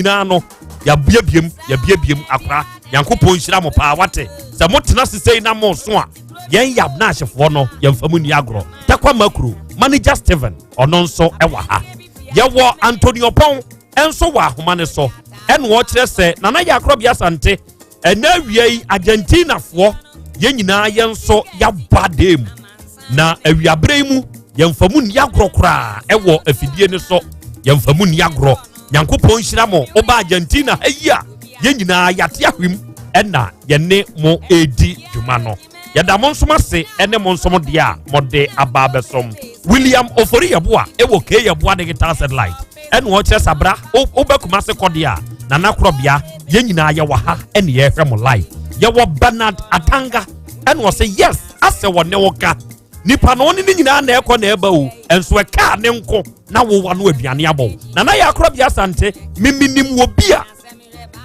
Nyinaa no, yɛabuebiem, yɛabuebiem akora. Nyankopɔn nhyira mo paa, wate. Sɛ motena ase sei na moso a, yɛn yab na ahyefoɔ no, yɛmfa mu nni agorɔ. Takwa Makuro, Manager Steven, ɔno nso ɛwɔ ha. Yɛwɔ Antonio Pɔn nso wɔ ahoma no so. Ɛna ɔkyerɛ sɛ Nana yɛ akorɔbea Asante. Ɛnɛ awia yi, Argentinafoɔ, yɛn nyinaa yɛn nso yɛabɔ adeɛ mu. Na awiaberɛ yi mu, yɛmfa mu nni agorɔ koraa ɛwɔ afidie no so. Yɛmfa mu nni agorɔ. Nyankopɔn nhyira mo. Woba Argentina ha yi a, yɛn nyinaa yɛate ahwim ɛna yɛne mo ɛredi dwuma no. Yɛda mo nsom ase ɛne mo nsom deɛ a mode aba abɛsom. William Ofori Yɛboa ɛwɔ K Yɛboa Digital Satellite ɛna ɔkyerɛ sabra wobɛ Kumase kɔdeɛ a Nana Korɔbea, yɛn nyinaa yɛwɔ ha ɛne yɛhwɛ mo live. Yɛwɔ Bernard Atanga ɛna ɔsɛ yes, asɛ wɔ ne wo ka nipa na ɔne ne nyinaa na ɛkɔ na ɛba o, ɛnso ɛkaa ne nko na wowa no aduane abɔ wo. Nana yɛ Akorɔbea Asante, miminim wɔ bi a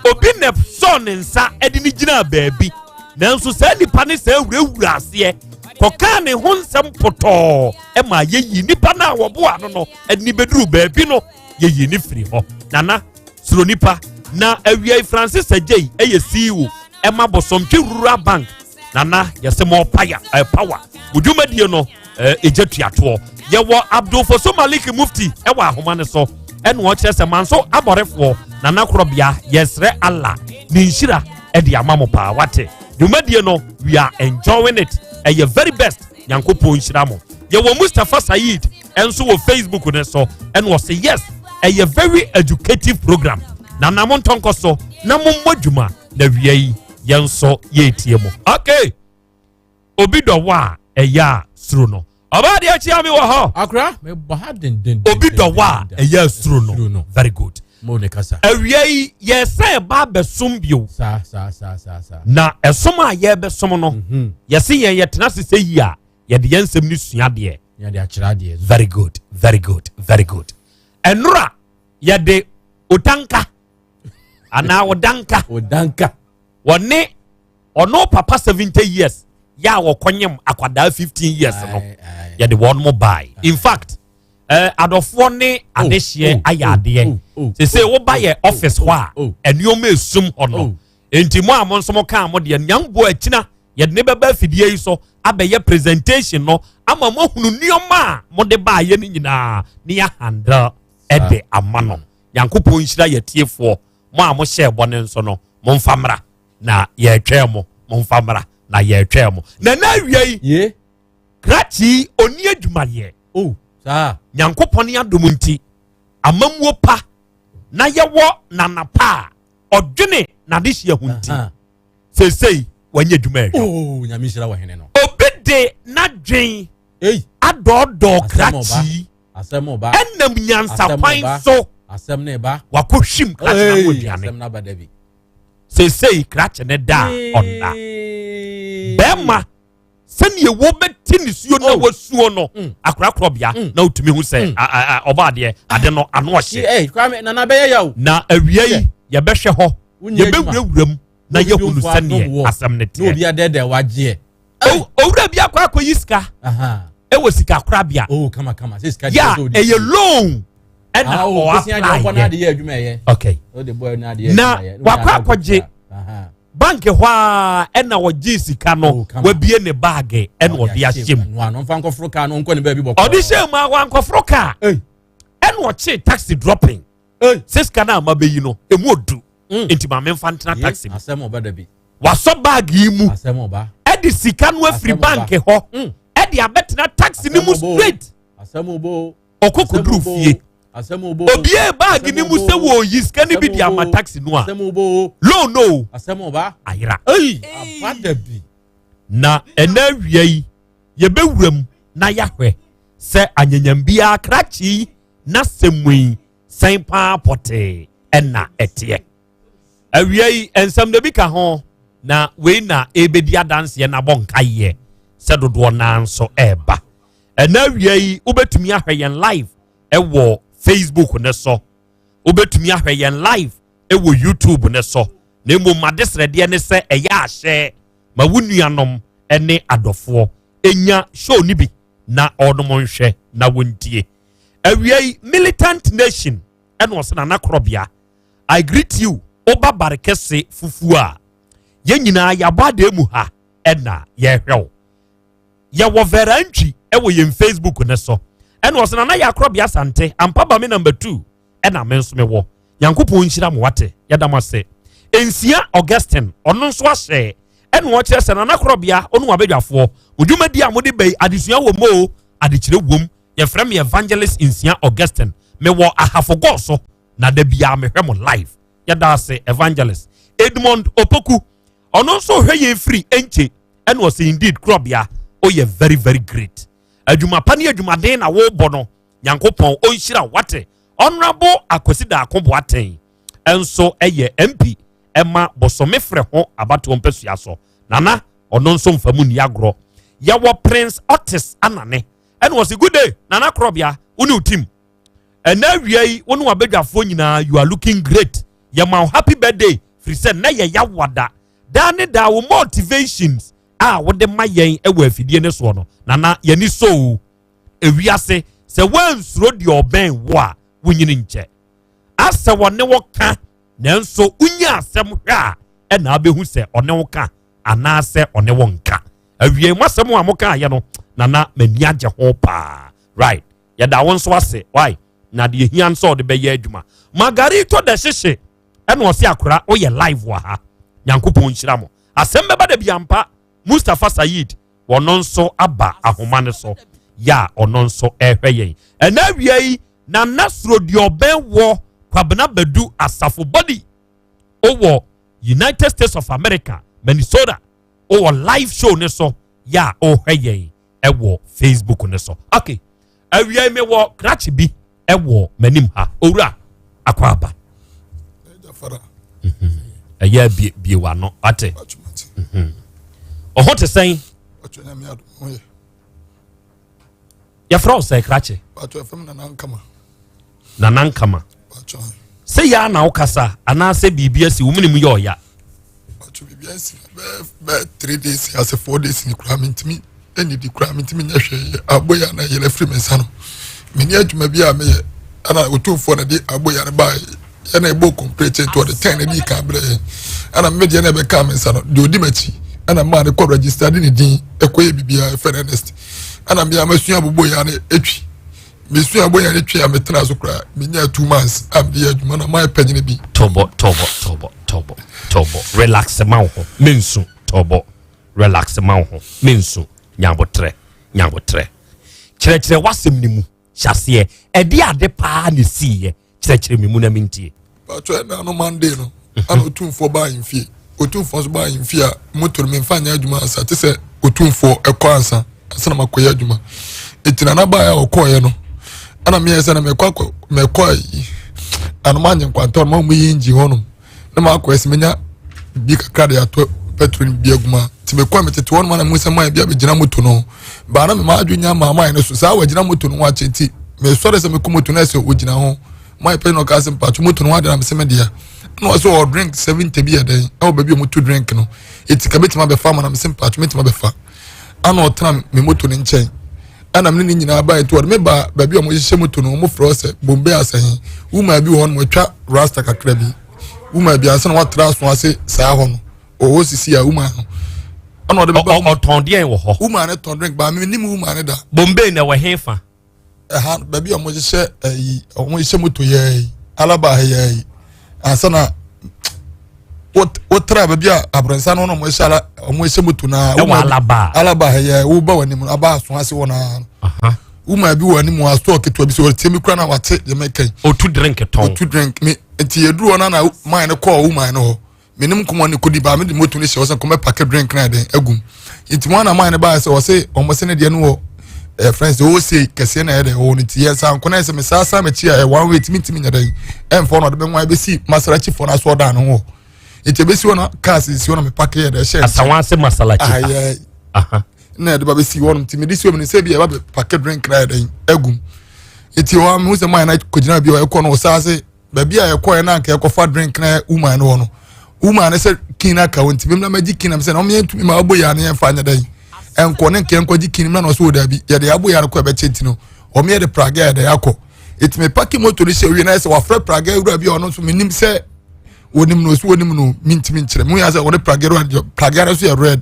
obi na sɔɔ ne nsa ɛde ne gyinaa baabi, nanso saa nipa ne saa wurawura aseɛ kɔkaa ne ho nsɛm pɔtɔɔ ɛma yɛyi nipa no a wɔboa no ɛde ne bɛduru baabi no, yɛyi ne firi hɔ. Nana suro nipa. Na awia Francis Agyei ɛyɛ CEO ɛma Bosomtwe Rural Bank. Nana yɛsɛ mo paya power mo dwumadie no ɛgya tuatoɔ. Yɛwɔ Abdulfoso Malik Mufti ɛwɔ ahoma no so ɛna ɔkyerɛ sɛ manso abɔrefoɔ Nana Korɔbea, yɛsrɛ Allah ne nhyira ɛde ama mo paa, wate. Dwumadie no, we are enjoying it, ɛyɛ very best. Nyankopɔn nhyira mo. Yɛwɔ Mustapha Said ɛnso wɔ Facebook ne so ɛna ɔsɛ yes, ɛyɛ very educative program. Na mo ntɔnkɔ so na mo mmɔ dwuma na wia yi yɛn nso yɛretie mo. Okay, obi dɔ wɔ a ɛyɛ a suro no. Ɔbaa deɛ akyia mi wɔ hɔ. Akora mebɔ ha denden. Obi dɔ wɔ a ɛyɛ a suro no. Very good. Mo ne kasa. Awia yi yɛsɛ ɛba abɛsom bio. Saa saa saa saa saa. Na ɛsom a yɛbɛsom no, yɛsi yɛn yɛtena ase sɛ yi a yɛde yɛn nsɛm no sua adeɛ. Yɛde akyerɛ adeɛ. Very good, very good, very good. Ɛnora yɛde otanka anaa odanka. Odanka. Wɔne ɔno papa 70 years yɛ a wɔkɔnyem akwadaa 15 years no, yɛde wɔn mo bae. In fact, adɔfoɔ ne adehyeɛ ayɛ adeɛ sese woba yɛ office hɔ a, nneɛma esum hɔ no. Nti mo a mo nso mo kaa mo deɛ nyambo akyina, yɛde ne bɛba afidie yi so abɛyɛ presentation no ama mo ahunu nneɛma a mo de baayɛ no nyinaa ne yɛ handle ɛde ama no. Nyankopɔn nhyira yɛ tiefoɔ. Mo a mo hyɛ bɔ ne nso no, mo nfa mmra na yɛretwɛn mo. Mo nfa mmra na yɛretwɛn mo. Na na awia yi, krakye oni adwumayɛ. Oh, saa. Nyankopɔn ne adom nti amammuo pa na yɛwɔ nanapa a ɔdwene n'adehyia ho nti seesei wanyɛ adwuma ɛhwɛ. Oh, Nyame nhyira wɔ hene no. Obi de n'adwen adɔɔdɔɔ krakye Asɛm ɔba. ɛnam nyansakwan so Asɛm ne ba. wakɔ hwim krakye na mo aduane. Asɛm n'aba dabi. Seesei krakye ne da a ɔnda bɛrima sɛnea wɔbɛti ne suo na wasuo no akorakorɔbea na wotumi hu sɛ ɔbɔ adeɛ ade no ano ɔhyɛ. Kwame Nana bɛyɛ yaw. Na awia yi yɛbɛhwɛ hɔ, yɛbɛwurawura mu na yɛhunu sɛneɛ asɛm no teɛ. Na obi adɛdɛ wagyeɛ. Owura bi akɔ akɔyi sika ɛwɔ sika korabea. Oh, kama kama sɛ sika yɛ a ɛyɛ loan ɛna ɔapply yɛ. Okay, na wakɔ akɔgye bank hɔ a ɛna ɔgye sika no, wabie ne baage ɛna ɔde ahyɛ mu. Ɔde hyɛ mu a wankɔforo kaa ɛna ɔkye taxi dropping sɛ sika no a ma bɛyi no emu odu nti maame nfa ntena taxi mu. Wasɔ baage yi mu ɛde sika no afiri bank hɔ ɛde abɛtena taxi no mu straight. Ɔkɔ koduru fie, obie baage ni mu sɛ wɔyi sika no bi de ama taxi no a loan no ayera. Na ɛnɛ awia yi yɛbɛwura mu na yɛahwɛ sɛ anyanyam biara krakye yi na sɛm yi sɛn paa pɔtee ɛna ɛteɛ. Awia yi nsɛm da bi ka ho na wei na ɛbɛdi adanseɛ na abɔ nkaeɛ sɛ dodoɔ naa nso ɛreba. Ɛnɛ awia yi wobɛtumi ahwɛ yɛn live ɛwɔ Facebook ne so, wobɛtumi ahwɛ yɛn live ɛwɔ YouTube ne so. Na mmom adesrɛdeɛ ne sɛ ɛyɛ ahyɛ ma wo nuanom ne adɔfoɔ ɛnya show no bi na ɔnom nhwɛ na wɔntie. Awia yi Militant Nation ɛna ɔsɛ Nana Korɔbea. I greet you. Woba bare kɛse fufuo a, yɛn nyinaa yɛabɔ adeɛ mu ha ɛna yɛhwɛ wo. Yɛwɔ Vera Ntwi ɛwɔ yɛn Facebook ne so. Ɛna ɔsɛ Nana yɛ akorɔbea Asante ampa ba me number 2 ɛna me nso mewɔ. Nyankopɔn nhyira mo wate. Yɛda mo ase. Nsia Augustine ɔno nso ahyɛ ɛna ɔkyerɛ sɛ Nana korɔbea ɔno wabadwafoɔ. Mo dwumadi a mode bɛyi adesua wɔ mu o, adekyerɛ wom. Yɛfrɛ me Evangelist Nsia Augustine. Mewɔ Ahafo so na da biara mehwɛ mo live. Yɛda ase Evangelist. Edmond Opoku ɔno nso hwɛ yɛn firi Enche ɛna ɔsɛ indeed korɔbea oyɛ very very great. Adwuma pa ne adwumaden na wɔrebɔ no. Nyankopɔn ɔnhyira wate. Honorable Akwasi Daako Boateng ɛnso ɛyɛ MP ɛma Bosome Frɛ ho abatoɔ mpasua so. Nana ɔno nso mfa mu nni agorɔ. Yɛwɔ Prince Otis Anane ɛna ɔsɛ good day Nana korɔbea wo ne wo team. Ɛnɛ awia yi wo ne wabadwafoɔ nyinaa, you are looking great. Yɛma wo happy birthday firi sɛ nnɛ yɛ yawada daa ne daa. Wo motivations a wode ma yɛn wɔ afidie ne soɔ no, Nana, yɛni so o. Ewiase sɛ woansuro deɛ ɔbɛn wo a, wonyini nkyɛ asɛ wɔne wo ka, nanso wonya asɛm hwɛ a ɛna abɛhu sɛ ɔne wo ka anaasɛ ɔne wo nka. Awie mo asɛm a mokaayɛ no, Nana, m'ani agye ho paa. Right, yɛda wo nso ase. Why na deɛ hia nso ɔde bɛyɛ adwuma. Margarito da hyehye ɛna ɔse akora woyɛ live wɔ ha. Nyankopɔn nhyira mo. Asɛm bɛba da biampa. Mustapha Said ɔno nso aba ahoma no so yɛ a ɔno nso ɛhwɛ yɛn ɛna awia yi. Nana soro deɛ ɔbɛn wɔ Kwabena Badu Asafo Bɔdi ɔwɔ United States of America, Minnesota, ɔwɔ live show ne so yɛ a ɔhwɛ yɛn ɛwɔ Facebook ne so. Okay, awia yi mewɔ krakye bi ɛwɔ m'anim ha. Owura, akɔ aba. Ɛyɛ bie bie w'ano ate. Ɔho te sɛn? Yɛfrɛ wo sɛ krakye? Nana Nkama. Sɛ yɛ na wokasa anaasɛ biribi asi wo menem yɛ ɔya? Bɛɛ 3 days ase, 4 days ni koraa mentumi ɛnidi koraa, mentumi nyɛ hwee. Aboya na yɛrɛ firi me nsa no, meni adwuma bi a meyɛ ɛna Otumfoɔ na de aboya no baa yɛna ɛbɔ complete, nti ɔde 10 na di kan brɛ yɛn, ɛna me deɛ na ɛbɛka me nsa no deɛ odi m'akyi ɛna maa ne kɔ register de ne din ɛkɔyɛ biribiara ɛfɛ no Ernest, ɛna mmea masua abobo ya no etwi, mesua abobo ya no etwi a metena so koraa menya 2 months a mede yɛ adwuma na mayɛ panyini bi. Tɔbɔ tɔbɔ tɔbɔ tɔbɔ tɔbɔ, relax ma wo ho, mensu. Tɔbɔ, relax ma wo ho, mensu. Nyabotrɛ, nyabotrɛ. Kyerɛkyerɛ w'asɛm no mu hyɛ aseɛ. Ɛde ade paa ne siiɛ, kyerɛkyerɛ me mu na mentie. Patro, ɛna no Monday no ana Otumfoɔ baa ahemfie. Otumfoɔ nso baa ahemfie a moto no memfa nyɛ adwuma ansa te sɛ Otumfoɔ ɛkɔ ansa ansa na makɔyɛ adwuma. Eti nana baa a ɔkɔɔyɛ no ɛna meyɛ sɛ na mɛkɔ akɔ mɛkɔ ayi anoma anye nkwantɔ no ma mo yi ngyi hɔnom na makɔ ɛsɛ menya bi kakra de atɔ petrol bi agu mu a. Nti mekɔ metete hɔnom na mu sɛ maa bi abɛgyina moto no baa na mema adwo nya maa maa no so saa wɔgyina moto no ho akyɛ, nti mesɔre sɛ mekɔ moto no ɛsɛ ogyina ho. Maa pɛ na ɔka sɛ mpatwo moto no ho ade na mesɛ me dea, na ɔsɛ ɔwɔ drink 70 bi yɛ dɛn ɛwɔ baabi a ɔmo to drink no, eti ka betuma abɛfa ama na mesɛ mpatwo metuma abɛfa. Ana ɔtena me moto no nkyɛn ɛna mene ne nyinaa baa, nti ɔde me ba baabi a ɔmo hyehyɛ moto no, ɔmo frɛ sɛ Bombay Asɛhin wuma bi wɔ hɔ no, atwa rasta kakra bi wuma bi ansa na watra aso ase saa hɔ no ɔwɔ sisi a wuma no ɛna ɔde me ba. Ɔtɔn deɛn wɔ hɔ? Wuma ne tɔn drink baa me nim wuma ne da. Bombay na ɛwɔ he fa? Ɛha baabi a ɔmo hyehyɛ ɛyi ɔmo hyehyɛ moto yɛ yi alaba ha yɛ yi ansa na wotra baabi a abrɔnsa no na ɔmo hyehyɛ ala ɔmo hyehyɛ moto na. Ɛwɔ Alaba? Alaba ha yɛ woba wɔ anim aba aso ase wɔ naa wuma bi wɔ anim wɔ store ketewa bi sɛ ɔtie mi kura na wate deɛ mɛka yi. Otu drink tɔn? Otu drink. Mi nti yɛduru hɔ na na man no kɔɔ woman no hɔ, menim nkɔmɔ ne kodi baa, mede moto no hyɛ hɔ sɛ nkɔmɛ pack drink na ɛdɛn agum, nti mo ana man no baa sɛ ɔse ɔmo se ne deɛ no wɔ ɛɛ friends ɔwɔ se kɛseɛ na ɛyɛ dɛ ɔwɔ no, nti yɛ sa nkɔ na yɛ sɛ mesaa saa m'akyi a ɛ one way timi ntimi nyɛ dɛn ɛnfɔ na ɔde bɛ nwa ebesi Masalachi fɔ na so ɔdan no ho, nti ebesi hɔ na cars si hɔ na me pack yɛ dɛ ɛhyɛ. Asawase Masalachi? Ayɛ na yɛde ba bɛsi hɔ nom, nti mede si hɔ mi sɛ bi yɛba bɛ pack drink na yɛ dɛn agum, nti hɔ a mehu sɛ man na kɔgyina bi a ɛkɔ no ɔsaa se baabi a yɛkɔɛ na anka yɛkɔfa drink na woman no hɔ no, woman no sɛ kin aka hɔ, nti bɛm na magye kin na sɛ na ɔmo yɛntumi ma abɔ yɛ ano yɛmfa nyɛ dɛn ɛnkɔ ne nka yɛnkɔgye kin mu na ɔsɛ wɔ daabi yɛde abɔ yɛ ano kɔ ɛbɛkyɛ, nti no ɔmo yɛde praga yɛde akɔ, nti me pack moto no hyɛ wie na yɛ sɛ wafrɛ praga awura bi a ɔno nso menim sɛ. Wɔnim no, ɔsi wɔnim no, mintimi nkyerɛ mu yɛ sɛ wɔne pragero adeɛ, pragero nso yɛ red,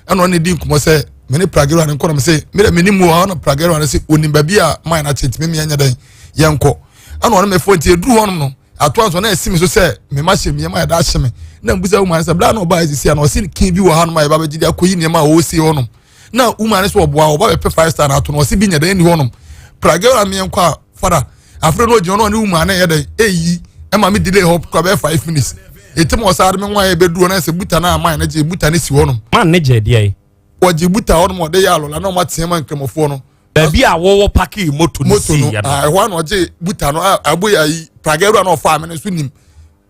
ɛna ɔne di nkɔmɔ sɛ mene pragero ade nkɔ na mese mede menim wɔ ɔna pragero ade sɛ onim baabi a man akyɛ, ntimi mi ɛnyɛ dɛn yɛnkɔ. Ɛna ɔne mefo nti eduru hɔnom no ato anso na ɛsi mi so sɛ mema hyɛ mi nneɛma yɛda ahyɛ me na mbusa woman sɛ bla na ɔbaa esisi a na ɔsi kin bi wɔ hanom a yɛba bɛgye de akɔyi nneɛma a ɔwɔ si hɔnom na woman sɛ ɔboa ɔba bɛpɛ five star na ato no, ɔsi bi nyɛ dɛn ni hɔnom. Pragero ameɛnkɔ a fada afei na ogyina hɔ na ɔne woman no yɛ dɛn eyi ɛma me delay hɔ kora bɛyɛ 5 minutes eti ma ɔsaa de me nwa yɛ bɛduru hɔ na sɛ buta na aman no gye buta no si hɔnom. Man ne gye deɛ yi? Wɔgye buta hɔnom ɔde yɛ alɔla na ɔmo ateɛ ma nkramofoɔ no. Baabi a wɔwɔ park moto no moto si no yɛ no. Ah, ɛhɔ a na ɔgye buta no a abo yɛ ayi pragɛwura na ɔfaa me no nso nim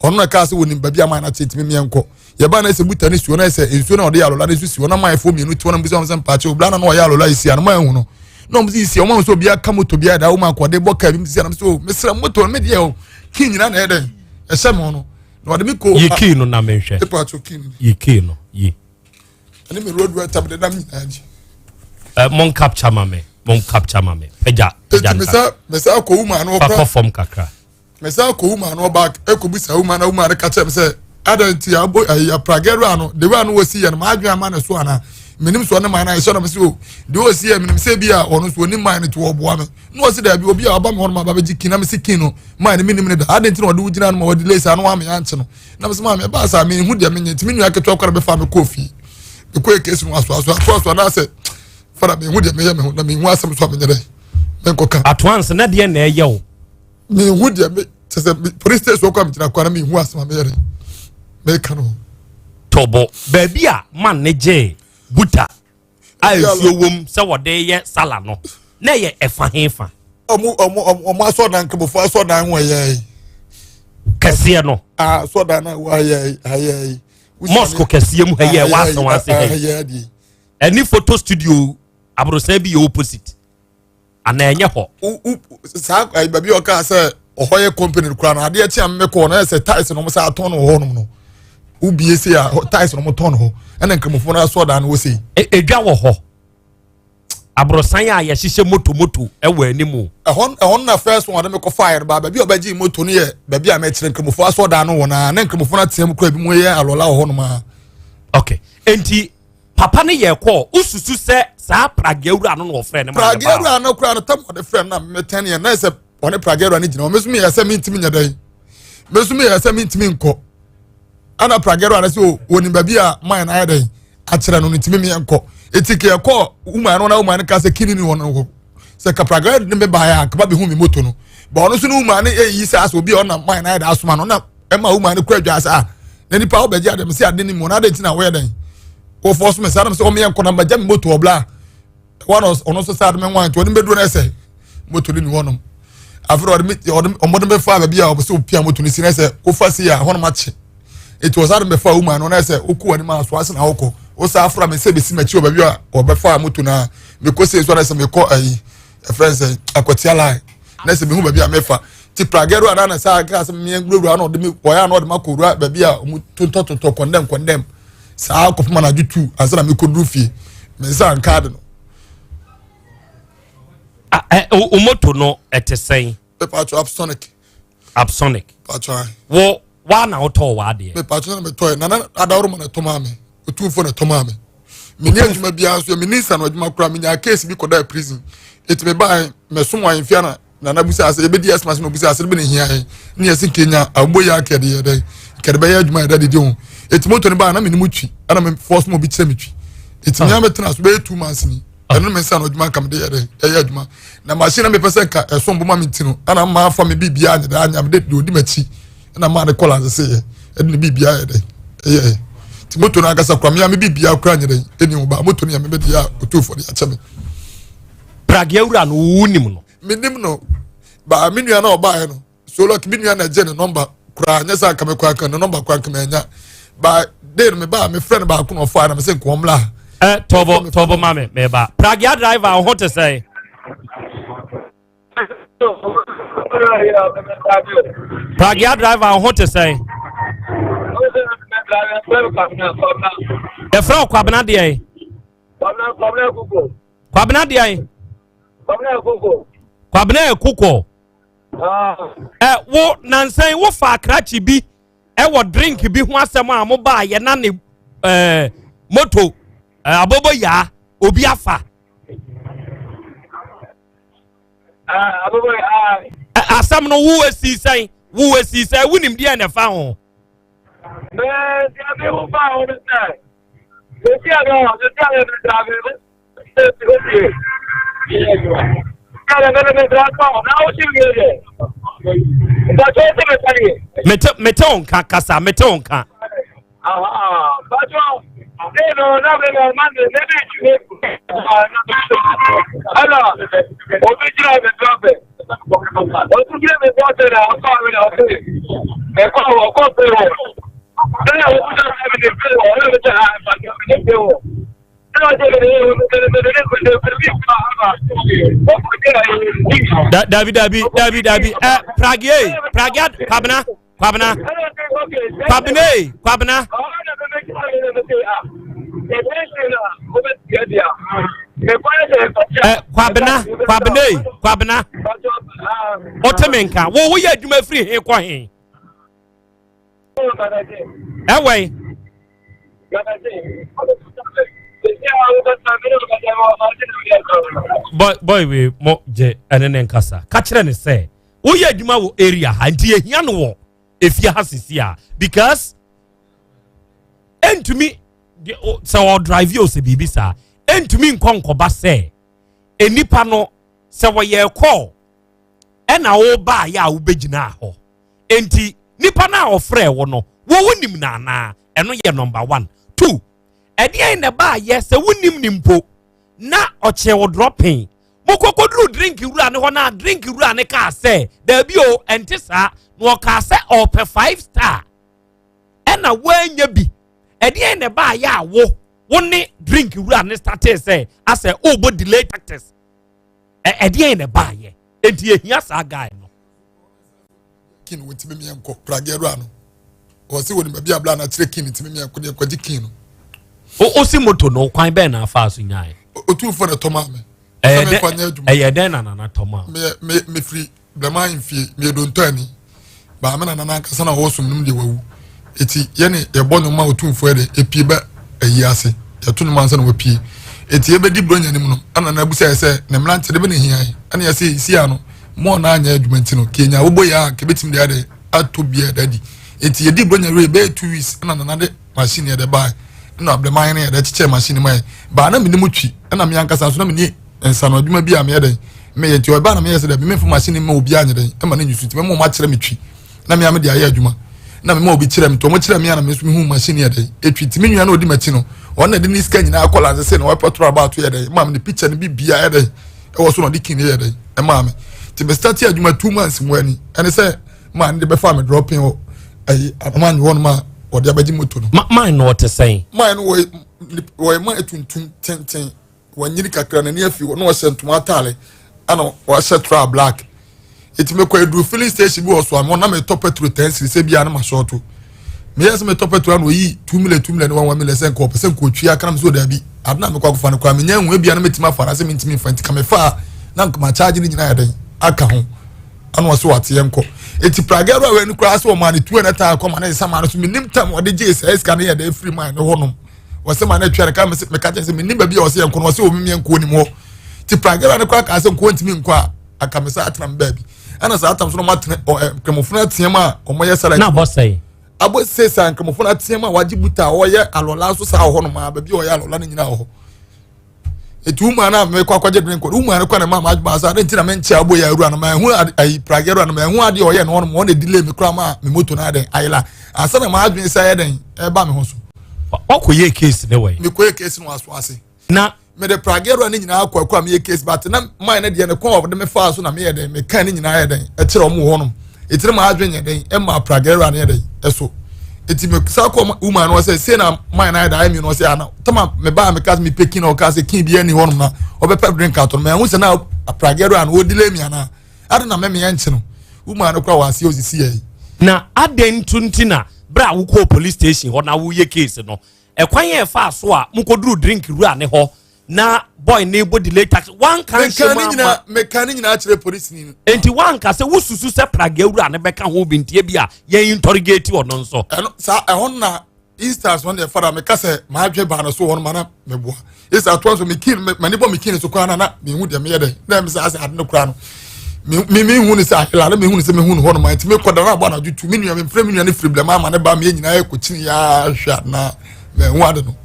ɔno na kaa sɛ wɔnim baabi a man no akyɛ, ntumi meɛ nkɔ. Yɛba na sɛ buta no si hɔ na sɛ nsuo na ɔde yɛ alɔla no nso si hɔ na manfoɔ mmienu te hɔ na mbisa wɔn sɛ mpaakyɛ obila na ɔyɛ alɔla yi si ano man hu no na wɔn si si wɔn sɛ obi aka moto bi ada wɔn akɔ ɔde bɔ kaa bi mu si anam sɛ o mesrɛ moto no me deɛ o kii nyina na ɛyɛ dɛn ɛhyɛ mo no na ɔde mi kɔ. Yi kii no na menhwɛ. Mpaakyɛ kii no. Yi kii no yi. Ɛne me road wɛta mede nam nyinaa gye. Mon capture ma me, mon capture ma me, pagya pagya. Eti mesa mesa akɔ woman no fa kɔ fam kakra. Mesa akɔ woman no back ekɔbisa woman na woman no ka kyerɛ me sɛ adan nti abo ayi apragɛro ano de wa no wɔsi yɛ no maa adwene ama ne so ana menim so ɔne man no ahyɛ no. Mese o de wɔsi yɛ menim sɛ bi a ɔno so ɔnim man no nti wɔboa me na ɔsi daabi, obi a ɔba me hɔ no ma ba bɛgye kin na mese kin no man no menim ne da adan nti na ɔde wo gyina no ma wɔde lace ano ama yɛankye no na mese maame ɛbaa saa mehu deɛ menyɛ nti me nua ketewa kora bɛfa me kɔɔ fie mekɔ yɛ kesi no asoaso atoaso anaasɛ fara mehu deɛ meyɛ me ho na mehu asɛm so a menyɛ dɛ menkɔka. Atoanse na deɛ na ɛyɛ o. Mehu deɛ me kyɛ sɛ police station kɔ a megyina kɔ na mehu asɛm a meyɛ dɛ meka no. Tɔbɔ baabi a man ne gyee buta a nsuo wom sɛ wɔde yɛ sala no na ɛyɛ ɛfa he fa? Ɔmo asɔdan, nkramofo asɔdan ho ɛyɛ yi. Kɛseɛ no. Asɔdan na wɔ ayɛ ayɛ yi. Mosque kɛseɛ mu ha yi a ɛwɔ asan ase ha yi ɛne photo studio aborosan bi yɛ opposite anaa ɛnyɛ hɔ? Saa baabi a ɔkaa sɛ ɔhɔ yɛ company kura no adeɛ kye a mmekɔ no ɛyɛ sɛ tiles na ɔmo sɛ atɔn no wɔ hɔnom no wobie se a tiles na ɔmo tɔn hɔ ɛna nkramofo no asɔdan no wɔ sei. Edwa wɔ hɔ, aborosan a yɛhyehyɛ moto moto ɛwɔ anim. Ɛhɔ na first one ɔde me kɔ fire ba baabi a ɔbɛgye moto no yɛ baabi a mɛkyerɛ nkramofo asɔdan no wɔ na ne nkramofo no ateɛ mu kura bi mu yɛ alɔla wɔ hɔnom a. Ok, nti papa no yɛ kɔ wosusu sɛ saa pragewura no na ɔfrɛ ne ma ne ba? Pragewura no kura no tam ɔde frɛ no na mɛtɛn yɛ na sɛ ɔne pragewura no gyina hɔ mɛso meyɛ sɛ mentumi nyɛ dɛn mɛso meyɛ sɛ mentumi nkɔ ɛna pragewura no sɛ o wɔnim baabi a man no ayɛ dɛn akyerɛ no no ntumi meyɛ nkɔ. Eti kɛ ɛkɔ woman no na woman no ka sɛ kini ni wɔn hɔ sɛ ka pragewura no bɛbaeɛ a kaba bɛhu mi moto no ba ɔno nso ne woman no ɛyi sɛ asɛ obi a ɔnam man no ayɛ dɛ asoma no na ɛma woman no kura dwa sɛ ah na nipa a ɔbɛgye adɛm sɛ ade ne mu na ade nti na wɔyɛ dɛn wɔfɔ so me saa nam sɛ ɔmeyɛ nkɔ na magya me moto ɔbla wɔn ɔno nso saa de me nwa nti ɔde me bɛduro no ɛsɛ moto no ni hɔnom. Afei ɔde me ɔde ɔmɔde me fa baabi a ɔbɛ sɛ opia moto no si na ɛsɛ wofa si a hɔnom akye eti ɔsan de me fa woman no na ɛsɛ okɔ wɔn anim aso ase na ɔkɔ ɔsan afra me sɛ besi m'akyi wɔ baabi a ɔbɛfa moto no a mekɔ sei so na ɛsɛ mekɔ ayi ɛfrɛ sɛ akɔtia line na sɛ mehu baabi a mefa ti pragɛro anaa na saa kaa sɛ meɛ wurawura na ɔde me wɔyɛ na ɔde me akɔ wura baabi a ɔmo tontɔtontɔ kɔndɛm kɔndɛm saa kɔpem anadwo tu ansa na mekɔduru fie me nsa nka ade no. O moto no ɛte sɛn? Mepatwo Apsonic. Apsonic. Patwo ayi. Wo wa na wotɔɔ w'adeɛ? Mepatwo na metɔɛ nana adaworo ma na ɛtɔ maa me, otumfo na ɛtɔ maa me. Menni adwuma biara nso, menni nsa no adwuma koraa. Menya case bi kɔdaa prison eti mebae mɛsom ahemfia na nana busa ase yɛbɛdi ɛsoma se na obusa ase bɛ na ehia yɛn ne yɛsi kenya abobɔ yi akɛde yɛ dɛ kɛde bɛyɛ adwuma yɛ dɛ didi ho. Eti moto no baa na menim twi ɛna me force mo bi kyerɛ me twi eti mea mɛtena so bɛyɛ 2 months ni ɛno me nsa no adwuma nka mede yɛ dɛ ɛyɛ adwuma na machine na mepɛ sɛ nka ɛsom bo ma me ti no ɛna maa fa me biribiara nyɛ dɛ anya mede deɛ odi m'akyi ɛna maa ne kɔla nsese yɛ ɛde ne biribiara yɛ dɛ ɛyɛ ti moto no ankasa kora mea me biribiara kora nyɛ dɛ ɛni ho ba moto no yɛ me bɛde yɛ a otumfoɔ de akyɛ me. Pragea wura no wo nim no? Menim no ba me nua na ɔbaeɛ no so like me nua na ɛgye ne number koraa nyɛ sɛ anka me kora nka ne number koraa nka manya ba de no me ba me frɛ no baako na ɔfaa na me sɛ nkɔɔ mmla. Ɛ tɔbɔ tɔbɔ ma me meba. Pragea driver, wo ho te sɛn? Pragea driver, wo ho te sɛn? Yɛfrɛ wo Kwabena deɛ? Kwabena deɛ? Kwabena Ekukɔ. Ɛ wo nansan wo fa akrakye bi. Ɛwɔ drink bi ho asɛm a mo baa yɛ na ne ɛɛ moto ɛɛ aboboyaa obi afa. Asɛm no wo esi sɛn wo esi sɛn wonim deɛ na ɛfa ho. Mɛ deɛ mi ho fa ho no sɛ, esi a no, esi a no mi drive Mete mete wo nka kasa mete wo nka. Dabi dabi dabi dabi ɛ pragie pragie kwabena kwabena kwabena ee kwabena. Ɛ kwabena kwabena ee kwabena ɔte mi nka wo woyɛ adwuma firi he kɔ he. Ɛwɛn. Boy boy wei mo gye ɛne ne nkasa ka kyerɛ ne sɛ woyɛ adwuma wɔ area ha nti yɛhia no wɔ efie ha sisi a because ɛntumi sɛ ɔdrive o sɛ biribi saa ɛntumi nkɔ nkɔba sɛ nnipa no sɛ wɔyɛ kɔɔ ɛna wobaayɛ a wobɛgyinaa hɔ Enti nipa no a ɔfrɛɛ wo no, wo wonim no anaa? Ɛno yɛ number one. Two, ɛdeɛn na ɛbaayɛ sɛ wonim no mpo na ɔkyee wo drɔpen? Mokɔkɔduru drink wura no hɔ na drink wura no kaa sɛ daabi o, ɛnte saa. Na ɔkaa sɛ ɔpɛ five star ɛna woanya bi. Ɛdeɛn na ɛbaayɛ a wo wo ne drink wura no startee sɛ asɛ wobɔ delay tactics? Ɛdeɛn na ɛbaayɛ? Enti ehia saa guy no. Kin wɔn ntumi miɛ nkɔ pragea wura no wɔsi wɔn baabi abla na kyerɛ kin ntumi miɛ nkɔ deɛ nkɔgye kin no. O o si moto no kwan bɛn na afa so nyae. Otumfoɔ na ɛtɔ maa mi. Ɛyɛ dɛ ɛyɛ dɛn na nana tɔ maa. Meyɛ me mefiri Blɛma ahemfie meyɛ dontɔ ani baame na nana ankasa na ɔwɔ som nom deɛ wawu eti yɛne yɛbɔ nnwom ma otumfoɔ yɛ dɛ epie bɛ ayi ase yɛto nnwom ansa na wapie eti yɛbɛdi buronya anim no ɛna nana abusa yɛ sɛ ne mmerante de bɛ na ehia yɛ ɛna yɛsɛ esi ano mo na anyɛ adwuma nti no kenya wobɔ yɛ a kebetumi de ayɛ atɔ bi a dadi eti yɛdi buronya wie bɛyɛ 2 weeks ɛna nana de machine yɛ de baa ɛna ablɛma yɛn yɛ de kyekyɛ machine ma yɛ baa na menim twi ɛna me ankasa nso na meni nsano adwuma bi a meyɛ dɛn meyɛ nti ɔbaa na meyɛ sɛ dɛ memfa machine ma obi anyɛ dɛn ɛma ne nyusu nti mɛma ɔmo akyerɛ me twi na me ame de ayɛ adwuma na mema obi kyerɛ me nti ɔmo kyerɛ me a na me nso mehu machine yɛ dɛn etwi nti me nua na odi m'akyi no ɔno na de ne sika nyinaa kɔ lanse sɛ na wapɛtoro abaato yɛ dɛn ma me ne picture no bi bia yɛ dɛn ɛwɔ so na ɔde kin yɛ dɛn ɛmaa me nti me start adwuma 2 months mu ani ɛne sɛ maa ne de bɛfa me dropping hɔ ɛyi anoma anyi hɔ nom a ɔde abɛgye moto no. Ma man no ɔte sɛn. Man no wɔyɛ wɔyɛ man tuntum tenten wanyini kakra n'ani afi hɔ na ɔhyɛ ntoma ataare ɛna ɔhyɛ tra black eti mekɔ eduru filling station bi wɔ so ano na metɔ petrol 10 cedis sɛ bi a na ma sɔɔto meyɛ sɛ metɔ petrol na oyi 2 million 2 million ne 1 1 million sɛ nka ɔpɛ sɛ nka otwi akana mi sɛ ɔdabi ade na mekɔ akɔfa no koraa menya ehu ebia na metumi afa na sɛ mentumi nfa nti ka mefa a na nka ma charge ne nyinaa yɛ dɛn aka ho ɛna ɔsɛ wate yɛn kɔ eti pragɛro a wɔn koraa sɛ ɔmaa ne 200 thousand kɔ ma ne nsa maa no so menim tam ɔde gye sɛ sika ne yɛ dɛ efiri maa ne hɔ nom wɔsɛ maa ne atwa ne ka meka kyerɛ sɛ menim baabi a ɔsɛ yɛn kɔ no ɔsɛ omi yɛn kɔ onim hɔ ti pragɛro ne koraa kaa sɛ nkoɔ ntumi nkɔ a aka me sa atena me baabi ɛna saa atam so na ɔmo atena ɔ ɛ nkramofo no ateam a ɔmo yɛ sara na abɔ sɛn abɔ se saa nkramofo no ateam a wagye buta a ɔyɛ alɔla nso saa wɔ hɔ nom a baabi a ɔyɛ alɔla no nyinaa wɔ hɔ etu umu ana mekɔ akɔgye drink kɔ umu ana kɔ na maa maa adwuma asa ne nti na me nkyɛn abɔ yɛ awura no maa ehu ayi pragɛ awura no maa ehu adeɛ ɔyɛ no hɔ nom wɔn na delay mi kora maa mi moto na adɛn ayela ansa na maa adwene sɛ ɛyɛ dɛn ɛba mi ho so. Ɔkɔ yɛ case ne wɔ yi. Mekɔ yɛ case no wɔ aso ase. Na mede pragɛ awura no nyinaa akɔ akɔ a meyɛ case but na maa ne deɛ ne kɔn a ɔde me faa so na meyɛ dɛn meka ne nyinaa yɛ dɛn ɛkyerɛ ɔmo wɔ hɔ nom etiri maa adwene yɛ dɛn ɛma pragɛ awura no yɛ dɛn ɛso eti me sa kɔ woman no sɛ sei na man na ayɛ da ayɛ mi no sɛ ana tama me ba me ka me pɛ kin na ɔka sɛ kin bi ɛni hɔ nom na ɔbɛpɛ drink atɔ no mɛ ɛho sɛ na apragɛ do a na ɔdile mi ana ade na mɛmi ɛnkye no woman no kora wɔ aseɛ osisi yɛ yi. Na adɛn nto nti na berɛ a wokɔɔ police station hɔ na woyɛ case no ɛkwan yɛ ɛfaa so a mokɔduru drink wura ne hɔ na boy ne bɔ delay tax wanka nhyɛ mu ama. Meka ne nyinaa kyerɛ polisini no. Nti wanka sɛ wosusu sɛ pragea wura ne bɛka ho bi ntie bi a yɛn interrogate ɔno nso. Ɛno saa ɛhɔ na instance wɔn deɛ fara meka sɛ maadwe baa no so wɔn ma na meboa esa atoa so mekin m'ani bɔ mekin so koraa na na mehu deɛ meyɛ dɛ na ɛmi sɛ asɛ ade no koraa no me me hu ne sɛ ahela na mehu ne sɛ mehu ne hɔ nom nti mekɔ da na abɔ anadwo tu me nua memfrɛ me nua ne firi blɛma ama ne ba meyɛ nyinaa yɛ kɔkyini yɛ ahwɛ a na mehu ade no.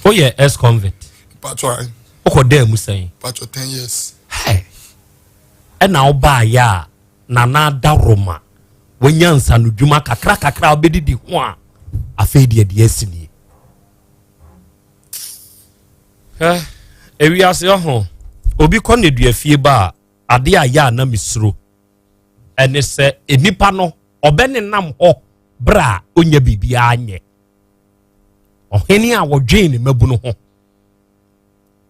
Woyɛ ex convict? Patro ayi. Wokɔ dan mu sɛn? Patro 10 years. Hey. Ɛna wobaayɛ a Nana Adaworoma wanya nsanodwuma kakra kakra a wobɛdidi ho a afei deɛ deɛ asi nie. Hɛ, ewiase ɔho obi kɔ ne fie ba a adeɛ a yɛ a na mesuro ɛne sɛ nipa no ɔbɛnenam hɔ berɛ a ɔnya biribiara nyɛ. Ɔhene a wɔdwen ne mmabunu ho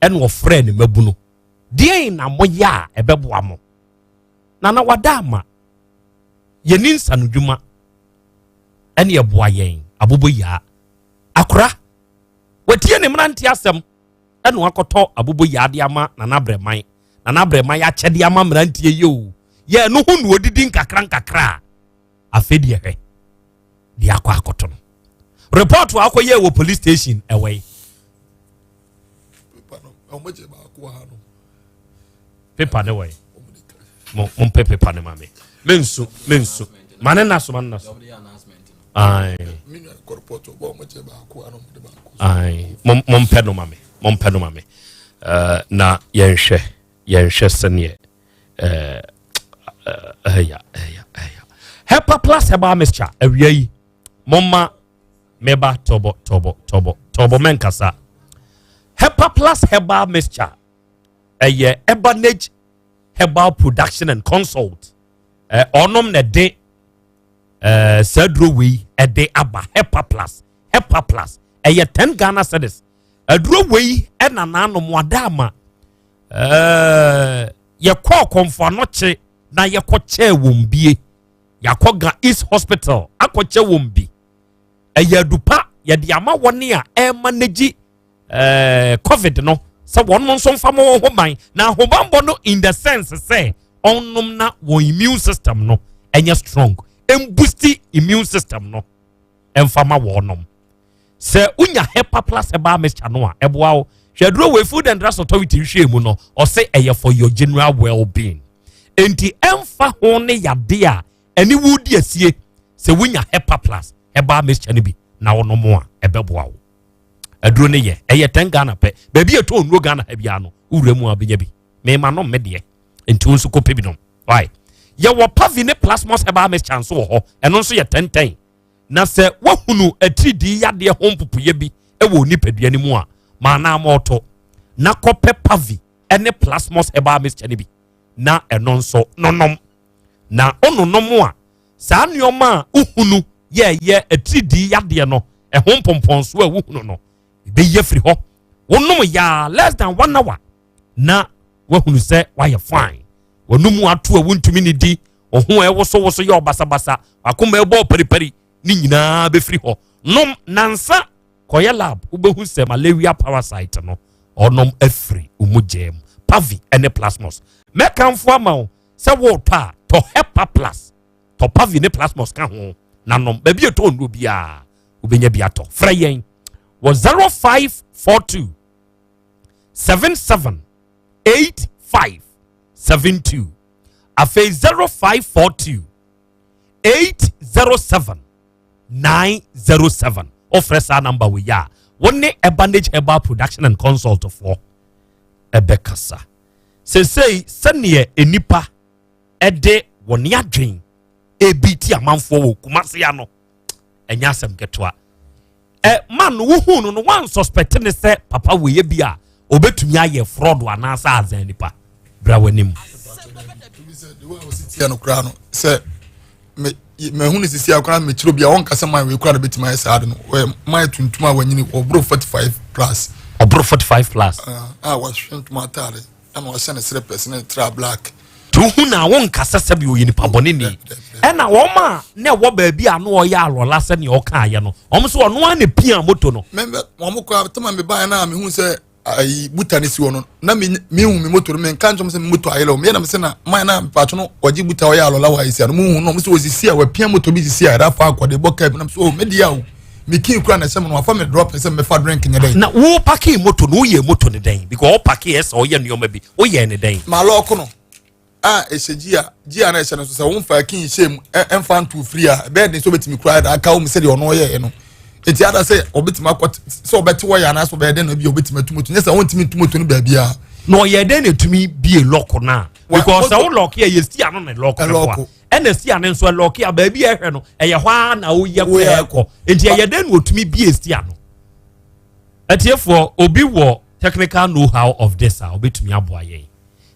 ɛna ɔfrɛ ne mmabunu, deɛn na moyɛ a ɛbɛboa mo? Nana wada ama yɛni nsanodwuma ɛne ɛboa yɛn abobɔ yaa. Akora watie ne mmerante asɛm ɛna wakɔtɔ abobɔ yaa de ama Nana Brɛman. Nana Brɛman akyɛde ama mmeranteɛ yi o, yɛ no ho na odidi nkakra nkakra a afei deɛ hwɛ deɛ akɔ akɔtɔ no. Report a akɔyɛ wɔ police station ɛwɔ yi. Paper no ɔmo gye baako wɔ ha no. Paper ne wɔ yi. Mo mo mpɛ paper ne ma me. Mensu mensu ma ne na so, ma ne na so. Ayi. Me nua kɔ report ɔbɔ ɔmo gye baako a na ɔmo de baako. Ayi, mo mo mpɛ no ma me, mo mpɛ no ma me na yɛnhwɛ sɛneɛ ɛya ɛya ɛya. Hepa Plus herbal mixture awia yi momma meba tɔbɔ tɔbɔ tɔbɔ tɔbɔ mɛnkasa. Hepa Plus herbal mixture ɛyɛ Ebanage Herbal Production and Consult ɔnom na ɛde saa duro wei ɛde aba. Hepa Plus, Hepa Plus ɛyɛ 10 Ghana cedis. Aduro wei ɛna n'anom ada ama yɛkɔɔ Kɔmfo Anɔkye na yɛkɔkyɛɛ wɔn bie. Yɛakɔ Ga East Hospital akɔkyɛ wɔn bi. Ɛyɛ adupa yɛde ama wɔn a ɛrema n'agyi COVID no sɛ wɔn nso mfa mo wɔn ho ban na ahobanbɔ no, in the sense sɛ ɔnom na wɔn immune system no ɛnyɛ strong, ɛmboost immune system no ɛmfa ma wɔnom. Sɛ wonya Hepa Plus herbal mixture no a, ɛboa wo. Hwɛ, aduro wei, Food and Drugs Authority hwɛ mu no, ɔsɛ ɛyɛ for your general well-being, enti ɛmfa ho ne yade a ɛne wo di asie. Sɛ wonya Hepa Plus herbal mixture no bi na wɔnom a, ɛbɛboa wo. Aduro no yɛ ɛyɛ 10 Ghana pɛ. Baabi a ɛtɔ nnuro Ghana ha biara no, wowura mu a wobɛnya bi. Mema nom me deɛ, nti wo nso kɔpɛ bi nom. Why yɛwɔ Pavi ne Plasmos herbal mixture nso wɔ hɔ, ɛno nso yɛ 10 10. Na sɛ woahunu atiridii yadeɛ ho mpopoeɛ bi wɔ nipadua no mu a, maanaa mɔɔto na kɔpɛ Pavi ne Plasmos herbal mixture no bi na ɛno nso nonom. Na wononom a, saa nneɛma a wohunu yɛɛyɛ atiridii yadeɛ no ɛho mpɔmpɔnso a wohunu no ɛbɛyi afiri hɔ. Wonom yaa less than one hour na woahunu sɛ woayɛ fine. Wɔnum ato a wontumi ne di ɔho a ɛwosowoso yɛ ɔbasabasa, akoma ɛbɔ paripari ne nyinaa bɛfiri hɔ. Nom nansa kɔyɛ lab, wobɛhu sɛ malaria parasite no ɔnom afiri wo gyaa mu. Pavi ne Plasmos, mɛkamfo ama wo sɛ wotɔ a, tɔ Hepa Plus, tɔ Pavi ne Plasmos ka ho na nom. Baabi a ɛtɔ nnuro biara wobɛnya bi atɔ. Frɛ yɛn wɔ 0542 77 85 72, afei 0542 807 907. Wofrɛ saa number wei a, wo ne Ebanage Herbal Production and Consult foɔ ɛbɛkasa. Sesei sɛneɛ nnipa ɛde wɔne adwen ebi ti amanfoɔ wɔ Kumase ano, ɛnyɛ asɛm ketewa. Ɛ man no wohu no no wan suspect ne sɛ papa wei bi a obetumi ayɛ fraud anaasɛ azan nipa bra w'anim. Tia no koraa no sɛ mahu no sisi akora mekyerɛ obi a ɔnka sɛ man wei koraa na bɛtumi ayɛ saa de no. Ɔyɛ man tuntum a wanyini, ɔboro 45 plus. Ɔboro 45 plus. A wahwɛ ntoma ataade ɛna wahyɛ ne slippers ne tra black. Nti wohu na wonkasa sɛ bi ɔyɛ nipa bɔne ni. Ɛna wɔn a na ɛwɔ baabi a na ɔyɛ alɔla sɛnea ɔkaayɛ no, wɔn nso ɔno ara na pia moto no. Mɛmɛ wɔn kora tɛma mi ba yɛn na mi hu sɛ ayi buta ne si hɔ no na mi mi hu mi moto no mi nka nkyɛn sɛ mi moto ayɛlɛ o mi yɛ na mi sɛ na man na mpatsɔ no ɔgye buta ɔyɛ alɔla wɔ ayisi ano mu hu no ɔmo sɛ osisi a wapia moto bi sisi a ɛda fa akɔ de bɔ kɛb na mi sɛ o mi di a o mi kin kura na ɛhyɛ mi no wafa mi drop sɛ mi fa drink nyɛ dɛ. Na wo paki moto no, woyɛ moto ne dɛn? Because wo paki yɛ sɛ ɔyɛ nneɛma bi, woyɛ ne dɛn? Ma lɔɔko no a ɛhyɛ gyi a gyi a na ɛhyɛ no so sɛ womfa kin hyɛ mu ɛmfa nto firi a, ɛbɛyɛ den sɛ wobɛtumi kura ɛda aka wo mu sɛdeɛ ɔno ɔyɛɛ no. Eti ada sɛ ɔbɛtumi akɔ sɛ ɔbɛte wɔyɛ anaasɛ ɔbɛyɛ den na ebi ɔbɛtumi atu moto nyɛ sɛ ɔntumi ntu moto no baabiara. Na ɔyɛ dɛn na etumi bie lɔko no a? Because sɛ wo lɔko yɛ yɛ sia no na lɔko no boa. Ɛna sia no nso ɛlɔko a baabi a ɛhwɛ no ɛyɛ hɔ ara na woyɛ kɔ ɛkɔ. Nti ɛyɛ dɛn na otumi bie sia no? Atiefoɔ, obi wɔ technical know how of this a obetumi aboa yɛn.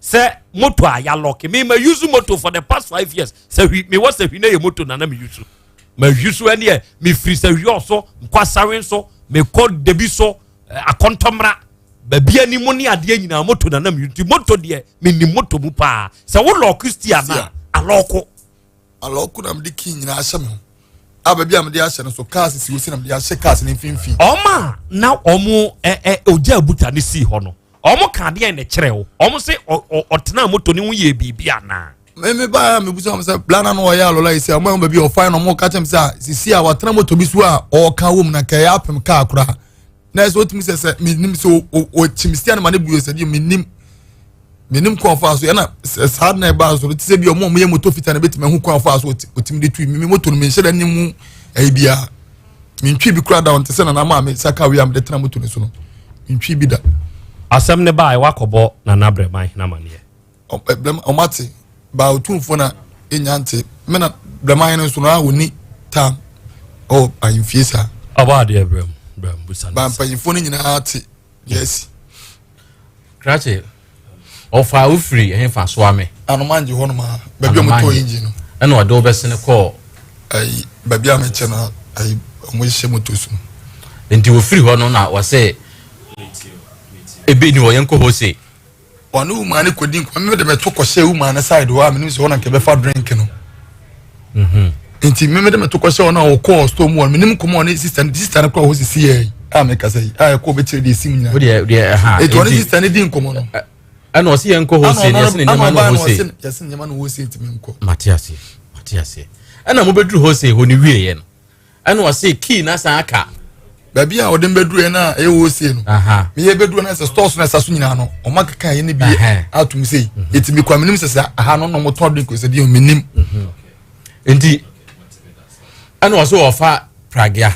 Sɛ moto a yalɔke, me ma use moto for the past 5 years. Sɛ hwi me wɔ sɛ hwi na yɛ moto na na me use ma use ɛneɛ me firi sɛ hwi ɔso nkwasare nso me kɔ debi so akɔntɔmra baabi anim ne adeɛ nyinaa moto na na me use. Nti moto deɛ me nim moto mu paa. Sɛ wo lɔke steer na alɔko. Alɔko na mede kii nyinaa ahyɛ me ho a baabi a mede ahyɛ no so cars si osi na mede ahyɛ cars ne mfimfini. Ɔmo a na ɔmo ɛ ɛ ogya abuta ne sii hɔ no, ɔmo ka adeɛ na kyerɛ wo? Ɔmo sɛ ɔtena moto ne ho yɛ biribi anaa? Mɛmɛ baa a mebusa wɔn sɛ bla na no ɔyɛ alɔla yi sɛ ɔmo ɛho baabi a ɔfa no, ɔmo ka kyɛm sɛ a sisi a watena moto bi so a ɔɔka wɔm na kɛyɛ apem kaa koraa na ɛsɛ otumi sɛ sɛ menim sɛ ɔkyim sia no ma ne bu sɛ deɛ menim kwan fa so. Ɛna saa na ɛbaa so te sɛ bi ɔmo a ɔmo yɛ moto fita na ebɛtumi ahu kwan fa so otumi de tu. Mi moto no menhyɛ dɛ ne mu ɛyi biara, mentwi bi kura da. Ɔnte sɛ nana maa me saka wei a mede tena moto no so no, mentwi bi da. Asɛm ne baa wakɔbɔ Nana Brɛman hena maneɛ? Ɔmate baa otumfoɔ na ɛnya nte me na Brɛman no nso no a ɔni tam ɔwɔ ahemfie saa. Ɔbɔ adeɛ brɛm brɛm busa no. Ba mpanyimfoɔ no nyinaa te yɛasi. Krakye, ɔfa wofiri ɛhefa soa me? Anomangye hɔ nom a baabi a ɔmotɔ engine no. Ɛna ɔde wo bɛsene kɔɔ? Ayi baabi a mekyɛ no, ayi ɔmo hyehyɛ moto so. Nti wɔfiri hɔ no na wɔsɛ ebi ni wɔ yɛnkɔ hɔ se? Ɔne woman no kɔdi nkɔmmɔ, meme de meto kɔhyɛ woman no side hɔ a menim sɛ hɔ na nka ɛbɛfa drink no. Nti meme de meto kɔhyɛ hɔ no a ɔkɔɔ store mu hɔ no, menim nkɔmmɔ ɔne sister no, sister no kora hɔ sisi yɛ a mekasa yi a ɛkɔ bɛkyerɛ deɛ ɛsi mu nyinaa. Wodeɛ deɛ ɛha. Ɛti ɔne sister no di nkɔmmɔ no. Ɛna ɔse yɛnkɔ hɔ se ne yɛse ne nneɛma no wɔ hɔ se. Yɛse nneɛma no wɔ se nti menkɔ. Mate aseɛ, mate aseɛ. Ɛna mobɛduru hɔ se hɔ ne wieɛ no, ɛna ɔse kii na san aka. Baabi a ɔde mbɛduru yɛ na ɛyɛ wɔ se no, meyɛ bɛduru na sɛ stores no ɛsa so nyinaa no ɔma keka yɛ ne bi atum sei. Ɛti mekɔ a menim sɛ sɛ aha no na ɔmotɔn drink sɛ deɛ menim. Nti ɛna ɔse ɔfa pragea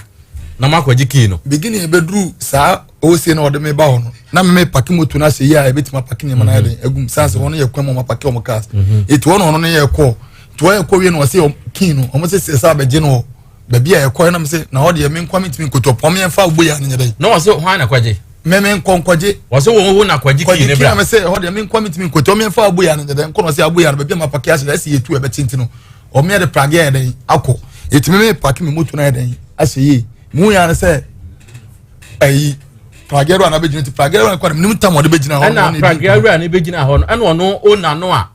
na makɔgye kii no. Beginning ɛbɛduru saa ɔse na ɔde me ba hɔ no na meme pake moto no ahyɛ yie a ɛbɛtumi apake nneɛma no ayɛ den agum san sɛ hɔ no yɛ kwan mu ɔma pake ɔmo cars. Ɛti hɔ na ɔno no yɛ kɔɔ nti wɔyɛ kɔ wie no ɔse kii no ɔmo sɛ sɛ sɛ abɛgye no hɔ baabi a ɛkɔ nam sɛ na hɔ deɛ me nkwa mentumi nkoto pɔm yɛmfa wo boya no nyɛ dɛn. Na ɔse hwan na kɔgye? Meme nkɔ nkɔgye. Ɔse wo wo na kɔgye kii ne bra. Kɔgye kii na sɛ hɔ deɛ me nkwa mentumi nkoto ɔmo yɛmfa wo boya no nyɛ dɛn nkɔ na ɔse aboya no baabi a mapake ahyɛ dɛ ɛsɛ yɛtu ɛbɛkye nti no ɔmo yɛ de prage yɛ dɛn akɔ. Ɛtumi me pake me moto no ayɛ dɛn ahyɛ yie mu yɛ no sɛ ayi prage wura na bɛgyina nti prage wura no kɔ no menim tam ɔde bɛgyina hɔ. Ɛna prage wura no bɛgyina hɔ no ɛna ɔno ɔna no a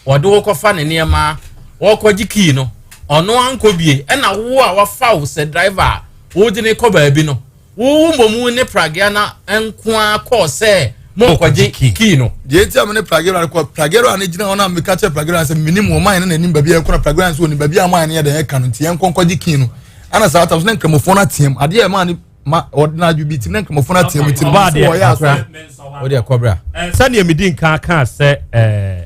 wɔde wo kɔfa ne nneɛma wɔkɔgye kii no, ɔno ankɔ bie. Ɛna wo a wafa wo sɛ driver a wode ne kɔ baabi no, wo mmom ne pragea na nko ara kɔɔ sɛ monkɔgye kii no. Deɛ eti a me ne pragea no kɔ, pragea no gyina hɔ na meka kyerɛ pragea no sɛ menim wɔn man no n'anim baabi a ɛkɔ na pragea no nso onim baabi a man no yɛ dɛn ɛka no nti yɛn nkɔ nkɔgye kii no. Ɛna saa tam so ne nkramofoɔ no ateam adeɛ a ɛmaa ne ma ɔde n'adwo bi tim ne nkramofoɔ no ateam nti no Ɔbaa deɛ, wɔyɛ asɔ. Wode ɛkɔbra. Sɛdeɛ medi nka kaa sɛ ɛɛ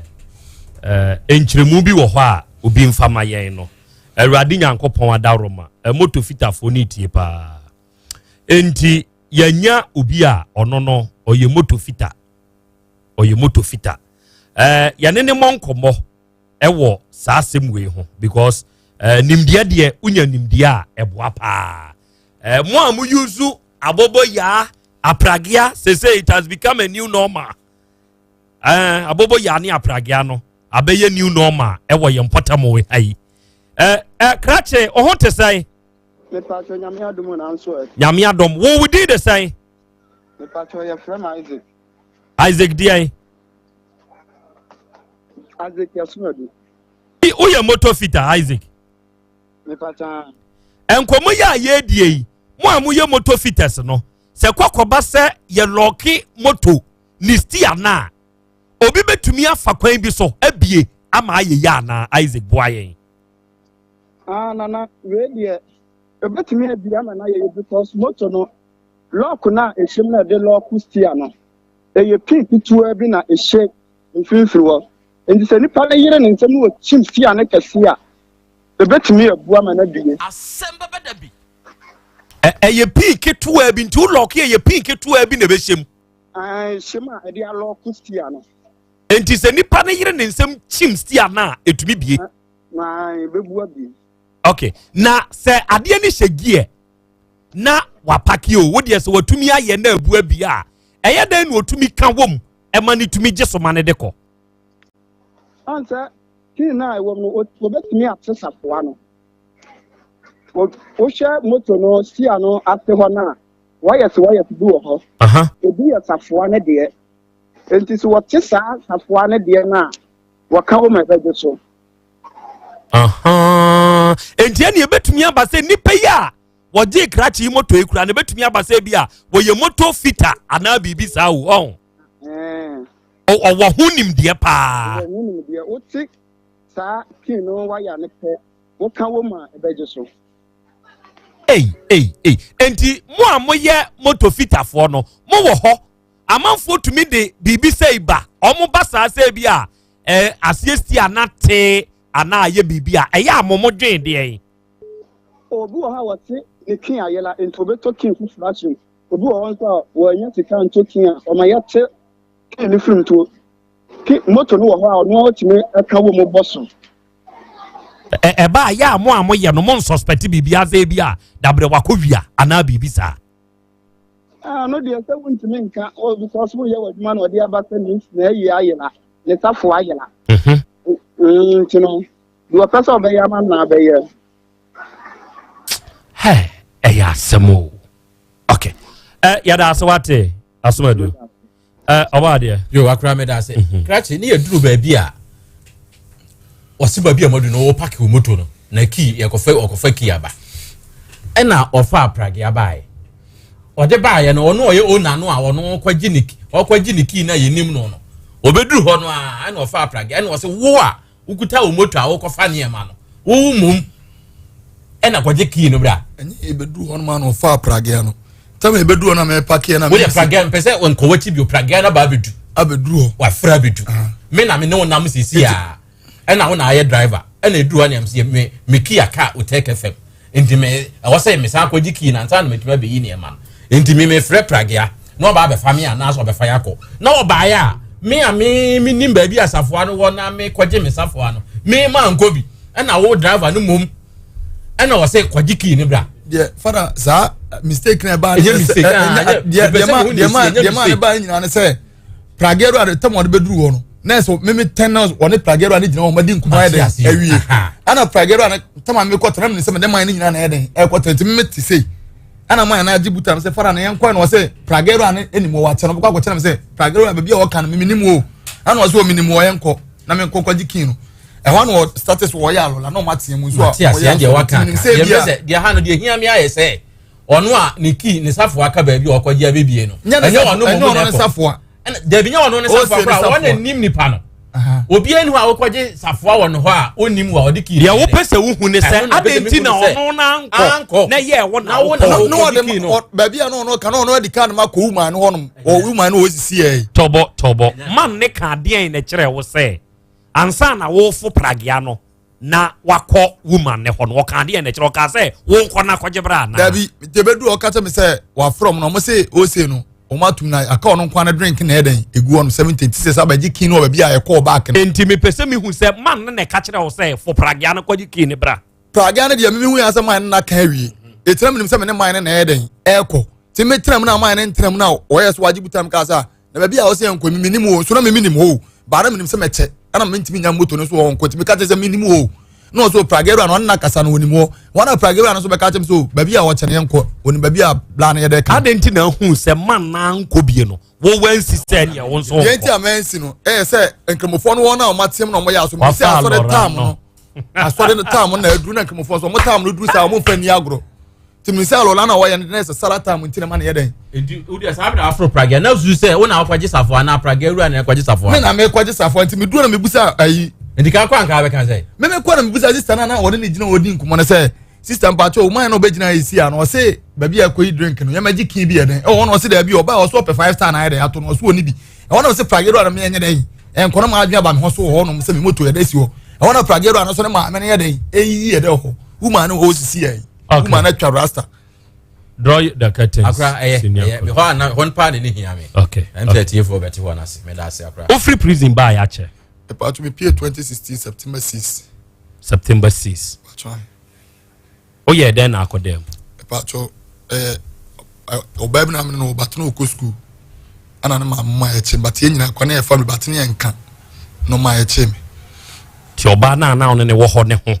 ɛɛ nkyerɛmu bi wɔ hɔ a obi nfa ma yɛn no, Awurade Nyankopɔn adaworoma moto fitafoɔ no tie paa. Enti yɛnya obi a ɔno no ɔyɛ moto fita, ɔyɛ moto fita. Yɛne ne mmɔ nkɔmmɔ ɛwɔ saa asɛm wei ho because nimdeɛ deɛ, wonya nimdeɛ a ɛboa paa. Mo a mo use abobo yaa apragea sese, it has become a new normal. Abobo yaa ne apragea no abɛyɛ new normal ɛwɔ yɛn mpɔtam ha yi. Ɛɛ krakye, ɔho te sɛn? Mepatwɛ, Nyame adom na nso ɛ. Nyame adom. Wo din de sɛn? Mepatwɛ, yɛfrɛ me Isaac. Isaac deɛn? Isaac Asumadu. Woyɛ motor fitter Isaac? Mepata. Nkɔmmɔ yi a yɛredie yi, mo a moyɛ motor fitters no, sɛ kɔkɔba sɛ yɛlɔɔke moto ne steer no a, obi bɛtumi afa kwan bi so abie ama ayɛ yie anaa? Isaac boa yɛn. Ah, nana, wei deɛ, ɛbɛtumi abie ama no ayɛ yie because moto no, lock no a ɛhyɛ mu na ɛde lock steer no, ɛyɛ pin ketewa bi na ɛhyɛ mfimfini hɔ. Nti sɛ nipa no yere ne nsam na wɔkyim steer no kɛse a, ɛbɛtumi abu ama no abie. Asɛm bɛbɛ da bi. Ɛyɛ pin ketewa bi nti wo lock ɛyɛ pin ketewa bi na ɛbɛhyɛ mu. Ɛhyɛ mu a ɛde alɔɔko steer no. Nti sɛ nipa no yere ne nsam kyim steer no a, ɛtumi bie. Ɛbɛbu abie. Okay, na sɛ adeɛ no hyɛ gear na wapake o, wo deɛ sɛ watumi ayɛ na abu abie a, ɛyɛ dɛn na otumi ka wɔm ɛma ne tumi gye so ma ne de kɔ? Ɔn sɛ pin no a ɛwɔ mu no, wɔbɛtumi ate safoa no. Wohwɛ moto no steer no ase hɔ no a, wɔyɛ sɛ wɔyɛ bi wɔ hɔ. Ebi yɛ safoa no deɛ. Nti sɛ wɔte saa safoa no deɛ no a, wɔka wo ma ɛbɛgye so. Nti ɛne ɛbɛtumi aba sɛ nnipa yi a wɔgye krakye yi moto yi kura no, ɛbɛtumi aba sɛ bi a wɔyɛ moto fitter anaa biribi saa o, ɔn. Ɔwɔ ho nimdeɛ paa. Ɔwɔ ho nimdeɛ. Wote saa pin no waya no pɛ, woka wɔ mu a ɛbɛgye so. Ei, ei, ei. Enti mo a moyɛ moto fitafoɔ no, mowɔ hɔ. Amanfoɔ tumi de biribi sɛ ba. Ɔmo ba saa sɛ bi a aseɛ si ana tee anaa ayɛ biribi a ɛyɛ a mo mo dwen deɛ yi. Obi wɔ hɔ a wɔte ne kin ayela nti obɛtɔ kin foforɔ ahyɛ mu. Obi wɔ hɔ nso a wɔanya sika ntɔ kin a ɔma yɛte kin no firi nto. Moto no wɔ hɔ a ɔno ɔtumi ɛka wɔ mu bɔ so. Ɛba a yɛ a mo a moyɛ no mo nsuspect biribi asɛ bi a dabrɛ wakɔ wia anaa biribi saa. Ah, no deɛ sɛ wontumi nka because woyɛ w'adwuma na ɔde aba sɛ ne na ayi ayela ne safo ayela. Nti no deɛ ɔpɛ sɛ ɔbɛyɛ ama no na abɛyɛ. Hɛ, ɛyɛ asɛm o. Okay. Yɛda ase wate asomadu. Ɔba adeɛ. Yo, akora meda ase. Krakye ne yɛduru baabi a ɔse baabi a madu no wɔ park wɔ moto no na key yɛkɔfa ɔkɔfa key aba. Ɛna ɔfa apragea baeɛ. Ɔde baeɛ no ɔno ɔyɛ owner no a ɔno ɔkɔgye ne ɔkɔgye ne key na yɛnim no no. Ɔbɛduru hɔ no a ɛna ɔfa apragea ɛna ɔse wo a wokuta wo moto a wokɔfa nneɛma no wowo mmom ɛna kɔgye key no bra. Ɛnyɛ yɛbɛduru hɔ nom a na ɔfa apragea no. Tɛm yɛbɛduru hɔ na mɛpakeɛ na woyɛ pragea mpɛ sɛ nkɔ wakyi bio pragea no ba abɛdu. Abɛduru hɔ. Wafra abɛdu. Me na me ne wo nam sisi a ɛna wo na ayɛ driver ɛna ɛduru hɔ na ɛm me me key aka Otec FM nti me ɛwɔ sɛ me san kɔgye key na nsa na metumi abɛyi nneɛma no nti me mefrɛ pragea na ɔba abɛfa me anaasɛ ɔbɛfa yɛ akɔ na ɔbaeɛ a me a me menim baabi asafoa no wɔ na me kɔgye me safoa no me ma nkɔ bi ɛna wo driver no mmom ɛna ɔsɛ kɔgye key no bra. Deɛ fada saa mistake na ɛbaa ɛnyɛ mistake deɛ deɛ ma deɛ ma ne baa nyinaa ne sɛ pragero a tɛm ɔde bɛduru hɔ no na ɛsɛ mímí tɛn na ɔne pragero a ne gyina hɔ ɔmo di nkɔmɔ ayɛ dɛ awie ɛna pragero a ne tɛm a mi kɔ tɛn mi ne sɛ mi ne man ne nyinaa na ɛyɛ dɛ ɛkɔ tɛn ti mímí ti sei ɛna man na agye buta mi sɛ fada na yɛn kɔ ɛna ɔsɛ pragero a ne ɛnim wɔ akyɛ no ɔbɛkɔ akɔkyerɛ mi sɛ pragero a baabi a ɔka no mímí nim o ɛna ɔsɛ ɔmi nim wɔ yɛn kɔ na mi nkɔ kɔgye kin no ɛhɔ na ɔ status wɔ ɔyɛ alɔla na ɔmo ateɛ mu nso a ɔyɛ alɔla ti mi nim sɛ ebi a deɛ ha no deɛ hia mi ayɛ sɛ ɔno a ne kii ne safoa aka baabi a ɔkɔgye abɛbie no ɛnyɛ ɔno mu na ɛkɔ dabi nyɛ ɔno ne safoa koraa wɔn na nim nipa no obiara ni hɔ a wokɔgye safoa wɔ no hɔ a ɔnim wɔ ɔde kii deɛ wopɛ sɛ wohu ne sɛ adɛn nti na ɔno na ankɔ na yɛ ɛwɔ na wokɔ na ɔde baabi a na ɔno ka na ɔno adi kaa no ma kɔ woman no hɔnom ɔ woman no ɔsisi yɛ tɔbɔ tɔbɔ man ne ka adeɛn na kyerɛ wo sɛ ansa na wofo pragea no na wakɔ woman ne hɔ no ɔka adeɛ na kyerɛ ɔka sɛ wonkɔ na akɔgye bra anaa. Dabi debedu ɔka kyerɛ me sɛ wafrɛ ɔmo na ɔmo se ose no ɔmo atum na aka ɔno nko ara drink na ɛdɛn egu hɔ no 70 ti sɛ sɛ abɛgye kin no wɔ baabi a ɛkɔɔ back no. Nti mepɛ sɛ mehu sɛ man no na ɛka kyerɛ wo sɛ fo pragea no kɔgye kin no bra. Pragea no deɛ mehu yɛ sɛ man no na ka awie ɛtena menim sɛ me ne man no na ɛyɛ dɛn ɛkɔ nti metena mu na man no ntena mu na ɔyɛ so wagye butam kaa sɛ na baabi a ɔsɛ yɛn nkɔ mi nim o nso na mi nim hɔ o baara mi nim sɛ mɛkyɛ ɛna mi ntumi nya moto no so wɔ nkɔ nti mi ka kyerɛ sɛ mi nim o. Na ɔsɛ Pragera no ɔne na kasa no onim hɔ. Wɔn a Pragera no nso bɛka kyerɛ me sɛ o baabi a wɔkyɛ no yɛnkɔ onim baabi a bla no yɛde ka. Adɛn nti na ahu sɛ man na ankɔ bie no wo wansi sɛ neɛ wo nso Deɛ nti a mansi no ɛyɛ sɛ nkramofoɔ no wɔn a wɔn ateam na wɔyɛ aso mi sɛ asɔre taam no asɔre no taam no na aduru na nkramofoɔ nso wɔn taam no duru saa wɔn mfa ni agorɔ nti mi sɛ alɔla na wɔyɛ no na ɛsɛ sara taam nti na ma no yɛ dɛn. Nti wo deɛ saa bere aforo pragea na susu sɛ wo na wokɔgye safoa anaa pragea wura na ɛkɔgye safoa. Me na mekɔgye safoa nti meduro na mebusa ayi. Nti ka kɔ anka bɛka sɛ. Me mekɔ na mebusa sista na na wɔne ne gyina wɔdi nkɔmmɔ no sɛ sista mpakyɛ o man na ɔbɛgyina ɛsi a na ɔse baabi a ɛkɔyi drink no yɛmɛgye kin bi yɛ dɛn ɛwɔ hɔ na ɔse daabi ɔbaa ɔso ɔpɛ five star na ayɛ dɛn ato no ɔso ɔni bi ɛhɔ na ɔse pragea wura no menyɛ dɛn ɛnkɔ no maa adwene aba me ho so wɔ hɔ nom sɛ me moto yɛ dɛ si hɔ ɛhɔ na pragea wura no so ne maame no yɛ dɛn ɛyiyi yɛ dɛ hɔ woman no ɔsisi yɛ woman no atwa rasta draw the curtains. Akora ɛyɛ ɛyɛ mi hɔ ana hɔ paa na ne hia mi. Okay. Ɛm sɛ tiefoɔ bɛte hɔ n'ase mɛ da ase akora. Ofiri prison baa yɛ akyɛ. Ɛpaatwo mi pie 2016 September 6. September 6. Paatwo ayi. O yɛ dɛn na akɔ dɛm. Ɛpaatwo ɛɛ ɔbaa bi na mi na ɔba tena ɔkɔ sukuu ɛna ne maame ma yɛ kye but yɛn nyinaa kɔ ne yɛ family but ne yɛ nka na ɔma yɛ kye mi. Ti ɔbaa naa naa ɔne ne wɔ hɔ ne ho.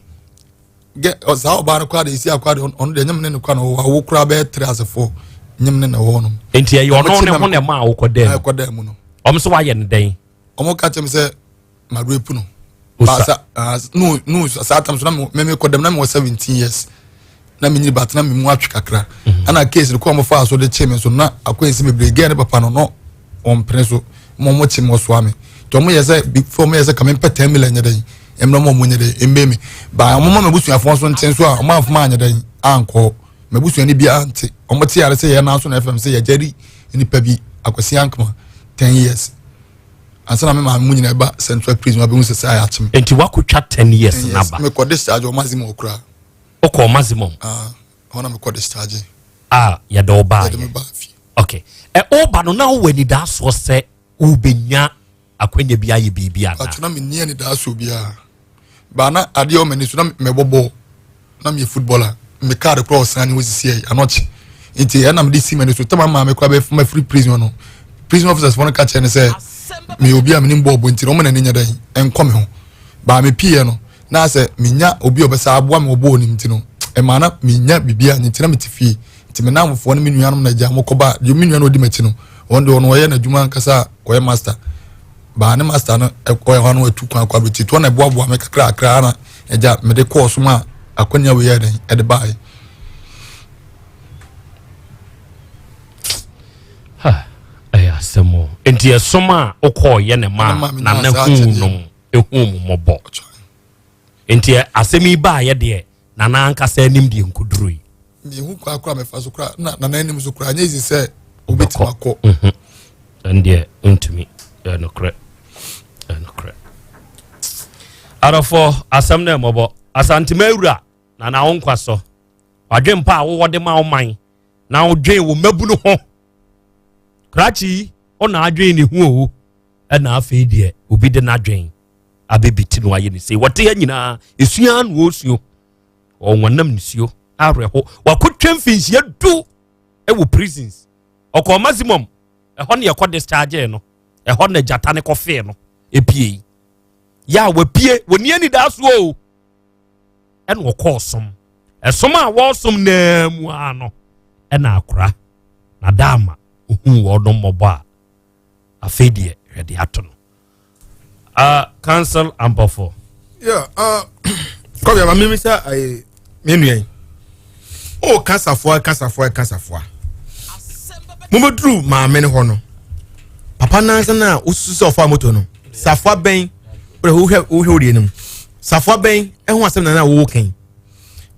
Gɛ ɔ saa ɔbaa no koraa de esi akora de ɔno deɛ nyɛ me ne no koraa na ɔwɔ awo koraa bɛyɛ three ase four nyɛ me ne na ɛwɔ hɔ nom. Nti ɛyɛ ɔno ne ho na ɛma awokɔ dɛm. Ɛkɔ dɛm mu no. Ɔmo nso wayɛ no dɛn? Ɔmo ka kyerɛ me sɛ ma rape no. Baasa ah no no saa tam so na me me kɔ dɛm na me wɔ 17 years. Na me nyini but na me mu atwe kakra. Mhm. Ɛna case no kɔ ɔmo faa so de kye me so na akɔnsi bebree gɛɛ ne papa no no ɔmpene so ma ɔmo kye me ɔsoa me. Nti ɔmo yɛ sɛ before ɔmo yɛ sɛ kame mpɛ 10 million nyɛ dɛn mmerɛ ɔmo ɔmo nyɛ dɛn mbɛ mi. Ba ɔmo ma m'abusuafoɔ nso nte nso a ɔmo amfoma anyɛ dɛn ankɔ. M'abusuani biara nte. Ɔmo te yare sɛ yɛn nan so na ɛfam sɛ yɛgyari nipa bi Akwasi Ankama 10 years. Ansa na me maame mu nyinaa ba Central Prison abɛhu sɛ sɛ ayɛ akye me. Nti wakotwa 10 years naba. Mekɔ discharge wɔ Maximum koraa. Wokɔ Maximum? Ah, hɔ na mekɔ discharge. Ah, yɛde wo baa yɛ. Yɛde me baa fie. Okay. Ɛ woba no na wowɔ anidasoɔ sɛ wobɛnya akwanya bi ayɛ biribi anaa? Atwo na menni anidasoɔ biara. Baa na adeɛ wɔ m'ani so na mɛbɔ bɔɔl na meyɛ footballer. Me kaade koraa ɔsan ne hɔ sisi yɛ anɔkye. Nti ɛna mede si m'ani so. Tama maame koraa bɛfuma free prison no. Prison officers fo no ka kyerɛ ne sɛ meyɛ obi a menim bɔɔl bɔ nti na ɔmo n'ani nyɛ dɛn ɛnkɔ me ho. Baa me pii no na sɛ menya obi a ɔbɛsa aboa me wɔ bɔɔl nim nti no ɛmaa na menya biribi a nti na mete fie. Nti me namfoɔ ne me nuanom na agya mokɔba deɛ me nua no ɔdi m'akyi no wɔn deɛ ɔno ɔyɛ n'adwuma ankasa a ɔyɛ master baa ne master no ɔyɛ hɔ no atu kwan akɔ aburokyi toɔ na ɛboaboa me kakra kakra na agya mede kɔɔ so ma akɔnya wei yɛ dɛn ɛde baeɛ. Ɛyɛ asɛm o. Nti ɛsom a wokɔɔyɛ ne ma nana huu nom ehu mu mmɔbɔ. Nti asɛm yi baayɛ deɛ nana ankasa anim deɛ nkuduru yi. Mehu kwan koraa mefa so koraa na nana anim so koraa nyɛ easy sɛ obetumi akɔ. Mhm. Ɛndeɛ ntumi ɛnokorɛ ɛnokorɛ. Adɔfoɔ asɛm no ɛmɔbɔ Asantema awura nana wo nkwa so wadwen pa a wowɔ de ma wo man na wodwen wo mmabunu ho krakye yi ɔna adwen ne ho o ɛna afei deɛ obi de n'adwen abɛbi ti no ayɛ ne sei wɔte ha nyinaa esua na wɔsuo ɔnwanam nsuo awerɛho wakɔtwa mfinhyia du wɔ prisons ɔkɔɔ maximum ɛhɔ ne ɛkɔ discharge no ɛhɔ na gyata ne kɔfee no epie yɛ a wapue wɔni anidasoɔ o ɛna ɔkɔɔ som ɛsom a wɔsom naa mu ara no ɛna akora na daama ohun wɔn mmɔbɔ a afei deɛ hwɛ de ato no council ampɔfo. Yeah, kɔbi ama mímí sɛ ɛyɛ mi nua yi o kasafoa kasafoa kasafoa mo bɛ duru maame no hɔ no papa nansa na osusu sɛ ɔfa moto no safoa bɛn wohwɛ wohwɛ wo deɛ no mu safoa bɛn ɛho asɛm na na wɔwɔ kɛn.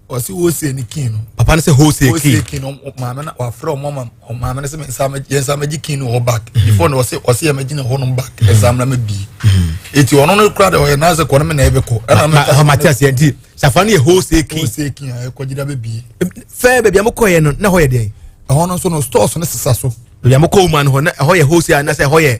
Ɔsi wholesale ni kin no. Papa no sɛ wholesale kin. Wholesale kin no maame na wafrɛ ɔmo ama maame no sɛ nsa yɛn nsa mɛgye kin no hɔ back. Mhm. Before no ɔsi ɔsi yɛn mɛgye ne hɔ nom back. Ɛnsa mhm. mìíràn mɛ bi. Mhm. Eti ɔno no kura de ɔyɛ n'asɛ kɔ ne mi na ɛbɛ kɔ. Ɛna mi ka mate aseɛ nti safa no yɛ wholesale kin. Wholesale kin a ɛkɔ gyina bɛ bi. Fɛɛ baabi a mo kɔ yɛ no na hɔ yɛ deɛ. Ɛhɔ no nso no stores no sisa so. Baabi a mo kɔ woman hɔ na ɛhɔ yɛ wholesale anasɛ ɛhɔ yɛ.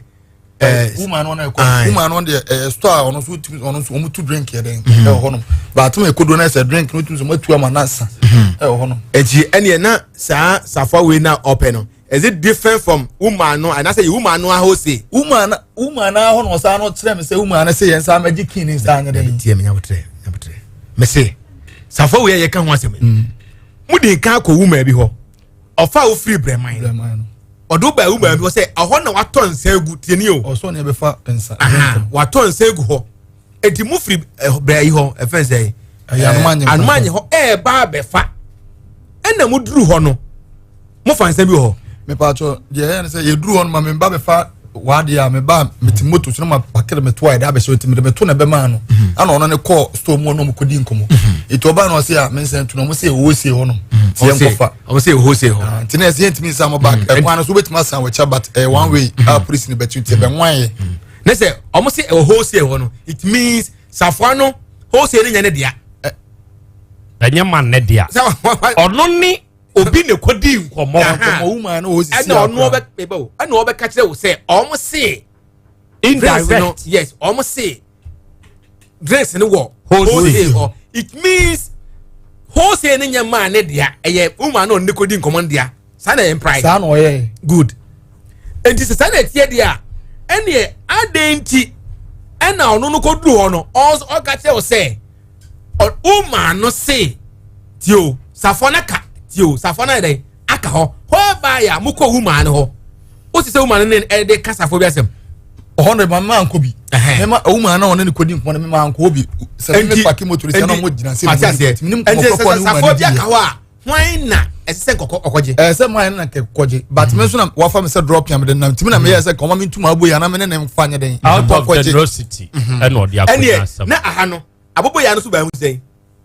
Eh, woman no na ɛkɔ woman no deɛ ɛyɛ store a ɔno nso tumi ɔno nso wɔn tu drink yɛ dɛn mhm. ɛwɔ hɔnom baatu ma ekodo na ɛsɛ drink no tumi sɛ wɔn atu ama na sa mhm. ɛwɔ hɔnom. Eti ɛnìyɛ na saa safa wei na ɔpɛ no is it different from woman no anaasɛ yɛ woman no ahɔ se. Woman no woman no ahɔ na ɔsan no kyerɛ mi sɛ woman no sɛ yɛn nsa amagye kin ne nsa anyɛ dɛn. Tiɛ mi nyabotrɛ nyabotrɛ. Mese safoa wei a yɛka ho asɛm yi, mo de nka akɔ wuma bi hɔ, ɔfa a wofiri brɛman no, ɔde wo ba wuma bi hɔ sɛ ɛhɔ na watɔ nsa agu. Tieni o, ɔsɔ ne ɛbɛfa nsa. Watɔ nsa agu hɔ, eti mo firi brɛ yi hɔ, ɛfɛn sɛ Anomanye hɔ ɛɛba abɛfa, ɛna mo duru hɔ no mo fa nsa bi wɔ hɔ. Mepatɔ deɛ ɛyɛ no sɛ yɛduru hɔ no ma memba bɛfa wadeɛ a meba mete moto so na ma pakere meto a yɛde abɛhyɛ nti mede meto na ɛbɛmaa no mhm. Ana ɔno ne kɔɔ store mu ɔno ɔmokɔdi nkɔmmɔ mhm. Nti ɔbaa no ɔse a mensɛ nto no ɔmo sɛ ɛwɔ sie hɔ nom mhm. nti yɛnkɔfa ɔmo sɛ ɛwɔ sie hɔ ah, nti na ɛsɛ yɛntumi nsa mo back ɛkwan no so wobɛtumi asan wɔkyɛ but ɛyɛ one way a polisi no bɛkyi nti ɛbɛnwan yɛ ne sɛ ɔmo sɛ ɛwɔ wholesale hɔ no, it means safoa no wholesale no nyɛ ne dea. Ɛnyɛ man ne dea, ɔno ne obi na kɔdi nkɔmmɔ. Ɛna ɔno ɔbɛ ɛbɛ o, ɛna ɔbɛka kyerɛ wo sɛ ɔmo se indirect. Yes, ɔmo se drinks no wɔ wholesale hɔ, it means wholesale no nyɛ maa ne dea, ɛyɛ woman na ɔno ne kɔdi nkɔmmɔ no dea. Saa na ɛyɛ mprae. Saa na ɔyɛ. Good. Nti sɛ saa na ɛteɛ deɛ a, ɛneɛ adɛn nti ɛna ɔno no kɔduru hɔ no ɔka kyerɛ wo sɛ womaa no se tio safoa no aka tio safoa no ayɛ dɛn aka hɔ whereby a mokɔ womaa no hɔ wosi sɛ womaa no ne ɛde ka safoa bi asɛm. Ɔhɔ no mama ankɔ bi mema womaa no ɔne ne kɔdi nkɔmmɔ no mema ankɔ bi sɛ me paki motor sɛ na ɔmo gyina sɛ nti sɛ safoa bi aka hɔ a, hwan na ɛsɛ sɛ nkɔkɔ ɔkɔgye. Ɛsɛ sɛ maa na nkɛ kɔgye but mi nso na wafa mi sɛ drop yam de nam tìmi na mi yɛ sɛ kɔma mi ntum abo yi ana mi ne ne nfa nyɛ den. Out of generosity ɛna ɔde akɔgye asɛm. Ɛnneɛ na aha no aboboyaa no so baa mu sɛn.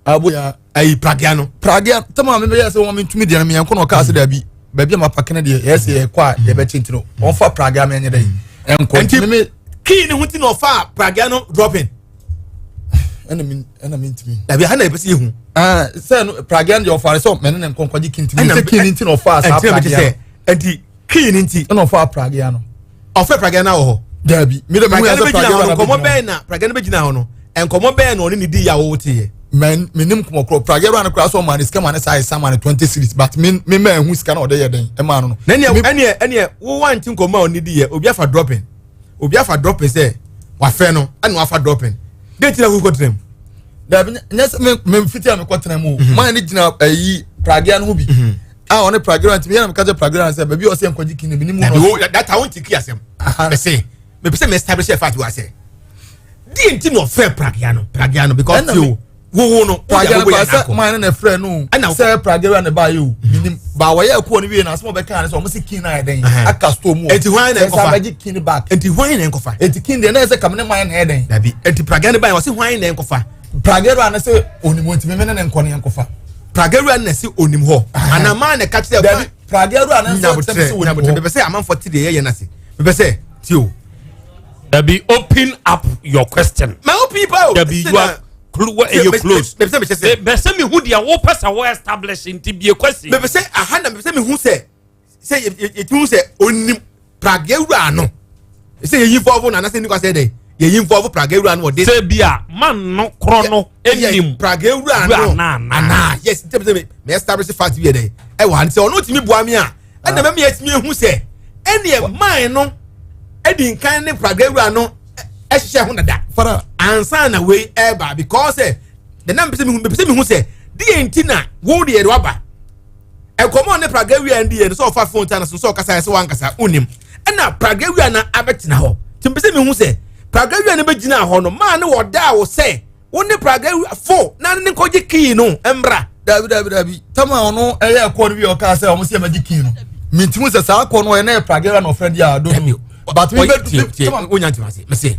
Aboboyaa. Ayi pragea no. Pragea tɛm a mi bɛ yɛ sɛ wɔn mi ntumi deɛ no mi yɛn kɔ na ɔka ase dɛbi baabi a ma pake no deɛ yɛ sɛ yɛ kɔ a yɛ bɛ kye nti no wɔn fa pragea mi ɛnyɛ dɛ ɛnkɔ. Nti kii ne ho ti na ɔfa pragea no dropping. Ɛna mi ɛna mi ntumi. Dabi aha na yɛ pɛ sɛ yɛ hu. Sɛ no pragea no deɛ ɔfa sɛ mɛne ne nkɔnkɔ gye kii ntumi sɛ kii ne nti na ɔfa saa pragea no. Nti kii ne nti. Ɛna ɔfa pragea no. Ɔfɛ pragea no wɔ hɔ. Dabi mi de mi hu yɛ sɛ pragea no nkɔmɔ bɛn na pragea no bɛ gyina hɔ no, nkɔmɔ bɛn na ɔne ne di yɛ a wɔwɔ ti yɛ. Mɛ mi nim kɔmɔ korɔ pragea no kora sɛ ɔma ne sika ma ne saa ɛsa ma ne 20 cedis but mi mi mɛ ehu sika na ɔde yɛ den ɛma no no. Ɛnìyɛ ɛnìyɛ ɛnìyɛ wo wa nti nkɔmɔ a ɔne di yɛ, obi afa dropping, obi afa dropping sɛ wafɛ no, ɛna wafa dropping de ti na kò kɔ tena mu. Dabi, nyɛ sɛ me me fiti a mekɔ tena mu o, maa ne gyina ayi pragea no ho bi a ɔne pragea no ntumi yɛn na meka kyerɛ pragea no sɛ baabi a ɔsɛ nkɔgye kii no bi ne mu. Dabi wo data wo nti ki asɛm mɛsɛ mepɛ sɛ mɛ establish a fact wa sɛ di nti na ɔfrɛ pragea no, pragea no because ti o wowo no. Pragea no kɔ sɛ maa ne na ɛfrɛ no sɛ pragea no ba yɛ o minim ba wɔyɛ ɛkɔɔ no wie na asɛm ɔbɛka ne sɛ ɔmo si kii no ayɛ dɛn aka store mu. Eti hwan na nkɔfa? Sɛ abɛgye kii no back. Eti hwan na nkɔfa? Eti kii deɛ na yɛ sɛ kam ne maa na yɛ dɛn. Dabi, eti pragea no ba yɛ ɔsi hwan na nkɔfa? Pragea no ana sɛ onim nti mímí ne ne nkɔ ne nkɔfa. Pragea no na si onim hɔ ana maa na ɛka kyerɛ. Dabi, pragea no ana sɛ ɔkyerɛ sɛ onim hɔ. Mepɛ sɛ amanfoɔ te deɛ yɛyɛ no ase, mepɛ sɛ ti o. Dabi, open up your question. Ma open pa o. Dabi, you are ɛyɛ close. Mepɛ sɛ mekyɛ sɛ. Mepɛ sɛ mehu deɛ wopɛ sɛ wo establish nti bie kwasi. Mepɛ sɛ aha na mepɛ sɛ mehu sɛ sɛ yɛtumi hu sɛ onim pragea wura no sɛ yɛyi involve no anasɛ nikwa sɛ dɛn yɛyi involve pragea wura no wɔ de. Sɛ bi a man no korɔ no enim pragea wura no anaa, yes, ntɛm sɛ me establish fact bi yɛ dɛn ɛwɔ ha sɛ ɔno tumi boa mi a ɛna mɛmi yɛtumi ehu sɛ ɛneɛ man no ɛdi nkan ne pragea wura no ɛhyehyɛ ho dada ansa na wei ɛɛba because ɛ nana mpɛ sɛ mihu, mpɛ sɛ mihu sɛ deɛ nti na wo deɛ de waba nkɔmɔ ne pragawia ndi yɛ no sɛ ɔfa phone ta na so sɛ ɔkasa yɛ sɛ wankasa wonim ɛna pragawia na abɛtena hɔ nti mpɛ sɛ mihu sɛ pragawia no bɛgyina hɔ no maa ne wɔdaa wo sɛ wo ne pragawia fo na ne nkɔgye kii no mmra. Dabi dabi dabi, tam a ɔno ɛyɛ ɛkɔɔ no bi a ɔkaa sɛ ɔmo sɛ ɛmɛgye kii no, mintimu sɛ saa kɔɔ no ɔyɛ na yɛ pragawia na ɔfrɛ deɛ a do no but mi bɛ tie tie wonya ntoma se mese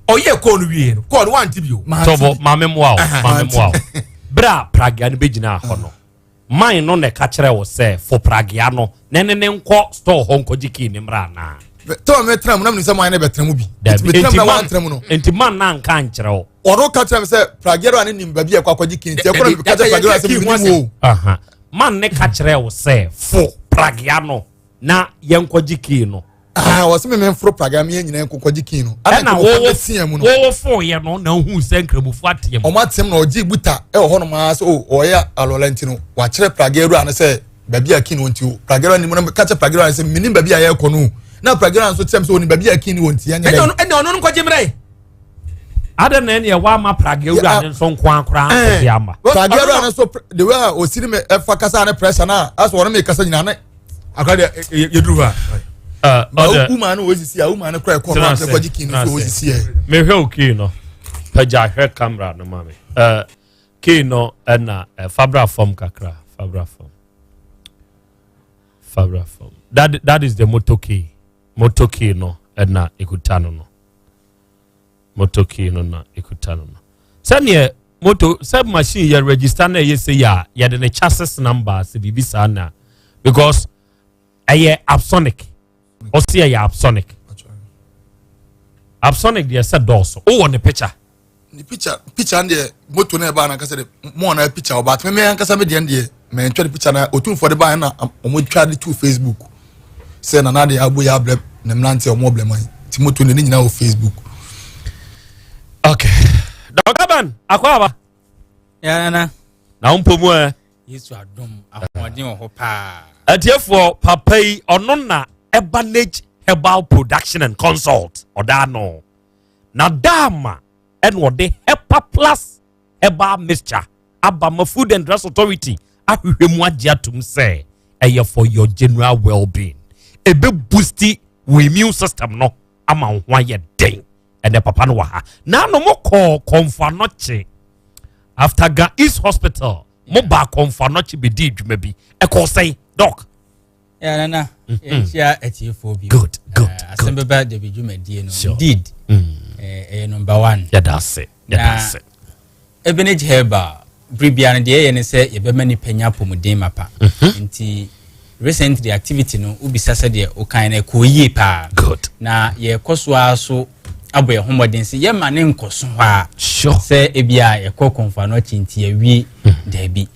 ɔyɛ kɔɔ no wie no kɔɔ no wante bio. Tɔbɔ maame mmoa o, maame mmoa o, bere a pragea no bɛgyina hɔ no, man no na ɛka kyerɛ wo sɛ fo pragea no na ne ne nkɔ store hɔ nkɔgye kii ne mmra anaa? Tɛma mi tena mu na mi sɛ maa ne bɛ tena mu bi. Dabi, eti mi tena mu na wa tena mu no. Nti man na nka nkyerɛ wo. Ɔno ka kyerɛ mi sɛ pragea no a ne nim baabi a ɛkɔ akɔgye kii nti ɛkɔ na mi ka kyerɛ pragea no sɛ mi nim wo. Man ne ka kyerɛ wo sɛ fo pragea no na yɛnkɔgye kii no. Wɔsɛ mi mforo pragea mi yɛn nyinaa nkɔgye kii no. Ɛna wɔwɔ fo yɛ no na ohun sɛ nkramofo ateɛ mu. Ɔmo ateɛ mu na ɔgye buta ɛwɔ hɔnom ara sɛ o ɔyɛ alɔla nti no wakyerɛ pragea wura no sɛ baabi a kii no nti o pragea wura no mu na ka kyerɛ pragea wura no sɛ minim baabi a yɛrekɔ no na pragea wura no nso kyerɛ mi sɛ onim baabi a kii no wɔ nti yɛnyɛ dɛ. Ɛna ɔno nkɔgye mmerɛ. Adɛn na ɛneɛ woama pragea wura ne nso nko akora de ama? Pragea wura ne nso, the way a ɔsi ne me ɛfa kasa ne pressure na asɛ ɔne me kasa nyinaa ne akora deɛ yɛduru hɔ a woma no wɔsisi a woma no kora ɛkɔ no akɔ kɔgye kii no so wɔsisi ɛ. Mehwɛ wo kii no, pagya hwɛ camera no ma me. Kii no ɛna fabra fam kakra, fabra fam, fabra fam. That is the motor key. Motor key no ɛna ekuta no. Motor key no na ekuta no. Sɛneɛ moto sɛ machine yɛ register na ɛyɛ sɛ yɛ a yɛde ne chassis number sɛ biribi saa na, because ɛyɛ Apsonic. Ɔsi ɛyɛ Apsonic. Apsonic deɛ sɛ dɔɔso. Wowɔ ne picture? Ne picture no deɛ, moto no ɛbaa nankasa de mo ɔna picture ɔba atumi mi ankasa mi deɛ no deɛ mɛntwa ne picture na Otumfoɔ de baa na ɔmo twa de to Facebook sɛ nana de abo yɛ abrɛ ne mmeranteɛ ɔmo ɔbrɛ man ti moto no ne nyinaa wɔ Facebook. Okay, Dr. Ben akɔ aba. Nana. Na wo mpo mu ɛ? Yesu adom, ahoɔden wɔ hɔ paa. Atiefoɔ, papa yi ɔno na Ebanage Herbal Production and Consult ɔdaa no na daama ɛna ɔde Hepa Plus herbal mixture aba ma Food and Drugs Authority ahwehwɛ mu agye atum sɛ ɛyɛ for your general well-being. Ebe boost wo immune system no ama wo ho ayɛ den. Ɛnɛ papa no wɔ ha. Naano mo kɔɔ Kɔmfo Anɔkye after Ga East Hospital, mo ba Kɔmfo Anɔkye bɛdi dwuma bi. Ɛkɔɔ sɛn, Doc? Ya nana, yɛnhyia atiefoɔ bi. Good. Asɛm bɛba dabi dwumadie no. Indeed, ɛyɛ number one. Yɛda ase, yɛda ase. Ebenage Herbal, bere biara no deɛ ɛyɛ ne sɛ yɛbɛma nipa nya apɔmuden mapa. Nti recently activity no, wobisa sɛ deɛ wokan no ɛkɔɔ yie paa. Na yɛkɔ so ara so abɔ yɛn ho mmɔden sɛ yɛma ne nkɔso hɔ a sɛ ebia yɛkɔ Kɔmfo Anɔkye nti yɛwie, daabi,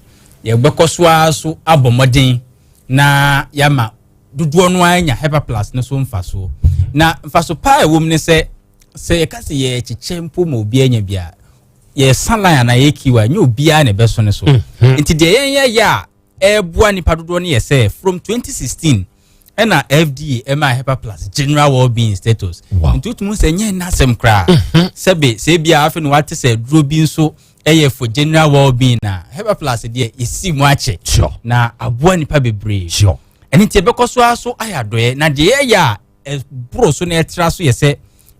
yɛbɛkɔ so ara so abɔ mmɔden na yɛama dodoɔ no ara nya Hepa Plus no so mfasoɔ. Na mfaso paa a ɛwɔ mu ne sɛ yɛka sɛ yɛkyekyɛ mpo ma obi anya bi a, yɛsa line anaa yɛ queue a, nyɛ obiara na ɛbɛso ne so. Nti deɛ yɛn yɛyɛ a ɛreboa nipa dodoɔ no yɛ sɛ from 2016 ɛna FDA ɛma Hepa Plus general well-being status. Nti wotumi sɛ nyɛ n'asɛm koraa sɛbe sɛ ebia afei na wate sɛ duro bi nso ɛyɛ for general well-being na Hepa Plus deɛ yɛsi mu akyɛ na aboa nipa bebree. Ɛno nti yɛbɛkɔ so ara so ayɛ adɔeɛ. Na deɛ yɛyɛ a ɛboro so na ɛtra so yɛ sɛ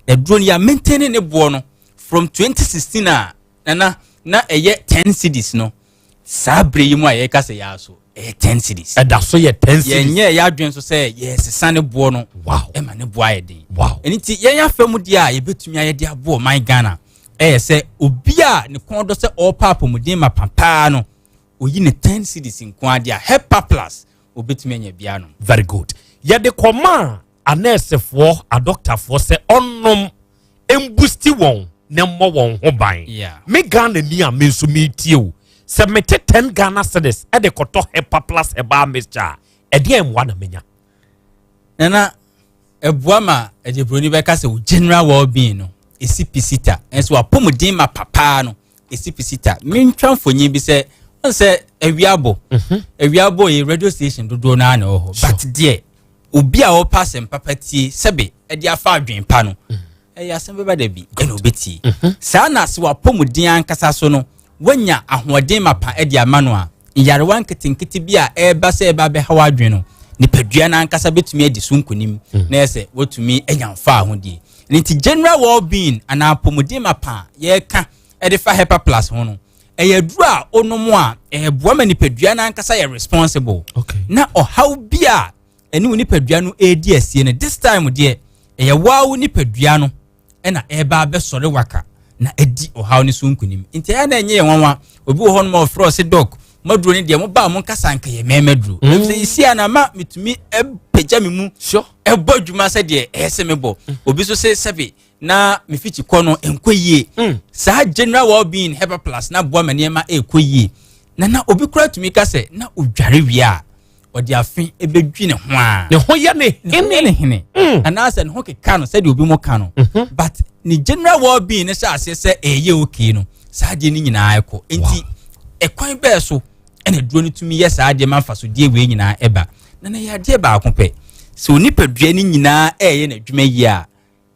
aduro no yɛ maintain ne boɔ no from 2016 a nana na ɛyɛ 10 cedis no, saa bere yi mu a yɛka sɛ yɛa so ɛyɛ 10 cedis. Ɛda so yɛ 10 cedis. Yɛnyɛ yɛ adwene so sɛ yɛsesa ne boɔ no ɛma ne boɔ ayɛ den. Ɛno nti yɛn afa mu deɛ a yɛbɛtumi ayɛ de aboɔ ɔman Ghana ɛyɛ sɛ obi a ne kɔn dɔ sɛ ɔrepa apɔmuden ma pampaa no, oyi ne 10 cedis nko adeɛ a, Hepa Plus obɛtumi anya bia no. Very good. Yɛde kɔma a anɛɛsefoɔ, adɔktafoɔ sɛ ɔnom mboost wɔn na mmɔ wɔn ho ban. Me Ghana ni a me nso metie o, sɛ mete 10 Ghana cedis ɛde kɔtɔ Hepa Plus herbal mixture a, ɛdeɛ mmoa na menya? Nana, ɛboa ma ɛde buroni bɛka sɛ wo general well-being no ɛsi pisita, ɛnso wapɔmuden ma papaa no ɛsi pisita. Mentwa mfonyin bi sɛ ɔn sɛ awia bɔ, awia bɔ yɛ radio station dodoɔ no ara na ɛwɔ hɔ, but deɛ obi a ɔpa asɛm papa tie sɛbe ɛde afa adwen pa no, ɛyɛ asɛm bɛba da bi ɛna obɛtie. Saa na sɛ wapɔmuden ankasa so no wanya ahoɔden mapa ɛde ama no a, nyarewa nketenkete bi a ɛreba sɛ ɛba bɛha w'adwene no, nipadua no ankasa bɛtumi adi so nkonim na yɛ sɛ watumi anya mfa ahodie. Nti general well-being anaa apɔmuden mapa a yɛreka ɛde fa Hepa Plus ho no, ɛyɛ aduro a onom a ɛboa ma nipadua no ankasa yɛ responsible na ɔhaw bi a ɛne wo nipadua no ɛredi asie no, this time deɛ ɛyɛ waa wo nipadua no ɛna ɛreba abɛsɔre waka na ɛdi ɔhaw no so nkonim. Nti ɛyɛ na ɛnyɛ yɛn nwanwa obi wɔ hɔ nom a ɔfrɛ ɔse, "Doc, maduro no deɛ mo ba a mo nkasa nka yɛ mɛɛma duro mm. Sɛ esi a na ma metumi ɛpagya me mu ɛbɔ adwuma sɛ deɛ ɛyɛ sɛ mebɔ mm. Obi nso sɛ sɛbe na mefikyi kɔ no nkɔ yie mm. Saa general well-being Hepa Plus na boa ma nneɛma ɛrekɔ yie. Na obi kura tumi ka sɛ na odware wie a, ɔde afe ebedwi ne ho a, ne ho yɛ ne hene ne hene anaasɛ ne ho keka no sɛdeɛ obi mo ka no mm-hmm. But ne general well-being ne hyɛ aseɛ sɛ ɛyɛ okay no, saa adeɛ no nyinaa ɛkɔ. Nti ɛkwan bɛɛ so ɛna duro no tumi yɛ saa adeɛ ma mfasodeɛ wei nyinaa ɛba na na yɛ adeɛ baako pɛ sɛ onipadua no nyinaa ɛyɛ n'adwuma yie a,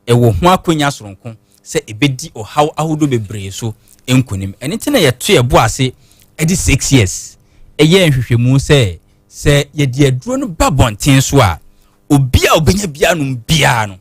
ɛwɔ ho akonnwa soronko. sɛ ɛbɛdi ɔhaw ahodoɔ bebree so nkonim. Ɛno nti na yɛto yɛbo ase ɛde 6 years ɛyɛ nhwehwɛmu sɛ yɛde aduro no ba bɔnten so a, obi a obɛnya biara nom biara no,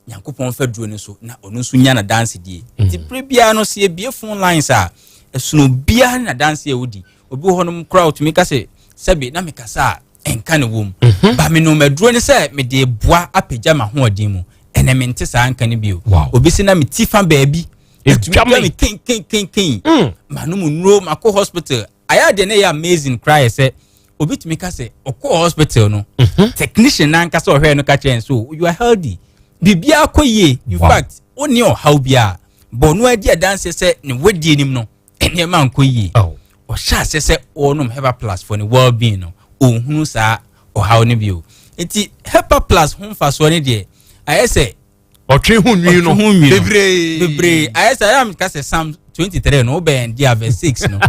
Nyankopɔn fa duro no so na ɔno nso nya n'adansedie. Nti bere biara no, sɛ yɛbie phone lines a, ɛsono obiara ne n'adanse a wodi. Obi wɔ hɔnom koraa, otumi ka sɛ, sɛbi na mekasa a ɛnka ne wom ba, menom aduro ne sɛ mede boa apagya m'ahoɔden mu, ɛnɛ mente saa nka no bio. Obi sɛ na me ti fa baabi ɛtumi Ɛtwa me. dwa me kenkenkenken, manom nnuro, makɔ hospital. Ayɛ adeɛ no yɛ amazing koraa yɛ sɛ obi tumi ka sɛ ɔkɔɔ hospital no, technician nankasa ɔhwɛɛ no ka kyerɛ no so, "You are healthy, biribiara kɔ yie." In fact, wonni ɔhaw biara bɔ no. Adi adanseɛ sɛ ne wadie nim no, nneɛma nkɔ yie. Ɔhyɛ ase sɛ ɔrenom Hepa Plus for ne well being no, ɔnhunu saa ɔhaw no bio. Nti Hepa Plus ho mfasoɔ no deɛ, ayɛ sɛ ɔtwe ho nwi no. Ɔtwe ho nwi no. Bebree. Bebree. Ayɛ sɛ ayɛ ka sɛ Psalm 23 no, wobɛn di a, verse 6 no,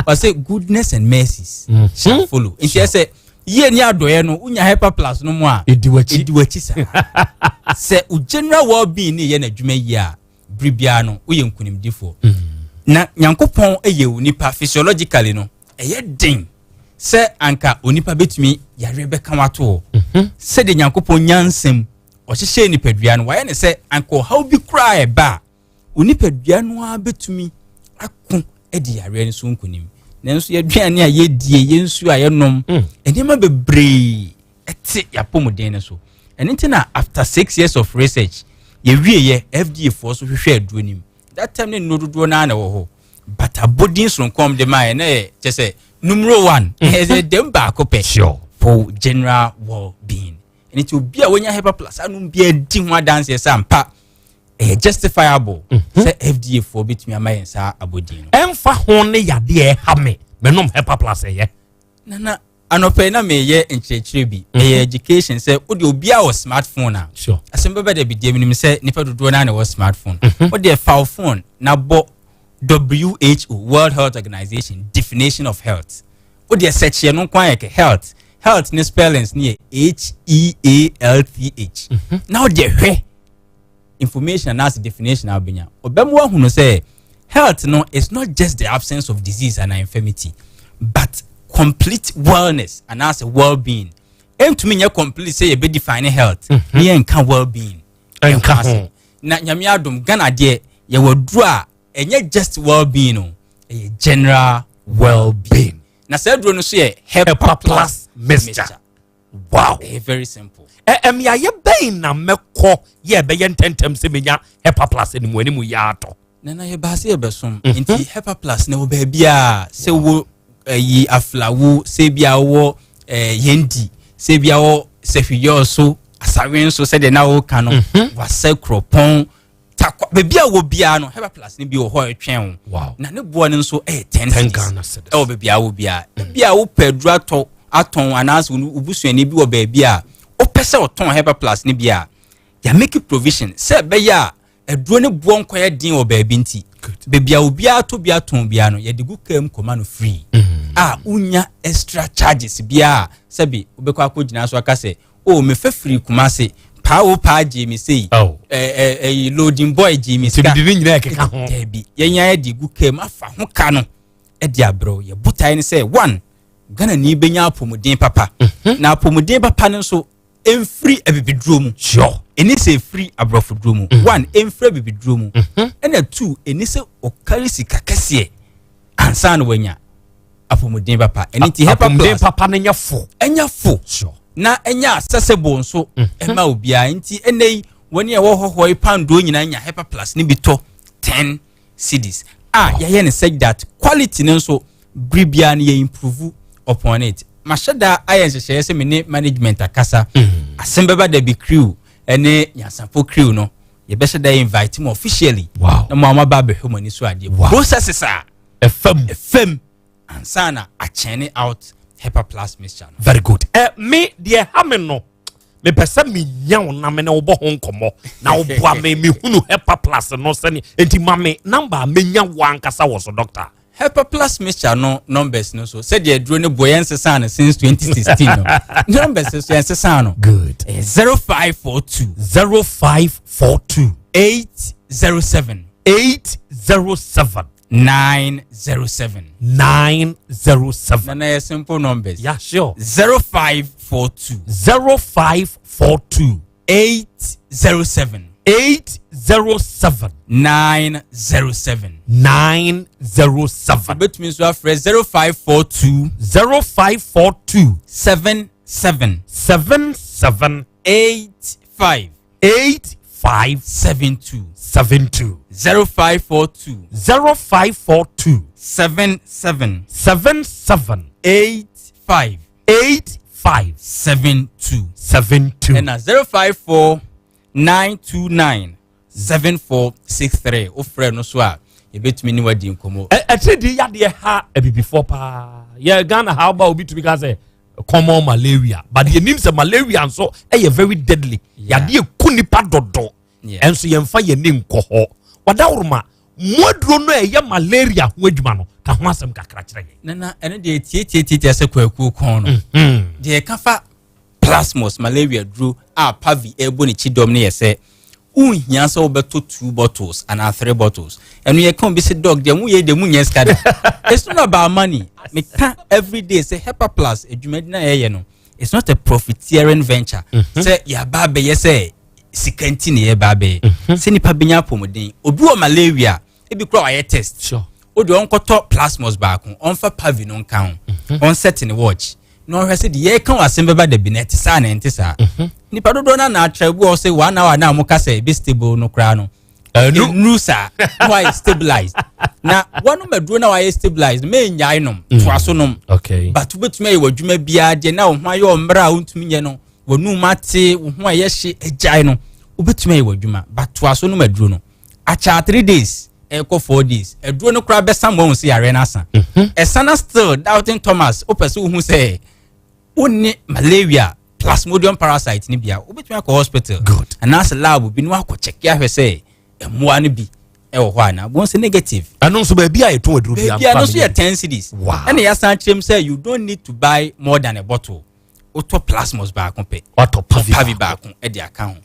ɔsɛ, "Goodness and mercies shall follow." Nti ɛsɛ yie ni adɔeɛ no, wonya Hepa Plus no mu a, ɛdi w'akyi. Ɛdi w'akyi saa. Sɛ wo general well being ne yɛ n'adwuma yie a, bere biara no woyɛ nkonimdifoɔ. Na Nyankopɔn yɛ wo nipa physiologically no, ɛyɛ den sɛ anka onipa bɛtumi yareɛ bɛka wato hɔ. Sɛdeɛ Nyankopɔn nyansɛm ɔhyehyɛ nipadua no, wayɛ ne sɛ anka ɔhaw bi koraa ɛba a, onipadua no ara bɛtumi ako de yareɛ no so nkonim. Nanso yɛaduane a yɛdie, yɛn nsuo a yɛnom, nneɛma bebree ɛte yɛapɔmuden no so. Ɛno nti na after 6 years of research yɛwieɛ, FDA foɔ so hwehwɛ aduro nim. That time ne nnuro dodoɔ naa na ɛwɔ hɔ, but abɔdin soronko de maa yɛ na yɛ kyɛ sɛ numero one, ɛyɛ sɛ dɛm baako pɛ for general well being. Ɛno nti obi a wonya Hepa Plus anom bi adi ho adanseɛ sɛ ampa ɛyɛ justifiable sɛ FDA foɔ bɛtumi ama yɛn saa abɔdin no. Ɛmfa ho ne yadeɛ ɛha me, menom Hepa Plus, ɛyɛ. Nana, anɔpɛ yi na meyɛ nkyerɛkyerɛ bi, ɛyɛ education sɛ wode obiara wɔ smartphone a, asɛm bɛbɛ da bi deɛ, menim sɛ nipa dodoɔ no a na ɛwɔ smartphone. Wode fa wo phone na bɔ WHO, World Health Organization, definition of health. Wode sɛkyeɛ no nko ayɛ kɛ health. Health ne spellings ne yɛ health. Na wode hwɛ information anaasɛ definition a wobɛnya, ɔbɛma woahunu sɛ health no is not just the absence of disease and infirmity, but complete wellness anaasɛ well-being. Ɛntumi nyɛ complete sɛ yɛbɛ define health ne yɛnka well-being ɛnka ɛho asɛm. ho. Na Nyame adom, Ghana deɛ, yɛwɔ duro a ɛnyɛ just well-being o, ɛyɛ general well-being. Na saa duro no so yɛ Hepa Hepa Plus Plus mixture. Wow. Ɛyɛ very simple. Ɛmeayɛ bɛn na mɛkɔ yɛ ɛbɛyɛ ntɛntɛm sɛ menya Hepa Plus animu animu yɛ atɔ? Nana, yɛbaa sɛ yɛbɛsom. Nti Hepa Plus na wɔ baabi a sɛ wo ɛyi aflawo, sɛ bi a wowɔ yɛndi, sɛ bi a wɔ sɛhwiyɛ so, asawe nso, sɛdeɛ na woka no, wasɛ kuropɔn Takwa, baabi a wɔ biara no, Hepa Plus no bi wɔ hɔ a ɛtwɛn wo. Na ne boɔ no nso ɛyɛ 10 10 cedis. Ghana cedis. Ɛwɔ baabi a wɔ biara, ebi a wopɛ aduru atɔ atɔn anaasɛ wo busuani bi wɔ baabi a wopɛ sɛ ɔtɔn Hepa Plus no bi a, yɛa make provision sɛ ɛbɛyɛ a aduro ne boɔ nkɔyɛ den wɔ baabi. Nti baabi a obiara tɔ bi atɔn biara no, yɛde gu kaa mu kɔma no free a wonya extra charges biara. Sɛbi wobɛkɔ akɔgyina so aka sɛ, "O, mefa firi Kumase paa, wo paa gye me sei." Oh. ɛɛ ɛɛ loading boy gye me nti sika. mede ne nyinaa ɛkeka ho. Daabi, yɛnya yɛde gu kaa mu afa ho ka no ɛde abrɛw. Yɛ botae ne sɛ, one, Ghana ni bɛnya apɔmuden papa, na apɔmuden papa no nso ɛmfiri abibiduro mu. Ɛni sɛ ɛfiri aborɔfoduro mu. One, ɛmfiri abibiduro mu, ɛna two, ɛni sɛ ɔkari sika kɛseɛ ansa na wanya apɔmuden papa. Ɛno nti Hepa apɔmuden Plus papa no nyɛ fo. Ɛnya fo na ɛnya accessible nso ɛma obiara. Nti ɛnɛ yi, wɔn a ɛwɔ hɔhɔ yi, pandoɔ nyinaa nya Hepa Plus ne bi tɔ 10 cedis a yɛyɛ ne such that quality no nso, bere biara no yɛ improve upon it. Mahyɛ da ayɛ nhyehyɛeɛ sɛ me ne management akasa. Asɛm bɛba da bi, crew ɛne nyansafo crew no, yɛbɛhyɛ da invite mu officially na mo a moaba abɛhwɛ mo ani so adeɛ, processes a ɛfam ɛfam ansa na akyɛne out Hepa Plus mixture no. Very good. Me deɛ ha me no, mepɛ sɛ menya wo na me ne wobɔ ho nkɔmmɔ na woboa me mehunu Hepa Plus no sɛne. Enti ma me number a menya wo ankasa wɔ so, doctor. Hepa Plus mixture no numbers no so, sɛdeɛ aduro no bɔ yɛn nsesa no since 2016 no, numbers so yɛn nsesa no. Good. Ɛyɛ 0542 0542 80. 07 807 907. 907. Nana yɛ simple numbers. Yeah, sure. 0542 0542 807 807 907. 907. Wobɛtumi nso afrɛ 0542 0542 77 77 85 85 72. 72. 0542 0542 77 77 85 85 72. 72. Ɛna 054 929 7463, wofrɛ no so a, yɛbɛtumi ne wadi nkɔmmɔ. Ɛkyerɛ di yadeɛ ha abibifoɔ paa. Yɛ Ghana ha, woba, obi tumi ka sɛ common malaria, but yɛnim sɛ malaria nso ɛyɛ very deadly. Yadeɛ ku nipa dɔdɔ. Ɛnso yɛmfa yɛni nkɔ hɔ. Wadaworoma mmoaduro no a ɛyɛ malaria ho adwuma no ka ho asɛm kakra kyerɛ yɛn. Nana, ɛno deɛ, tietietietie sɛ kwakuo kɔn no. Deɛ ɛka fa Plasmos malaria duro a Pavi ɛrebɔ ne kyidɔm no yɛ sɛ wonhia sɛ wobɛtɔ two bottles anaa three bottles. Ɛno yɛka obi sɛ, "Doc, deɛ moyɛ deɛ munyɛ sika da." It's not about money. Meka every day sɛ Hepa Plus adwumadi no a yɛyɛ no, it's not a profiteering venture sɛ yɛaba abɛyɛ sɛ sika nti ne yɛba abɛyɛ sɛ nipa bɛnya apɔmuden. Obi wɔ malaria, ebi kora wayɛ test, o deɛ ɔnkɔtɔ Plasmos baako, ɔnfa Pavi no nka ho, ɔnsɛte ne watch na ɔhwɛ sɛ deɛ yɛka wɔ asɛm bɛba dabi na ɛte saa na ɛnte saa. Nipa dodoɔ no na atra bi wɔ sɛ one hour na mo ka sɛ ebi stable no koraa no, ɛnuru saa na wayɛ stabilized. Na wɔnom aduro na wayɛ stabilized, mɛnyae nom, toa so nom. But wobɛtumi ayɛ w'adwuma biara deɛ na wo ho ayɛ ɔmmerɛ a wontumi nyɛ no, w'anum ate, wo ho ayɛ hye, agyae no, wobɛtumi ayɛ w'adwuma, but toa so nom aduro no. Akyɛ 3 days ɛkɔ 4 days, aduro no koraa bɛsa ma wahu sɛ yareɛ no asa. Ɛsa na still doubting Thomas, wopɛ sɛ wohu sɛ wonni malaria plasmodium parasite no bia, wobɛtumi akɔ hospital anaasɛ lab bi na wakɔ check ahwɛ sɛ mmoa no bi ɛwɔ hɔ anaa. Wɔn sɛ negative. Ɛno nso, baabi a yɛtɔn aduro bi? Baabi a no nso yɛ 10 cedis. Ɛna yɛasan kyerɛ mu sɛ you don't need to buy more than a bottle. Wotɔ Plasmos baako pɛ, watɔ Pavi. Pavi baako ɛde aka ho,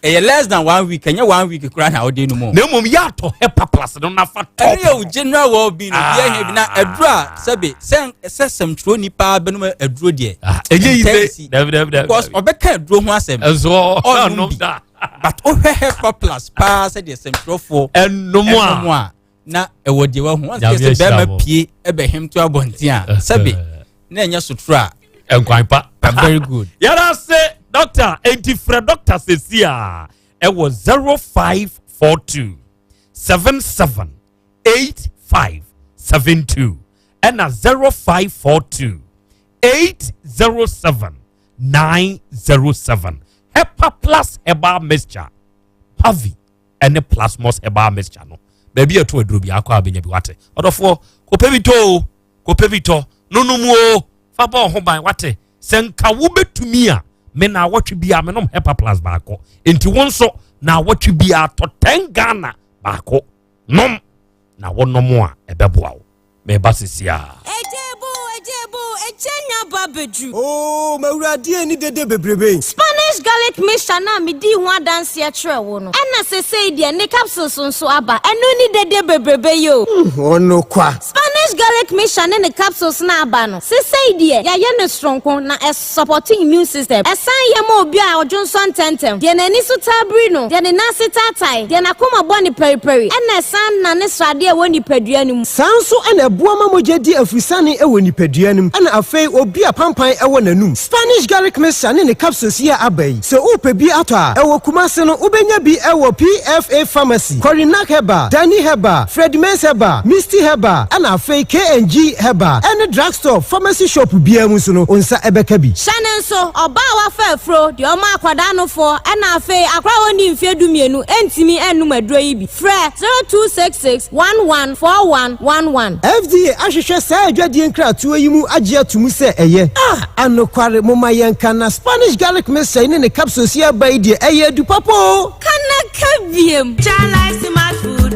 ɛyɛ less than one week. Ɛnyɛ one week koraa na ɔde no mu. Na mmom yɛatɔ Hepa Plus no nafa Ɛno top. yɛ o general well being. Obi ɛhɛn bi na aduro a sɛbi sɛ sɛmtwerɛ nipa bɛnum aduro deɛ. Ɛnyɛ yi ɛntɛn sɛ si. dabi, dabi, dabi. Because ɔbɛka aduro ho asɛm, ɛnso ɔnum ɔnom bi da. But wohwɛ Hepa Plus paa, sɛdeɛ sɛmtwerɛfoɔ ɛnom ɛnom a a, na ɛwɔ deɛ wahu wɔn Nyame sɛ ahyira bɛrima mo. pie ɛbɛhɛm to abɔnten a, sɛbi, na ɛnyɛ sotoro a. Ɛnkwan pa. Very good. Yɛrɛ se doctor, enti frɛ doctor sesi a ɛwɔ 0542 77 85 72 ɛna 0542 807 907. Hepa Plus herbal mixture, Pavi ɛne Plasmos herbal mixture no, baabi a ɛto aduro bi akɔ a bɛnya bi. Wate, ɔdɔfoɔ, kɔpɛ bi tɔ o, kɔpɛ bi tɔ nonom o, fa bɔ ho ban. Wate, sɛ nka wobɛtumi a, me na awɔtwe bi a menom Hepa Plus baako, nti wo nso na awɔtwe bi a tɔ 10 Ghana baako nom, na wonom a, ɛbɛboa wo. Meba sisi a. Ejebo, ejebo, ekyenya ba bedru. Oo, mawuradeɛ ni dede bebrebe. Spanish garlic mixture na medi ho adanseɛ kyerɛ wo no, ɛna sesei deɛ ne capsules nso aba. Ɛno ni dede bebrebe yi o. Ɔno kwa. Spanish garlic mixture ne ne capsules na aba no sesei deɛ, yɛayɛ no soronko na ɛsupport immune system. Ɛsan yɛ ma obi a ɔdwo nsɔ ntɛntɛm, deɛ n'ani so taa biri no, deɛ ne nan ase taatae, deɛ n'akoma bɔ ne pɛripɛri, ɛna ɛsan na ne sradeɛ a ɛwɔ nipadua no mu. Saa nso ɛna ɛboa ma mogya di afusane ɛwɔ nipadua no mu, ɛna afei obi a pampan ɛwɔ n'anum. Spanish garlic mixture ne ne capsules yi a aba yi, sɛ wopɛ bi atɔ a, ɛwɔ Kumase no, wobɛnya bi ɛwɔ PFA Pharmacy, Corinak Herbal, Dani Herbal, Fredmens Herbal, Misty Herbal, ɛna afei KNG Herbal ɛne drugstore, pharmacy shop biara mu nso no, wo nsa ɛbɛka bi. Hyɛ ne nso, ɔbaa a wafa afuro, deɛ ɔma akwadaa nofoɔ, ɛna afei akora a wɔnni mfeɛ 12 ɛntumi ɛnum aduro yi bi. Frɛ 0266 114111. FDA ahwehwɛ saa adwadie nkratoɔ yi mu agye ato mu sɛ ɛyɛ a anokware. Momma yɛnka na Spanish garlic mixture yi ne ne capsules yi aba yi deɛ, ɛyɛ adu papa o. Kanaka biem. Chalice smart food.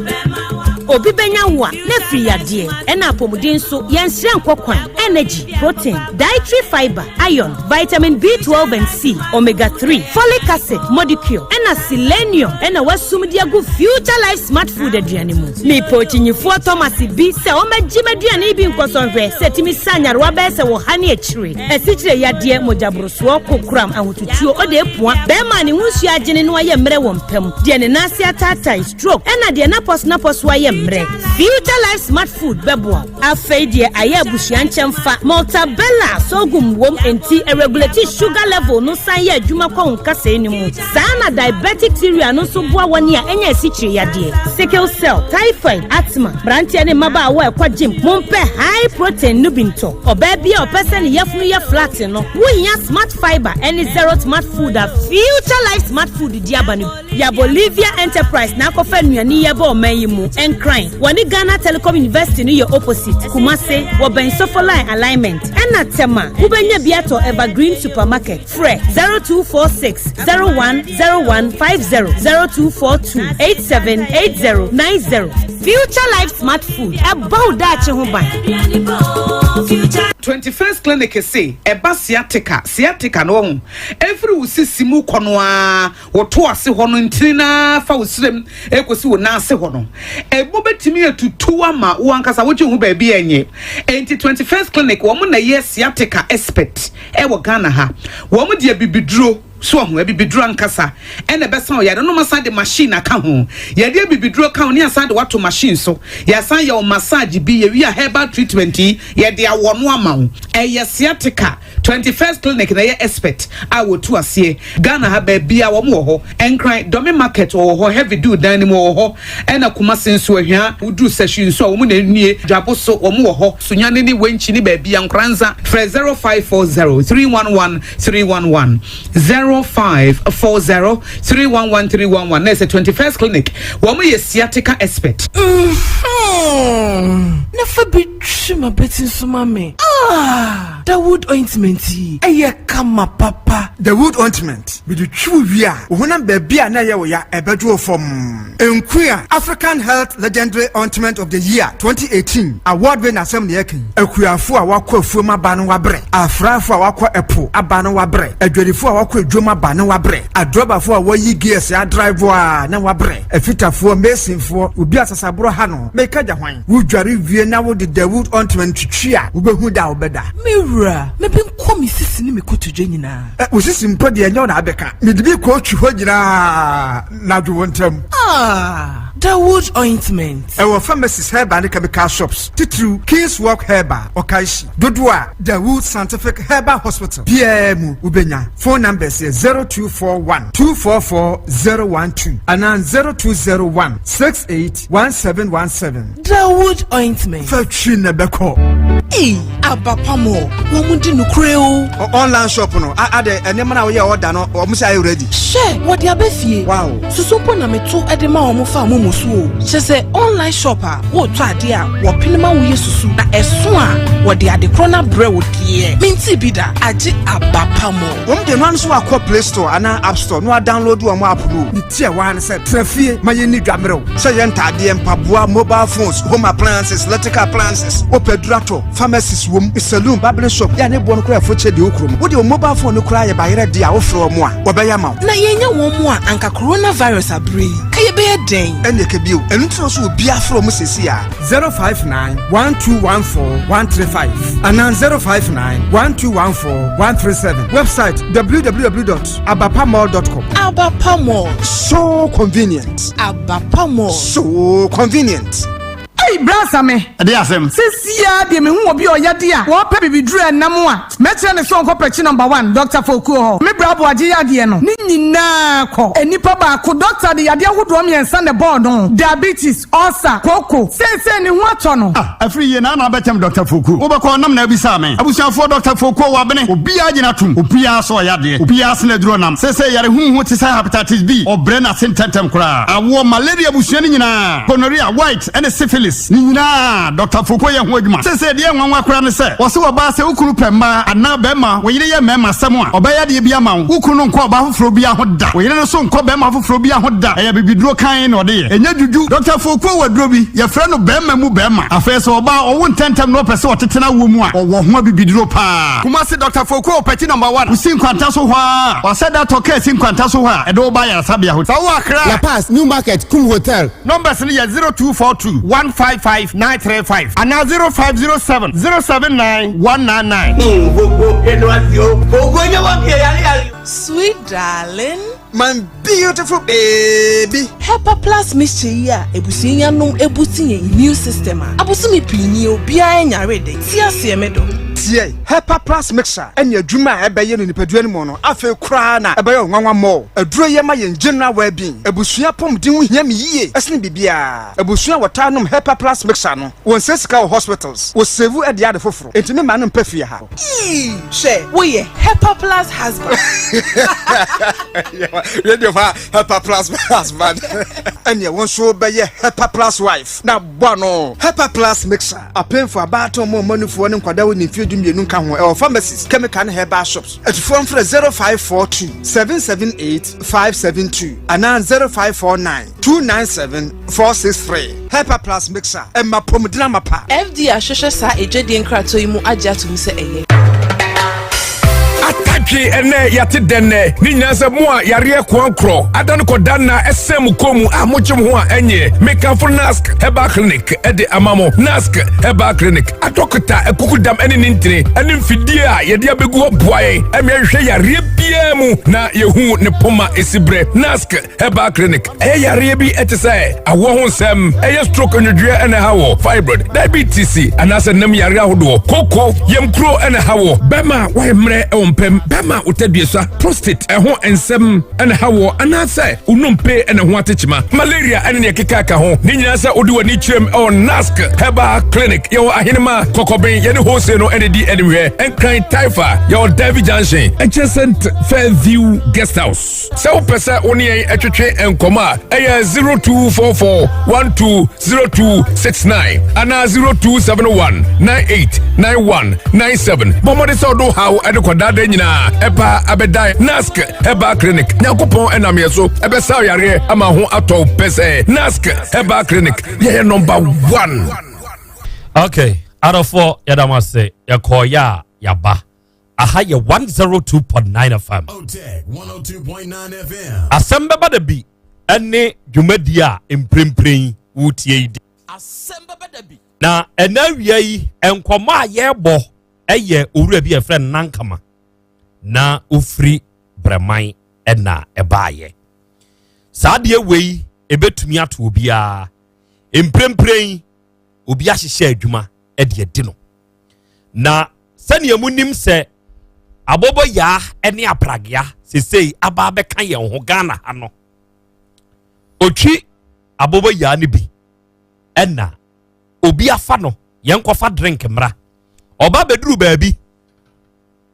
Obi bɛnya wo a, na afiri yadeɛ. Ɛna apɔmuden nso, yɛnsrɛ nkɔ kwan. Energy, protein, dietary fiber, iron, vitamin B12 and C, omega 3, folic acid, modicure, ɛna selenium ɛna wasum de agu Future Life Smart Food aduane mu. Mepɛ okyinyifoɔ Thomas bi sɛ ɔmmɛgye m'aduane bi nkɔsɔnhwɛ sɛ ɛtumi sa nyarewa bɛyɛ sɛ wɔ ha ne akyire. Asikyire yadeɛ, mogyaborosoɔ, kokoram, ahotutuo, ɔde apua, bɛrima a ne ho nsuo agyene na wayɛ mmerɛ wɔ mpa mu, deɛ ne nan ase ataatae, stroke, ɛna deɛ n'apɔso ayɛ mmerɛ. Future Life Smart Food bɛboa wo. Afei deɛ ayɛ abusua nkyɛnfa, Maltabella sorghum wom enti ɛregulate sugar level no san yɛ adwuma kɔ wo nkasɛɛ no mu. Saa na diabetic cereal no nso boa wɔn a ɛnyɛ asikyire yadeɛ, sickle cell, typhoid, asthma, mmeranteɛ ne mmabaawa a ɛkɔ gym, mompɛ high protein no bi ntɔ. Ɔbaa bi a ɔpɛ sɛ ne yafunu yɛ flat no, wohia smart fiber ɛne zero smart food a Future Life Smart Food di aba no. Ya Bolivia Enterprise na akɔfa nnuane yɛ bɔ ɔman yi mu. Nkran, wɔne Ghana Telecom University no yɛ opposite. Kumase, wɔbɛn Sofo Line alignment. Ɛna Tema, wobɛnya bi atɔ Evergreen Supermarket. Frɛ 0246 010150, 0242 878090. Future Life Smart Food, ɛbɔ wo daakye ho ban. 21st Clinic se ɛba sciatica. Sciatica no wɔn efiri wo sisi mu kɔ no a wɔto ase hɔ no, ntini naa fa wo srem ekosi wo nan ase hɔ no, ebo betumi atutu ama wo ankasa wogye ho baabi ɛnyɛ. Enti 21st Clinic, wɔn na yɛ sciatica expert ɛwɔ Ghana ha. Wɔn deɛ bibiduro so ɔho abibiduro ankasa ɛna ɛbɛsan ɔyare no, ma de machine aka ho. Yɛde abibiduro ka ho ne asan de wato machine so, yɛasan yɛ wo massage bi, yɛwi a herbal treatment yi yɛde awɔ no ama wo. Ɛyɛ sciatica, 21st Clinic na ɛyɛ expert a wɔtu aseɛ Ghana ha. Baabi a wɔn wɔ hɔ, Nkran Dɔmi Market wɔwɔ hɔ, Heavy Do dan no mu wɔwɔ hɔ, ɛna Kumase nso ahwia woduru Sɛhwi nso a wɔn na nie Dwabo so wɔn wɔ hɔ, Sunyane ne Wenkyi ne baabi a Nkoranza. Frɛ 0540 311 311, 0540 311 311. Na ɛsɛ 21st Clinic, wɔn yɛ sciatica expert. Na fa bi twi ma bɛti nso ma me. Ah, Dawood ointment yi ɛyɛ kama papa. Dawood ointment mede twi wo wie a, wo honam baabi a na ɛyɛ wo ya ɛbɛdwo wo fam. Nkua African Health Legendary Ointment of the Year 2018 award wei n'asɛm ne yɛka yi. Akuafo a wakɔ afuom aba no wabrɛ, afrafo a wakɔ ɛpo aba no wabrɛ, adwadifo a wakɔ adwom aba no wabrɛ, adrɔbafo a wɔyi gears adrive a na wabrɛ, afitafoɔ, masonfoɔ, obi asasaborɔ ha no meka gya hwan. Wodware wie na wode Dawood ointment twitwi a, wobɛhu da a wobɛda. Me wura, mebe nkɔ me sisi ne me kotodwe nyinaa. Ɛ, wo sisi mpo deɛ, ɛnyɛ wo na abɛka, mede bi kɔ twi hɔ nyinaa na dwo wo ntam. Ah, Dawood ointment. Ɛwɔ pharmacies, herbal ne chemical shops, titiriw Kings Walk Herbal, Ɔkaehyi dodoɔ a Dawood Scientific Herbal Hospital biara mu wobɛnya. Phone numbers yɛ 0241 244 012 anaa 0201 68 1717. Dawood ointment. Fa twi na bɛkɔ. Ei, Abapamɔ, wɔn mu di nukure o. Online shop no ade nneɛma na woyɛ ɔda no, wɔn sɛ ayɛ ready. Hyɛ wɔde aba fie. Wow. Susu mpo na meto de ma wɔn fa wɔn mu so o. Kyɛ sɛ online shop a wɔretɔ adeɛ a wɔpene ma woyɛ susu na ɛso a wɔde ade korɔ no abrɛ wo deɛ. Menti bi da agye Abapamɔ. Wɔn de no nso akɔ Play Store anaa App Store na wɔadownload wɔn app no. Ne ti a wɔn sɛ tena fie ma yɛn ni dwamerɛw sɛ yɛn ntaadeɛ, mpaboa, mobile phones, home appliances, electrical appliances, wopɛ duratɔ, pharmacies wom, saloon, barbering shop yɛ ne boɔ no koraa ɛfo kyɛ deɛ okuro mu. Wode wo mobile phone no koraa yɛ bayerɛ deɛ a, wofrɛ wɔn a wɔbɛyɛ ama wo. Na yɛnyɛ wɔn mu a, anka coronavirus abere yi ka yɛbɛyɛ dɛn? Ɛnna ɛka bio, ɛno nti na so obiara frɛ wɔn sɛsi a 059 1214 135 anaa 059 1214 137. Website www.abapamall.com. Abapamall. So convenient. Abapamall. So convenient. Ei, brasa me. Ɛde asɛm. Sesia deɛ, mehu obi a ɔyɛ de a wɔpɛ bibiduro ɛnam a, mɛkyerɛ ne sɛ ɔnkɔ pɛkyi number one, Dr Fokuo hɔ. Me bra aboagye yadeɛ no ne nyinaa kɔ. Enipa baako, doctor de yadeɛ ahodoɔ mmiɛnsa na ɛbɔɔ no: diabetes, ulcer, koko. Seesei ne ho atɔ no. Ah, afiri yie na ana abɛkyɛm Dr Fokuo. Wobɛkɔ nam na abisa me. Abusuafoɔ, Dr Fokuo wabene. Obiara gyina tom. Obiara sɛ ɔyɛ adeɛ. Obiara sena aduro nam. Seesei yare huhu te sɛ hepatitis B. Ɔbrɛ n'ase ntɛntɛm koraa. Awoɔ, malaria, abusua no nyinaa. Gonorrhea, white ɛne syphilis. Diabetes. Ne nyinaa Dɔkta Fokuo yɛ ho adwuma. Seesei deɛ nwanwa koraa ne sɛ, wɔse ɔbaa sɛ wo kunu pɛ mmaa anaa bɛrima, wo yere yɛ mmarima sɛm a, ɔbɛyɛ adeɛ bi ama wo. Wo kunu no nkɔ ɔbaa foforɔ biara ho da. Wo yere no nso nkɔ bɛrima foforɔ biara ho da. Ɛyɛ abibiduro kann na ɔde yɛ. Ɛnyɛ dwudwu. Dɔkta Fokuo wɔ aduro bi, yɛfrɛ no bɛrima mu bɛrima. Afei sɛ ɔbaa ɔwo ntɛntɛm na ɔpɛ sɛ ɔtete n'awoɔ mu a, ɔwɔ ho abibiduro paa. Kumasi Dɔkta Fokuo wɔ Pɛkyi Number One. Wosi Nkwanta so hɔ ara a, wɔasɛ da tɔ kaa si Nkwanta so hɔ a, ɛde wo ba ayaresabea hɔ. Sɛ wowɔ Accra a. La Paz, New Market, Kum Hotel. Numbers no yɛ 0242 155 935 anaa 0507 079 199. Sweet darling. My beautiful baby. Hepa plus mixture yi a abusua yi anom abusti yɛn immune system a abosome pii nie obiara nyare de. Te aseɛ me dɔ. Tie, Hepa plus mixture ɛne adwuma a ɛbɛyɛ no nipadua no mu no afei koraa na ɛbɛyɛ wo nwanwa more. Aduro yi ɛma yɛn general well being. Abusua apɔmuden ho hia me yie ɛsene biribiara. Abusua a wɔtaa nom Hepa plus mixture no, wɔnsɛe sika wɔ hospitals, wɔ save de ade foforo. Enti me mma no mpɛ fie ha. Eii hwɛ woyɛ Hepa plus husband. Radio fa Hepa plus husband. Ɛneɛ wo nso bɛyɛ Hepa plus wife na bɔ ano. Hepa plus mixer, apemfo, abaatan, ɔmo a ɔma nufoɔ ne nkwadaa a wɔnni mfeɛ 12 nka ho, ɛwɔ pharmacies, chemical ne herbal shops. Atufoɔ mfrɛ 0542 778 572 anaa 0549 297 463. Hepa Plus Mixer, ɛma apɔmuden amapa. FDA ahwehwɛ saa adwadie nkratoɔ yi mu agye atom sɛ ɛyɛ. Atadwe ɛnɛ yɛate dɛn nɛ ne nyinaa sɛ mo a yareɛ koankorɔ ada no kɔda nna ɛsɛn mo kɔn mu a mogye mo ho a ɛnyɛ mekamfo nask herbal clinic ɛde ama mo nask herbal clinic adɔkota akukudam ɛne ne ntini ɛne mfidie a yɛde abɛgu hɔ boa yɛn ɛma yɛhwehwɛ yareɛ biara mu na yɛhu ne poma ɛsi berɛ nask herbal clinic ɛyɛ yareɛ bi ɛte sɛ awoɔ ho nsɛm ɛyɛ stroke nwodwoeɛ ɛna ɛha wɔ fibroid diabetes anaasɛ nam yareɛ ahodoɔ koko yamkuro ɛna ɛha wɔ bɛma wayɛ mmerɛ ɛwɔ mpɛm bɛma wotaduasa prostate ɛho nsɛm ɛna ɛha wɔ anaasɛ wonompe ɛna ho atekyema malaria ɛne neɛ keka ka ho ne nyinaa sɛ wode w'ani kyerɛm ɛwɔ nask herbal clinic yɛwɔ ahenema kɔkɔben yɛne hose no ɛne di animhwɛ nkran taifa yɛwɔ davy junction adjacent fairview guest house Sɛ wopɛ sɛ wo ne yɛn twetwe nkɔmmɔ a, ɛyɛ 0244 120269 anaa 0271 989197. Bɔ mmɔden sɛ wode wo haw de kɔdaadaa nyinaa ɛpa abɛdan Nask Herbal Clinic. Nyankopɔn ɛnam yɛ so ɛbɛsa yareɛ ama ho atɔ wo pɛ sɛ Nask Herbal Clinic yɛyɛ number one. Okay, adɔfoɔ yɛda mo ase yɛkɔɔyɛ a yɛaba aha yɛ 102.9 fm asɛm bɛba da bi ɛne dwumadi a mprempren wotie yi di na ɛna awia yi nkɔmmɔ a yɛrebɔ ɛyɛ owura bi a yɛfrɛ no nankama na ofiri brɛman ɛna ɛbaayɛ saa adeɛ wei ɛbɛtumi ato obiara mprempren obi ahyehyɛ adwuma ɛde adi no na sɛnea munim sɛ abɔbɔyaa ne apragea sesei aba abɛka yɛn ho ghana ha no otwi abɔbɔyaa no bi ɛna obi afa no yɛn kɔfa drink mmra ɔba bɛduru baabi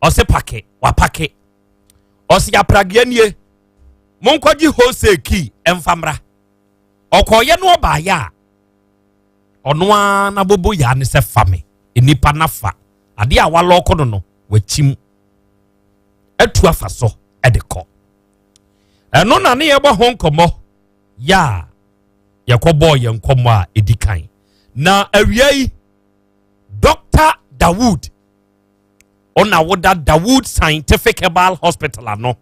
ɔse pake wapake ɔse apragea nie monkɔgye wholesale key ɛmfa mmra ɔkɔɔyɛ no ɔbaayɛ a ɔno ara n'aboboyaa ne sɛ fa me nnipa no afa adeɛ a walɔɔko no no wakyim atu afa so de kɔ ɛno na ne yɛbɔ ho nkɔmmɔ yɛ a yɛkɔbɔɔ yɛn nkɔmmɔ a ɛdi kan na awia yi dr dawood ɔna woda dawood scientific herbal hospital ano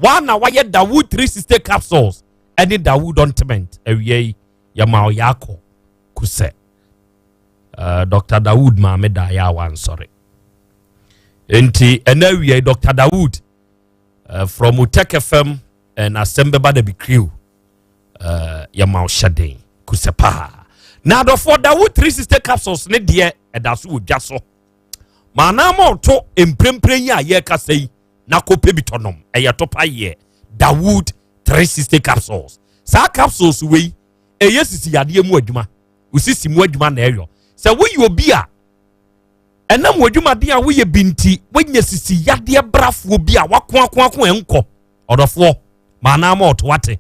wa na wayɛ dawood 360 capsules ɛne dawood ointment awia yi yɛma ɔyɛ akɔ kusɛ uh, dr dawood maame da yɛ a wansɔre nti ɛna awia yi dr dawood uh, from Otec fm and asɛm bɛba da bi crew uh, yɛma ɔhyɛ den kusɛ paa na adɔfoɔ dawood 360 capsules ne deɛ ɛda so wɔ dwa so maanaa ma ɔto mprempren yi a yɛrekasa yi na kɔpɛ bi tɔnom ɛyɛ topa yɛ dawood 360 capsules saa capsules wei ɛyɛ sisi yadeɛ mu adwuma osisi mu adwuma na ɛyɔ sɛ woyɛ obi a ɛnam w'adwumaden a woyɛ bi nti woanya sisi yadeɛ brafoɔ bi a wakoakoako ɛnkɔ ɔdɔfoɔ maanaa ma ɔto ate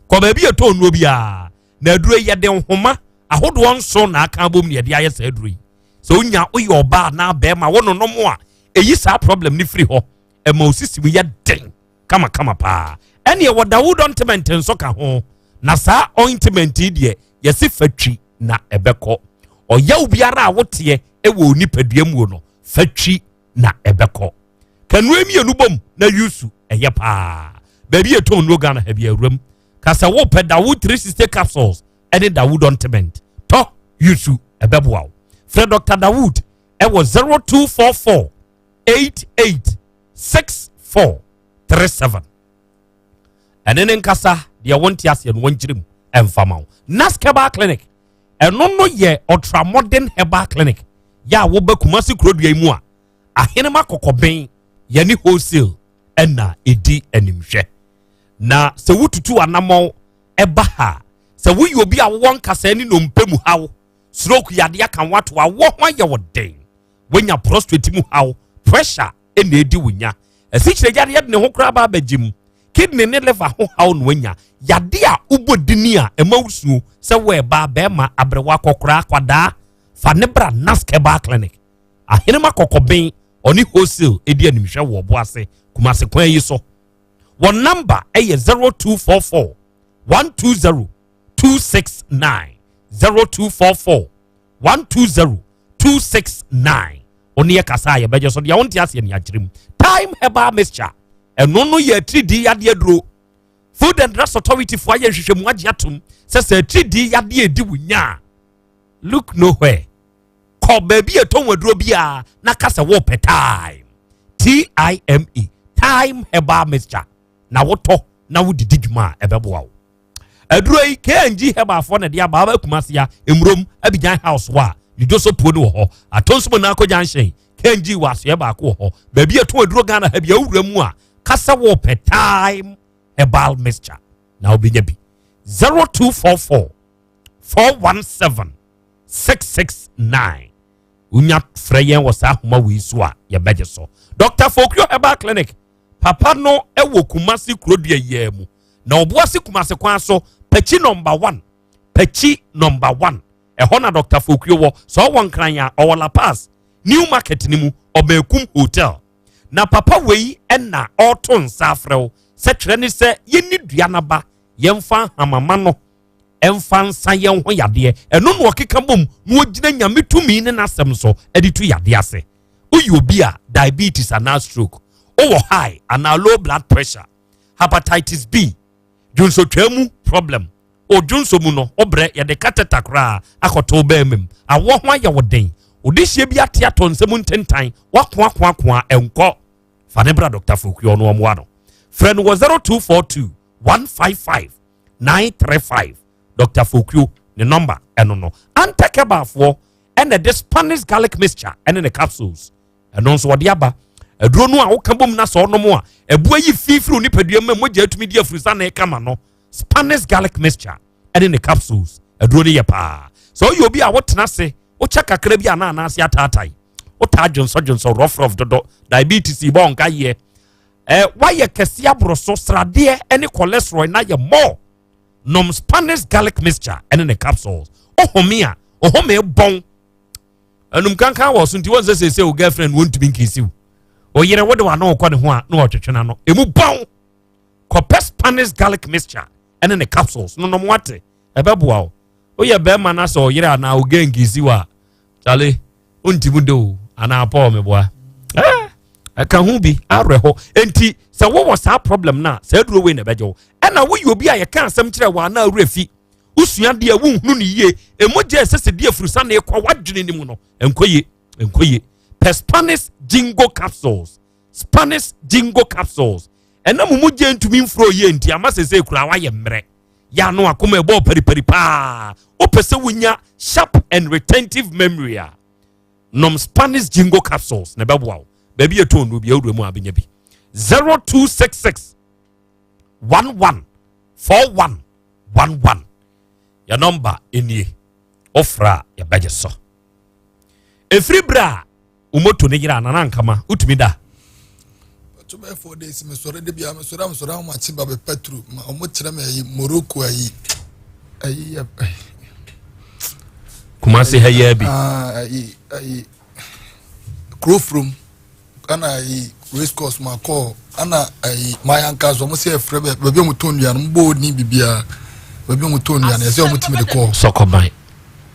kɔ baabi ɛtɔ nnuo biara na aduro yɛde nhoma Ahodoɔ nson na aka abom na yɛde ayɛ saa aduro yi. Sɛ wonya woyɛ ɔbaa anaa bɛrima wononom a, ɛyi saa problem no firi hɔ. Ɛma osisi mu yɛ den kamakama paa. Ɛne ɛwɔ Dawood ointment nso ka ho. Na saa ointment yi deɛ yɛsi fatwi na ɛbɛkɔ. Ɔyaw biara a woteɛ ɛwɔ onipadua mu no, fatwi na ɛbɛkɔ. Kanua mmienu bom na yusu ɛyɛ paa. Baabi yɛ tɔn nnuro Ghana ha bi awuram. Kasa wopɛ Dawood 360 capsules ɛne Dawood ointment. Tɔ yusu ɛbɛboa wo. Frɛ Dr. Dawood ɛwɔ 0244 88 64 37. Ɛne ne nkasa deɛ wɔnte aseɛ no wɔnkyerɛ mu ɛmfa ma wo. Nask Herbal Clinic ɛno no yɛ ultra modern herbal clinic yɛ a wɔba Kumasi kurodua yi mu a ahenema kɔkɔbɛn yɛne wholesale ɛna ɛdi animhwɛ. Na sɛ wotutu anammɔn ɛba ha, sɛ woyɛ obi a wowɔ nkasa ne nnompe mu haw, stroke yadeɛ aka ho ato, awɔ ho ayɛ wo den, woanya prostate mu haw, pressure ɛna ɛdi wo nya, asikyire yadeɛ de ne ho koraa ba abɛgye mu, kidney ne liver ho haw na wanya yade a wobɔ dini a ɛma wosuo sɛ wɔɛba bɛrima abrɛwa akɔkora akwadaa, fa ne bra Nask Herbal Clinic, ahenema kɔkɔbɛn ɔne wholesale ɛdi animhwɛ wɔ ɔbo ase Kumase kwan yi so. Wɔn number ɛyɛ 0244 120 269, 0244 120 269. Ɔne yɛ kasa a yɛbɛgye so deɛ wonte aseɛ ne akyerɛ mu. Time Herbal Mixture ɛno no yɛ atiridii yadeɛ duro. Food and Drugs Authority fo ayɛ nhwehwɛmu agye atom sɛ sɛ atiridii yadeɛ edi wo nya a, look nowhere, kɔ baabi a ɛtɔn aduro biara na kasa wɔpɛ Time, T-I-M-E, Time Herbal Mixture na wotɔ na wodidi dwuma a ɛbɛboa wo. Aduro yi KNG Herbalfoɔ na de aba aba Kumasi a Emurom Abidjan House hɔ a ne so puo no wɔ hɔ, Atonsom na akɔ junction KNG wɔ asoɛ baako wɔ hɔ. Baabi a ɛtɔn aduro Ghana ha bi awura mu a kasa wɔpɛ Time Herbal Mixture na wobɛnya bi. 0244 417 669. Wonya frɛ yɛn wɔ saa ahoma wei so a yɛbɛgye so. Dr. Fokio Herbal Clinic papa no ɛwɔ Kumasi kurodua yia mu na Ɔboase Kumasi kwan so, Pɛkyi number 1, Pɛkyi number 1, ɛhɔ na Dr. Fokio wɔ. Sɛ ɔwɔ Nkran a, ɔwɔ La Paz New Market ne mu, Ɔbɛnkum Hotel. Na papa wei ɛna ɔreto nsa afrɛ wo sɛ twerɛ ne sɛ yɛnni dua naba yɛmfa hamama no ɛmfa nsa yɛn ho yadeɛ. Ɛno na ɔkeka bom na ɔgyina Nyame tumi ne n'asɛm so ɛde tu yadeɛ ase. Woyɛ obi a diabetes anaa stroke, wowɔ high anaa low blood pressure, hepatitis B, dwonsotwa mu problem, odwonso mu no wobrɛ, yɛde catheter koraa akɔto bɛrima mu, awɔ ho ayɛ wo den, wode hyia bi ate atɔ nsɛm ntentan, wakoakoakoa ɛnkɔ, fa ne bra Dr. Fokuo no ɔmmoa no. Frɛ no wɔ 0242 155 935. Dr. Fokuo ne number ɛno no. Antakɛbaafoɔ ɛna de Spanish garlic mixture ɛne ne capsules ɛno nso wɔde aba. Aduro no a woka bom na sɛ ɔnom a ɛboa yi fifiri nipadua mu a mogya atumi di afurisa na ɛkama no. Spanish garlic mixture ɛne ne capsules aduro no yɛ paa. Sɛ ɔyɛ obi a wotena ase wokyɛ kakra bi anaa anaase ataatae, wotaa dwonsɔ rough rough dodo, diabetes bɔ nka yɛ ɛ wayɛ kɛse aboro so, sradeɛ ɛne cholesterol na yɛ more, nom Spanish garlic mixture ɛne ne capsules. Ɔhome a ɔhome bɔn anum kankan wɔ so nti wɔn sɛ sɛ wo girlfriend wɔntumi nkesi wo ɔyere wode wano wokɔ ne ho a na wɔtwetwe n'ano emu bɔn, kɔpɛ Spanish garlic mixture ɛne ne capsules no nom wate, ɛbɛboa wo. Woyɛ bɛrima na sɛ ɔyere anaa wo girl nkesi wo a, kyale wontimi de o anaa paul meboa ɛka ho bi awerɛhɔ. Enti sɛ wowɔ saa problem no a, saa aduro wei na ɛbɛgye wo. Ɛna woyɛ obi a yɛka asɛm kyerɛ wɔ anaa werɛ fi wosua deɛ wonhunu no yie, ɛmogya ɛsɛ sɛ di afurusa na ɛkɔ w'adwene no mu no ɛnkɔ ye, ɛnkɔ ye, pɛ Spanish Jingo capsules. Spanish Jingo capsules ɛna mo mogya ntumi mfuro yie nti ama sɛ sɛ kura wayɛ mmerɛ yɛ ano akoma ɛbɔ paripari paa. Wopɛ sɛ wonya sharp and retentive memory a, nom Spanish Jingo capsules na ɛbɛboa wo. Baabi yɛ tɔn no bi awura mu a bɛnya bi. 0266 11 41 11 yɛ number nie. Wofra a yɛbɛgye so. Ɛfiri berɛ a wo moto no yera anana nkama wotumi da? To bɛyɛ 4 days mesɔre de bia mesɔre a mesɔre a wɔmakye ba bɛ petrol ma ɔmo kyerɛ me ayi Morocco ayi ayi yɛ. Kumase ha yi bi. Ah, ayi ayi kuro furom ɛna ayi race course ma kɔɔ ɛna ayi mayanka so ɔmo sɛ ɛfrɛ bɛ baabi a ɔmo tɔn nnuane ɔmo bɔ ni bibiara baabi a ɔmo tɔn nnuane ɛsɛ ɔmo tumi de kɔɔ. Sɔkɔban.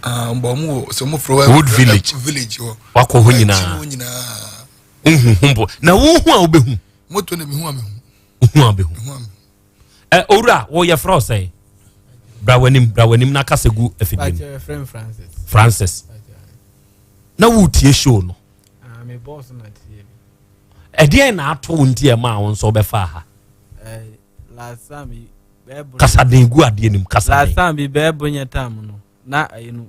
Ah, mbɔ ɔmo wɔ sɛ ɔmo frɛ hɔ Wood village. Village hɔ. Wakɔ hɔ nyinaa. Hɔ nyinaa. Nhu hu mpo na wohu a wobɛhu. Moto na mehu a mehu. Wohu a wobɛhu. Ɛ owura wɔyɛ frɛ ɔsɛn bra w'anim bra w'anim na kasa gu afidie mu. Francis. Francis. Na wotie show no. Ah, me boss na tie bi. Ɛdeɛn na ato wo nti ɛma wo nso wobɛfa ha? Eh, last time bi bɛɛbo. Kasa den gu adeɛ nim kasa den. Last time bi bɛɛbo nyɛ time no na ɛyi no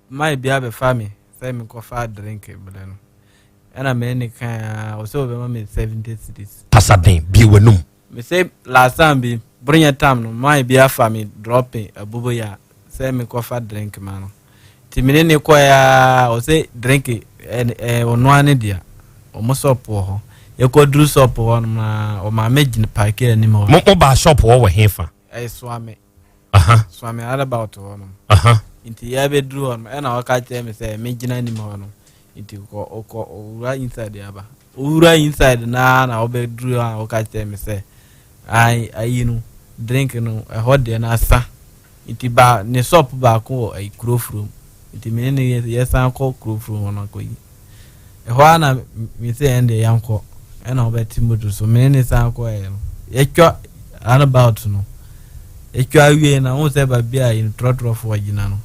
mai bi abɛfa me sɛ mekɔfa drink brɛ no ɛna me ne kan a ɔsɛ ɔbɛma me 70 cedis. Kasa den bie w'anum. Me se last time bi bronya time no mai bi afa me dropping aboboya sɛ mekɔfa drink ma no nti me ne ne kɔɛ a ɔsɛ drink ɛ ɔnoa ne dea ɔmo shop wɔ hɔ yɛkɔduru shop hɔ nom na ɔmaame gyina paake anim hɔ. Mo baa shop hɔ wɔ hefa? Ɛyɛ Suame. Aha. Suame roundabout hɔ nom. Aha. Nti yɛbɛduru hɔ nom ɛna ɔka kyerɛ me sɛ megyina anim hɔ nom nti kɔ ɔkɔ owura inside aba owura inside naa na ɔbɛduru hɔ a ɔka kyerɛ me sɛ ayi ayi no drink no ɛhɔ deɛ no asa nti ba ne shop baako wɔ ayi kuro furom nti me ne ne yɛsan kɔ kuro furom hɔ no akɔyi ɛhɔ ara na me sɛ ɛn deɛ yɛnkɔ ɛna ɔbɛte moto so me ne ne san kɔɛ no yɛtwa roundabout no yɛtwa awie na wohu sɛ baabi a yɛn trɔtrɔfoɔ gyina no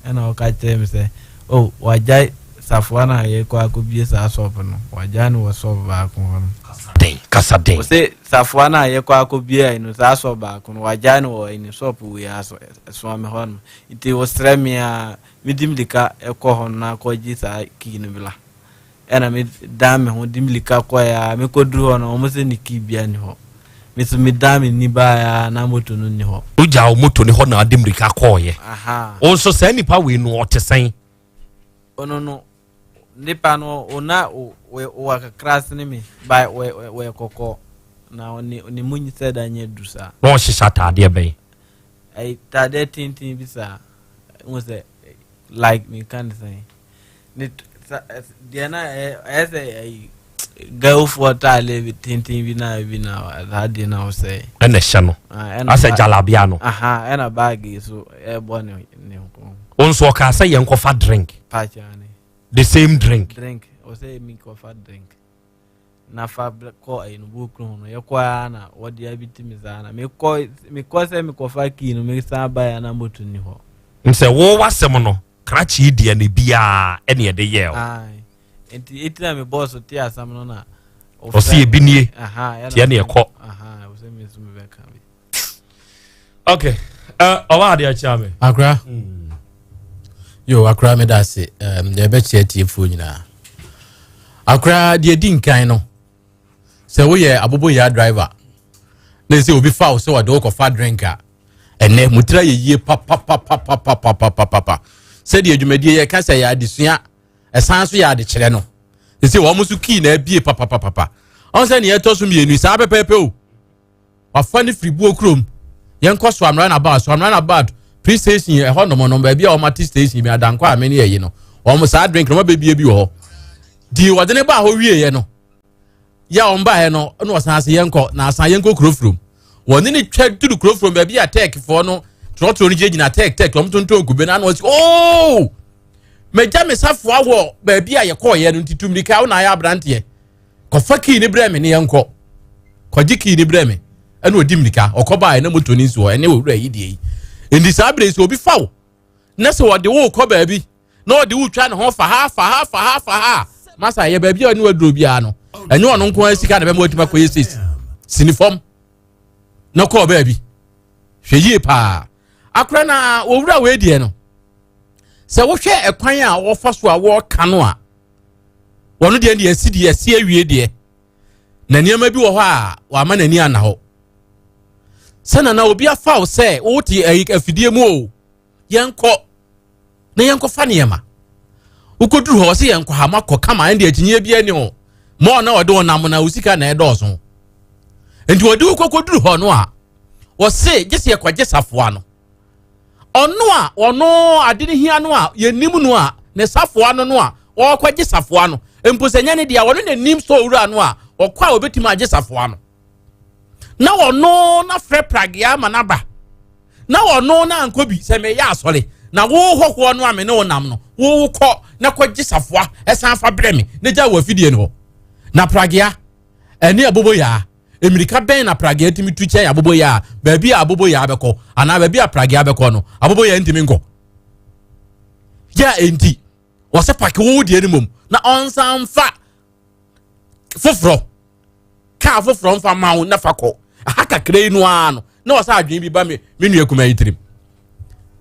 ɛna ɔka kyerɛ me sɛ oh wagyae safoa no a yɛkɔ akɔbie saa shop no wagyae no wɔ shop baako hɔ no. Den kasa den. Ɔsɛ safoa no a yɛkɔ akɔbie no saa shop baako no wagyae no wɔ ɛne shop wei aso ɛsoa me hɔ no nti wɔsrɛ me a medi mirika kɔ hɔ no na kɔgye saa kii no bla ɛna medan me ho di mirika kɔɛ a mekɔduru hɔ no wɔn sɛ ne kii bia ni hɔ me so medan me ni baeɛ a na moto no ni hɔ. Wogyaa wo moto ne hɔ na ade mirika kɔɔyɛ. Wo nso saa nipa wei no ɔte sɛn? Ɔno no nipa no ɔna ɔwɔ kakra sene me ba wɔyɛ kɔkɔɔ na ɔne ne mu sɛ da nyɛ du saa. Na ɔhyehyɛ ataadeɛ bɛn? Ɛyɛ ataadeɛ tenten bi saa n sɛ like me ka ne sɛn ne deɛ na ɛyɛ sɛ ɛyi girlfoɔ taale bi tenten bi na bi na saa deɛ na ɔsɛ. Ɛna ɛhyɛ no asɛ jalabia no. Ɛna baagi so ɛbɔ ne ne ho. Wo nso ɔkaa sɛ yɛn kɔfa drink. Paakyane. The same drink. Drink ɔsɛ mi kɔfa drink. Na fa kɔ ayi no buo kuro ho no yɛkɔ ara na wɔde abi ti mi saa na mekɔ mekɔ sɛ mekɔfa kii no mesan ba ya na moto ni hɔ. Nsɛ wo wasɛm no krakye deɛ no biara ɛne ɛde yɛɛ o. Nti eti na me bɔɔso te asɛm no na. Ɔsi ebi nie tiɛ ne ɛkɔ. Ɔsɛ mi nso mi bɛ ka bi. Okay ɔwɔ adeɛ akyia me. Akora yo akora meda ase deɛ ɛbɛkyerɛ tiefoɔ nyinaa akora deɛ di nkan no sɛ woyɛ aboboyaa driver na sɛ obi fa wo sɛ wɔde wokɔfa drink a ɛnɛ mutira yɛ yie papapapapapapapa sɛdeɛ dwumadie yɛka sɛ yɛ adesua ɛsan so yɛ adekyerɛ no sɛ wɔn nso kii na abie papapapapa ɔn sɛ nea ɛtɔ so mmienu saa pɛpɛɛpɛ o wafa ne firi buo kurom yɛnkɔ so amra na about so amra na about police station ɛhɔ nom nom baabi a wɔn ate station bi adankɔ a mene yɛ yi no wɔn saa drink no wɔn abɛbie bi wɔ hɔ di wɔde ne ba hɔ wie yɛ no yɛ a wɔn baeɛ no ɛna ɔsan ase yɛnkɔ na asan yɛnkɔ kuro furom wɔne ne twa duru kuro furom baabi a tɛɛkfoɔ no trɔtrɔ no gyinagyina tɛɛk tɛɛk wɔn tontɔn kube no ano ɔsi ooo mɛgya me safoa wɔ baabi a yɛkɔɔyɛ no nti tumirika wo na ayɛ aberanteɛ kɔfa kii ne brɛ me ne yɛnkɔ kɔgye kii ne brɛ me ɛna ɔdi mirika ɔkɔ baeɛ na moto ne nsuo ɛne owura yi deɛ yi nti saa berɛ sɛ obi fa wo na sɛ wɔde wo kɔ baabi na ɔde wo twa ne ho fa ha fa ha fa ha fa ha masa yɛ baabi a ɔne waduro biara no ɛnyɛ ɔno nko ara sika na bɛma watumi akɔyɛ sesi sini fam na kɔɔ baabi hwɛ yie paa akora na owura wei deɛ no sɛ wohwɛ ɛkwan a wɔfa so a wɔreka no a wɔn deɛ deɛ asi deɛ asi awie deɛ na nneɛma bi wɔ hɔ a wɔama n'ani ana hɔ sɛ nana obi afa wo sɛ wote afidie mu o yɛnkɔ na yɛnkɔfa nneɛma wokɔduru hɔ ɔsɛ yɛnkɔ ha makɔ kama ɛnde akyinnyeɛ bi ani ho mɔɔ na ɔde ɔnam na wo sika na ɛdɔɔso nti ɔde wokɔkɔduru hɔ no a wɔse gye sɛ yɛkɔgye safoa no. Ɔno a ɔno ade no hia no a yɛnim no a ne safoa no no a ɔrekɔgye safoa no mpo sɛ nyɛ ne deɛ ɔno na nim sɛ owura no a ɔkɔ a ɔbɛtumi agye safoa no na ɔno na frɛ pragea ama no aba na ɔno na ankɔ bi sɛ meyɛ asɔre na wo hɔhoɔ no a me ne wo nam no wo kɔ na kɔgye safoa ɛsan fa brɛ me na gya wɔ afidie no hɔ na pragea ɛne aboboyaa Mmirika bɛn na pragea tumi tu kyɛn aboboyaa a baabi a aboboyaa bɛkɔ anaa baabi a pragea bɛkɔ no aboboyaa ntumi nkɔ? Yɛ a enti wɔsɛ pake wo deɛ no mmom na ɔnsan mfa foforɔ kaa foforɔ mfa ma wo na fa kɔ aha kakra yi no ara no na wɔsɛ adwene bi ba me me nua kuma yi tirim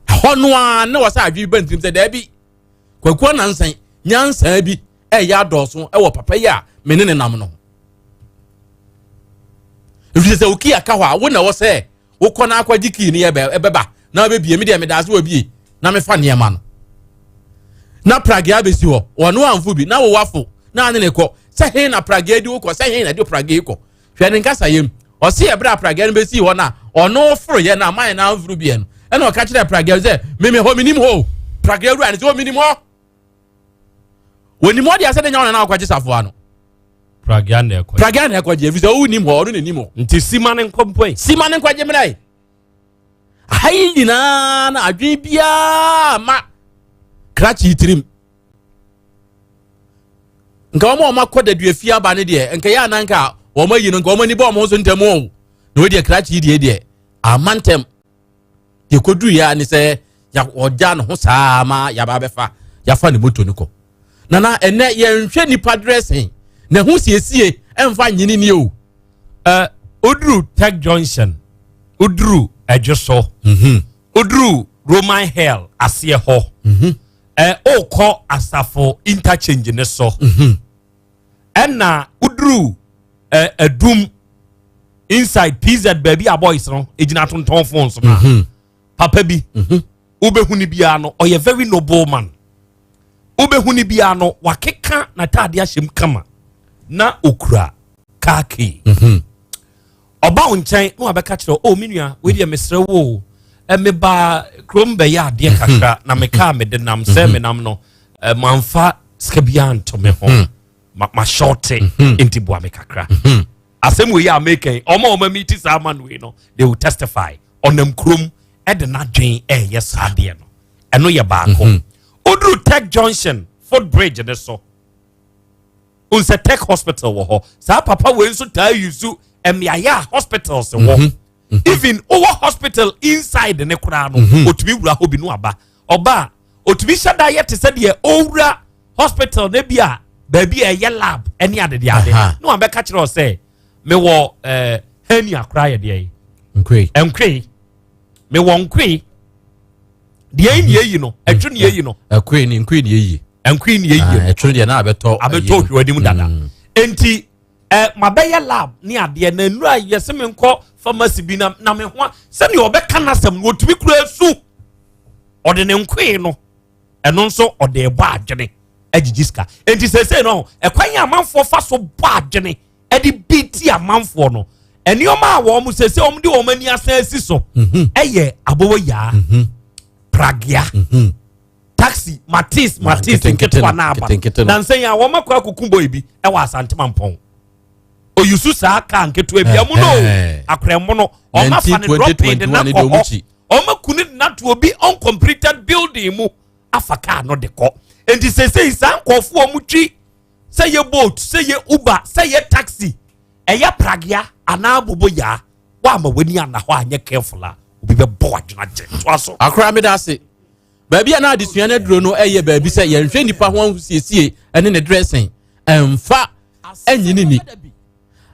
ɛhɔ no ara na wɔsɛ adwene bi ba ne tirim sɛ daabi kwakuo nansan nyansaa bi ɛyɛ adɔɔso ɛwɔ papa yi a me ne ne nam no ho ɛfiri sɛ wo kii aka hɔ a wo na ɛwɔ sɛ wokɔ na akɔgye kii no yɛ ɛbɛba na wobɛbie me deɛ meda ase wɔ bie na mefa nneɛma no na pragea bɛsi hɔ wɔno amfo bi na wowafo na ane ne kɔ sɛ he na pragea di wokɔ sɛ he na de pragea kɔ hwɛ ne nkasa yam ɔse ɛberɛ a pragea no bɛsii hɔ no a ɔno foroyɛ no a mayɛ no amforo biɛ no ɛna ɔka kyerɛ pragea sɛ meme hɔ menim hɔ pragea wura ne sɛ ɔmenim hɔ wɔnim hɔ deɛ sɛ de nya wɔn na akɔgye safoa no pragea na ɛkɔgye pragea na ɛkɔgye efisɛ ɔwɔ nim hɔ ɔno na nim hɔ nti sima ne nkɔ mpo yi sima ne nkɔgye mmerɛ yi aha yi nyinaa na adwene biara ma krakye tirim nka wɔn a wɔn akɔ dadua fie aba ne deɛ nka yɛ ananka wɔn ayi no nka wɔn ani bɔ wɔn so ntɛm o na wɔn deɛ krakye yi deɛ deɛ ama ntɛm deɛ kɔduru yɛ ne sɛ ɔgya ne ho saa ma yaba abɛfa yafa ne moto no kɔ nana ɛnɛ yɛnhwɛ nipa dressing na ho siesie ɛnfa nyini ni o. Uh, oduru tech junction oduru ɛdwo so mhm. oduru roman hell aseɛ hɔ mhm. ɛ okɔ asafo interchange ne so mhm. ɛna oduru ɛ ɛdum inside pz baabi a boys no egyina tontɔn phones na mhm. papa bi mhm. wobɛhu no biara no ɔyɛ very noble man wobɛhu no biara no wakeka n'ataade ahyɛ mu kama na okura car key mhm. ɔba wo nkyɛn na wabɛka kyerɛ o oh, me nua wei deɛ mesrɛ wo o meba kurom bɛyɛ adeɛ mhm. kakra na me kaa mede nam sɛ menam no mamfa sika biara nto me ho mahyɔte nti boa me kakra asɛm wei a meka yi ɔma ɔma mi ti saa man wei no they will testify ɔnam kurom ɛde n'adwen ɛɛyɛ saa adeɛ no ɛno yɛ baako mhm. oduru tech junction foot bridge ne so nsɛ tech hospital wɔ hɔ saa papa wei nso taa yusu mmeaeɛ a hospitals wɔ mhm. Mhm. even owɔ hospital inside ne koraa no otumi wura hɔ bi no aba ɔba otumi hyɛ da yɛ te sɛ deɛ owura hospital na bi a baabi a ɛyɛ lab ɛne adedeade na wɔn abɛka kyerɛ sɛ mewɔ ɛɛ eh, hernia koraa yɛ deɛ yi nkoe nkoe mewɔ nkoe deɛ yi ni eyi no ɛtwe ni eyi no ɛkoe ni nkoe ni eyi nkoe ni eyi ah, ɛtwe deɛ na abɛtɔ abɛtɔ ohwɛ anim dada mm. nti ɛ eh, mabɛyɛ lab ne adeɛ na nnura yɛsɛ me nkɔ pharmacy bi na na me ho sɛnea ɔbɛka n'asɛm no otumi kura esu ɔde ne nkoe no. ɛno nso ɔde bɔ adwene agyigyi sika nti seesei no ɛkwan yɛ amanfoɔ fa so bɔ adwene ɛde bi ti amanfoɔ no nneɛma a wɔn seesei wɔn de wɔn ani asan asi so mhm. ɛyɛ aboboyaa mhm. pragea mhm. taxi matis matis nketewa na aba na nsɛn a wɔn akɔ akoko bɔ ebi ɛwɔ asantemampɔn oyusu saa kaa nketewa bi ɛmu no akorɛmo no wɔn afa ne dropping de na kɔ hɔ. Wɔn aku ne de ato obi uncompleted building mu afa kaa no de kɔ. Nti sesei saa nkurɔfoɔ a wɔtwi sɛ yɛ boat sɛ yɛ uber sɛ yɛ taxi ɛyɛ pragea anaa aboboyaa woama w'ani anna hɔ anyɛ careful a obi bɛbɔ w'adwene agye toa so. Akora meda ase. Baabi a na adesua no aduro no yɛ baabi sɛ yɛnhwɛ nipa ho ahosiesie ne ne dressing ɛmfa ɛnyini ni.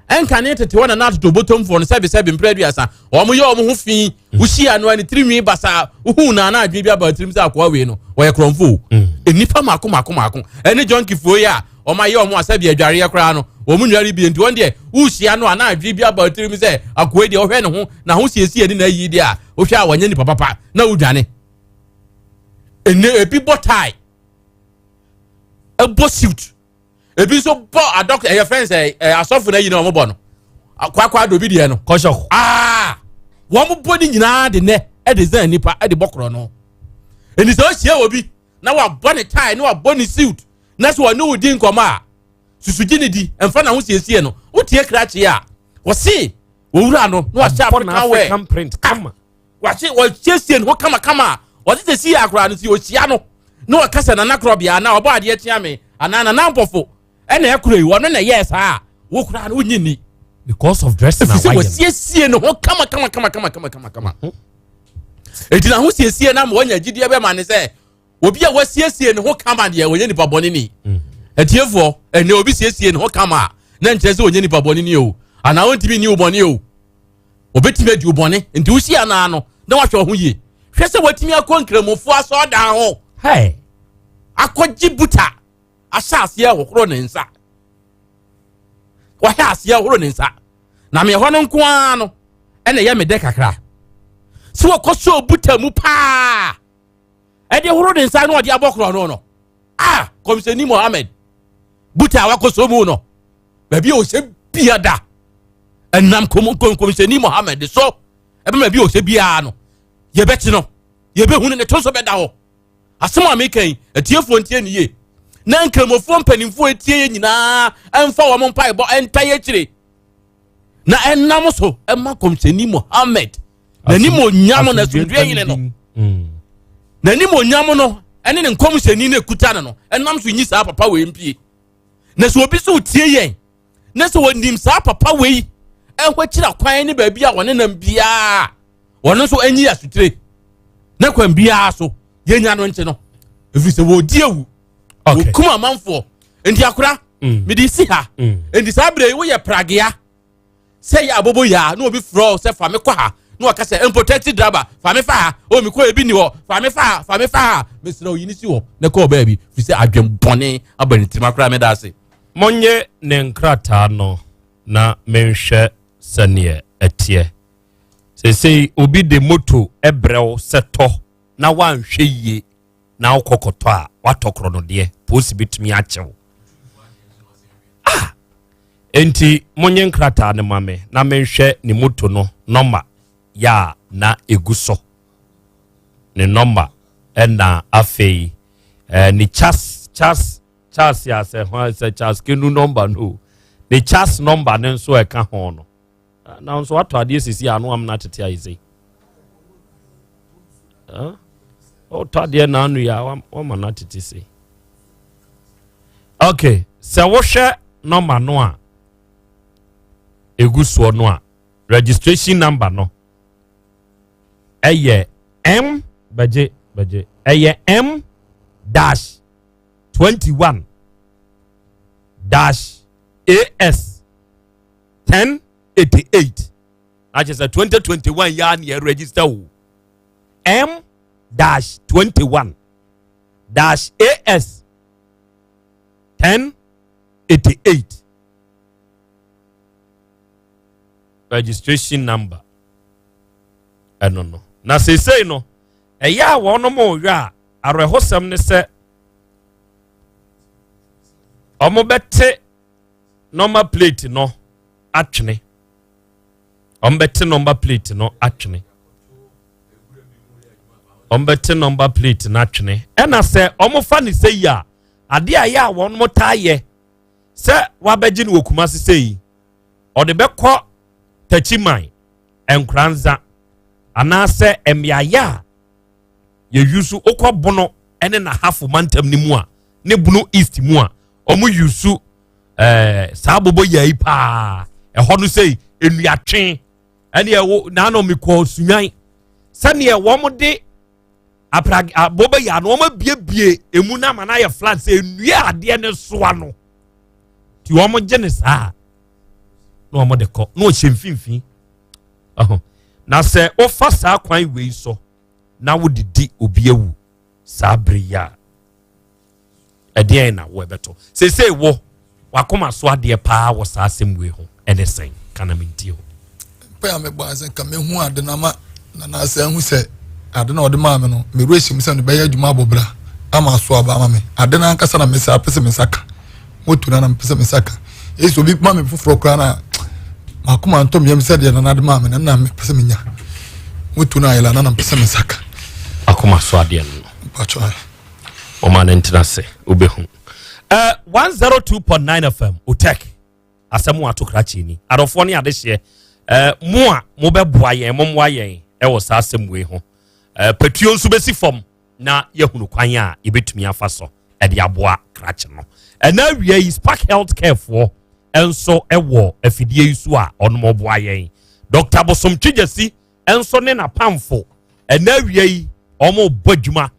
Ɛnkane tete hɔ na na atotobotomfoɔ no sɛbesɛbe mprɛ aduasa wɔn yɛ wɔn ho fi wohyia no a ne tiri nwi basaa wohu na na adwene bi aba tirim sɛ akoa wei no wɔyɛ korɔmfo mm. nnipa mako mako mako ɛne jɔnkifoɔ yi a wɔn ayɛ wɔn asɛbi adwareɛ koraa no wɔn nnware bi nti wɔn deɛ wohyia no a na adwene bi aba tirim sɛ akoa yi deɛ ɔhwɛ ne ho na ho siesie ne na ayi deɛ a wohwɛ a wɔnyɛ nipa papa na wodwane ɛnɛ ebi bɔ tie ɛbɔ suit ebi nso bɔ adɔk ɛyɛ fɛn sɛ ɛ asɔfo na yi na wɔn bɔ no kwakwa dobi deɛ no kɔsɔk aa wɔn bɔ ne nyinaa de nɛ de zan nipa de bɔ korɔ no. Ɛni sɛ ɔhyia wɔ bi na wabɔ ne tie na wabɔ ne suit na sɛ ɔne wo di nkɔmɔ a susugye ne di mfa na ho siesie no wotie krakye a wɔse wɔwura no na wahyɛ African wear print kama wahyɛ wɔsiesie ne ho kamakama a wɔde sɛ si akora no si ɔhyia no na wɔka sɛ nana korɔbea anaa ɔbɔ adeɛ kyea me anaa nana mpɔfo ɛna ɛkora yi wɔno na ɛyɛɛ saa a wo koraa no wonyi nni because of dressing ɛfiri sɛ wɔsiesie ne ho kama kama kama kama kama kama kama ɛti na ho siesie no ama wɔnya gyidie bɛma ne sɛ obi a wasiesie ne ho kama deɛ ɔnyɛ nipa bɔne ni mm. atiefoɔ ɛnɛ obi siesie ne ho kama a na nkyerɛ sɛ ɔnyɛ nipa bɔne ni o anaa ɔntumi ni wo bɔne o obɛtumi adi wo bɔne nti wohyia naa no na wahwɛ ho yie hwɛ sɛ watumi akɔ nkramofoɔ asɔɔdan ho akɔgye buta ahyɛ aseɛ hohoro ne nsa wahyɛ aseɛ horo ne nsa na meɛ hɔ no nko ara no ɛna ɛyɛ me dɛ kakra sɛ wɔkɔ so buta mu paa ɛde horo ne nsa na ɔde abɔ korɔ no no a kɔmhyɛni mohammed buta a wakɔ so mu no baabi a ɔhyɛ bia da ɛnam kɔmhyɛni mohammed so ɛbɛma baabi a ɔhyɛ biara no yɛbɛkye no yɛbɛhunu ne to nso bɛda hɔ asɛm a meka yi atiefoɔ ntie ne yie na nkramofoɔ mpanimfoɔ etie yɛ nyinaa ɛmfa wɔn mpaebɔ ɛnta yɛ akyire na ɛnam so ɛma kɔmhyɛni mohammed n'anim onyam no asomdue hene no mm. n'anim onyam no ɛne ne nkɔmhyɛni no ekuta no no ɛnam so nyi saa papa wei mpie na sɛ obi so tie yɛn na sɛ wɔnim saa papa wei ɛhɔ akyira kwan ne baabi a wɔne nam biara wɔn nso anyi asotire na kwan biara so yɛnya no nkye no ɛfiri sɛ wɔdi awu wɔkum amanfoɔ nti akora mm. mede si ha mm. nti saa berɛ yi woyɛ pragea sɛ yɛ abobo yaa na obi frɛ wo sɛ fa me kɔ ha na waka sɛ mpo taxi driver fa me fa ha o mekɔ ebi ni hɔ fa me fa ha fa me fa ha mesrɛ wo yi ne si hɔ na kɔɔ baabi firi sɛ adwen bɔne aba ne tirim akora meda ase. Monnye ne nkrataa no na menhwɛ sɛdeɛ ɛteɛ. Seesei obi de moto brɛ wo sɛ tɔ na woanhwɛ yie na wokɔ kɔtɔ a watɔ korɔnodeɛ polisi bɛtumi akyɛ wo ah enti monye nkrataa no ma me na menhwɛ ne moto no nɔma yɛ a na ɛgu so ne nɔma ɛna afei eh, ne chas chas chas yɛ asɛ ho sɛ chas kenu nɔmba no ne chas nɔmba no nso ɛka ho no na nso watɔ adeɛ sisi ano amena tete ayɛ sei wotɔ adeɛ na ano yi a wama no atete sei ok sɛ wohwɛ nɔmba no a ɛgu soɔ no a registration number no ɛyɛ m bɛgye bɛgye ɛyɛ m dash 21 dash as 1088 na kyerɛ sɛ 2021 yi ara na yɛ register wo m dash 21 dash as 1088 registration number ɛno no na seesei no ɛyɛ a wɔn mo yɛ a awerɛhosɛm ne sɛ wɔn bɛte number plate no atwene wɔn bɛte number plate no atwene wɔn bɛte number plate no atwene ɛna sɛ wɔn fa ne sɛ yi a adeɛ a yɛ a wɔn taa yɛ sɛ wabɛgye no wɔ Kumasi sɛ yi ɔde bɛkɔ Takyiman Nkoranza anaasɛ mmeaeɛ a yɛyu so wokɔ bono ne n'ahafo mantam no mu a ne bono east mu a wɔn yusu ɛɛ eh, saa bobo yɛ yi paa ɛhɔ no sɛ nnuatwe ɛne ɛwo naanɔ mekɔ sunyan sɛdeɛ wɔn de aprag abobo yɛ ano wɔn abiebie emu na ama no ayɛ flat sɛ nnua adeɛ ne soa no ti wɔn gye ne saa na wɔn de kɔ na wɔhyɛ mfimfini ɛho na sɛ wofa saa kwan wei so na wode di obi awu saa bere yi a ɛdeɛn na wo ɛbɛtɔ seesei wo wakoma so adeɛ paa wɔ saa asɛm wei ho ɛne sɛn ka na mentie o mpɛ a mebɔ asɛ nka mehu ade no ama nanaasɛ ahu sɛ ade na ɔde maa me no mewerɛ hyɛ mu sɛ mebɛyɛ adwuma abɔ bra ama aso aba ama me ade no ankasa na mesa apɛ sɛ me nsa ka moto no na mepɛ sɛ me nsa ka ɛsɛ obi ma me foforɔ koraa na makoma ntɔ meyam sɛ deɛ nana de maa me no na mepɛ sɛ menya Moto no ayɛla na na mpɛ sɛ me nsa ka. Akoma so adeɛ no. Mpakyɛ. Ɔma no ntena ase wobɛhu. 102.9 FM Otek asɛm ato krakye ni. Adɔfoɔ ne adehyeɛ mo a mobɛboa yɛn mommoa yɛn ɛwɔ saa asɛm wei ho. Patuo nso bɛsi fam na yɛhunu kwan a yɛbɛtumi afa so ɛde aboa krakye no. Ɛna awia yi Spark Health Care foɔ nso ɛwɔ afidie yi so a ɔnom ɔboa yɛn. Dr. Bosom Twegyasi nso ne n'apamfo ɛna awia yi wɔn bɔ adwuma.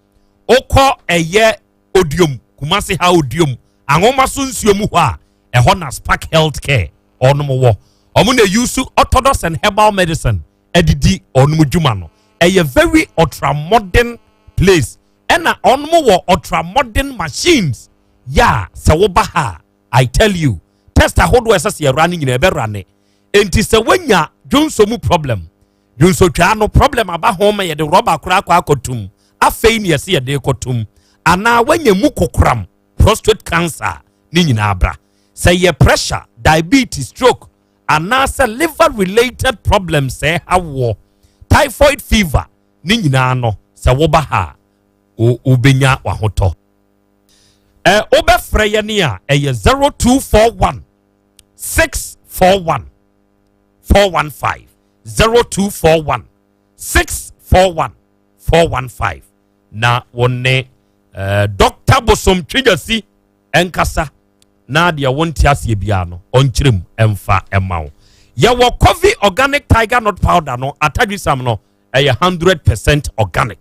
Okɔ ɛyɛ Odiom, Kumasi ha Odiom, Anwoma so nsuo mu hɔ a ɛhɔ na Spark Health Care ɔnom wɔ. Wɔn na use orthodox and herbal medicine ɛdidi ɔnom dwuma no. Ɛyɛ very ultra modern place ɛna ɔnom wɔ ultra modern machines. Yɛ a sɛ woba ha, I tell you, test ahodoɔ ɛsɛ sɛ yɛwura no nyinaa ɛbɛwura ne. Enti sɛ woanya dwonso mu problem, dwonsotwaa no problem aba ho ma yɛde rɔba koraa akɔ akɔtum, afei ne yɛsɛ yɛde kɔtum, anaa woanya mu kokoram, prostate cancer ne nyinaa bra. Sɛ yɛ pressure, diabetes, stroke anaasɛ liver related problems sɛ ɛha woɔ, typhoid fever ne nyinaa no, sɛ woba ha a wobɛnya wahotɔ. Wobɛfrɛ yɛ ne a ɛyɛ 0241 641 415, 0241 641 415, na wo ne Dr. Bosom Twegyasi ɛnkasa na deɛ wonte aseɛ biara no ɔnkyerɛ mu ɛmfa ɛma wo. Yɛwɔ Coffee Organic Tiger Nut Powder no, atadwisam no ɛyɛ 100% organic.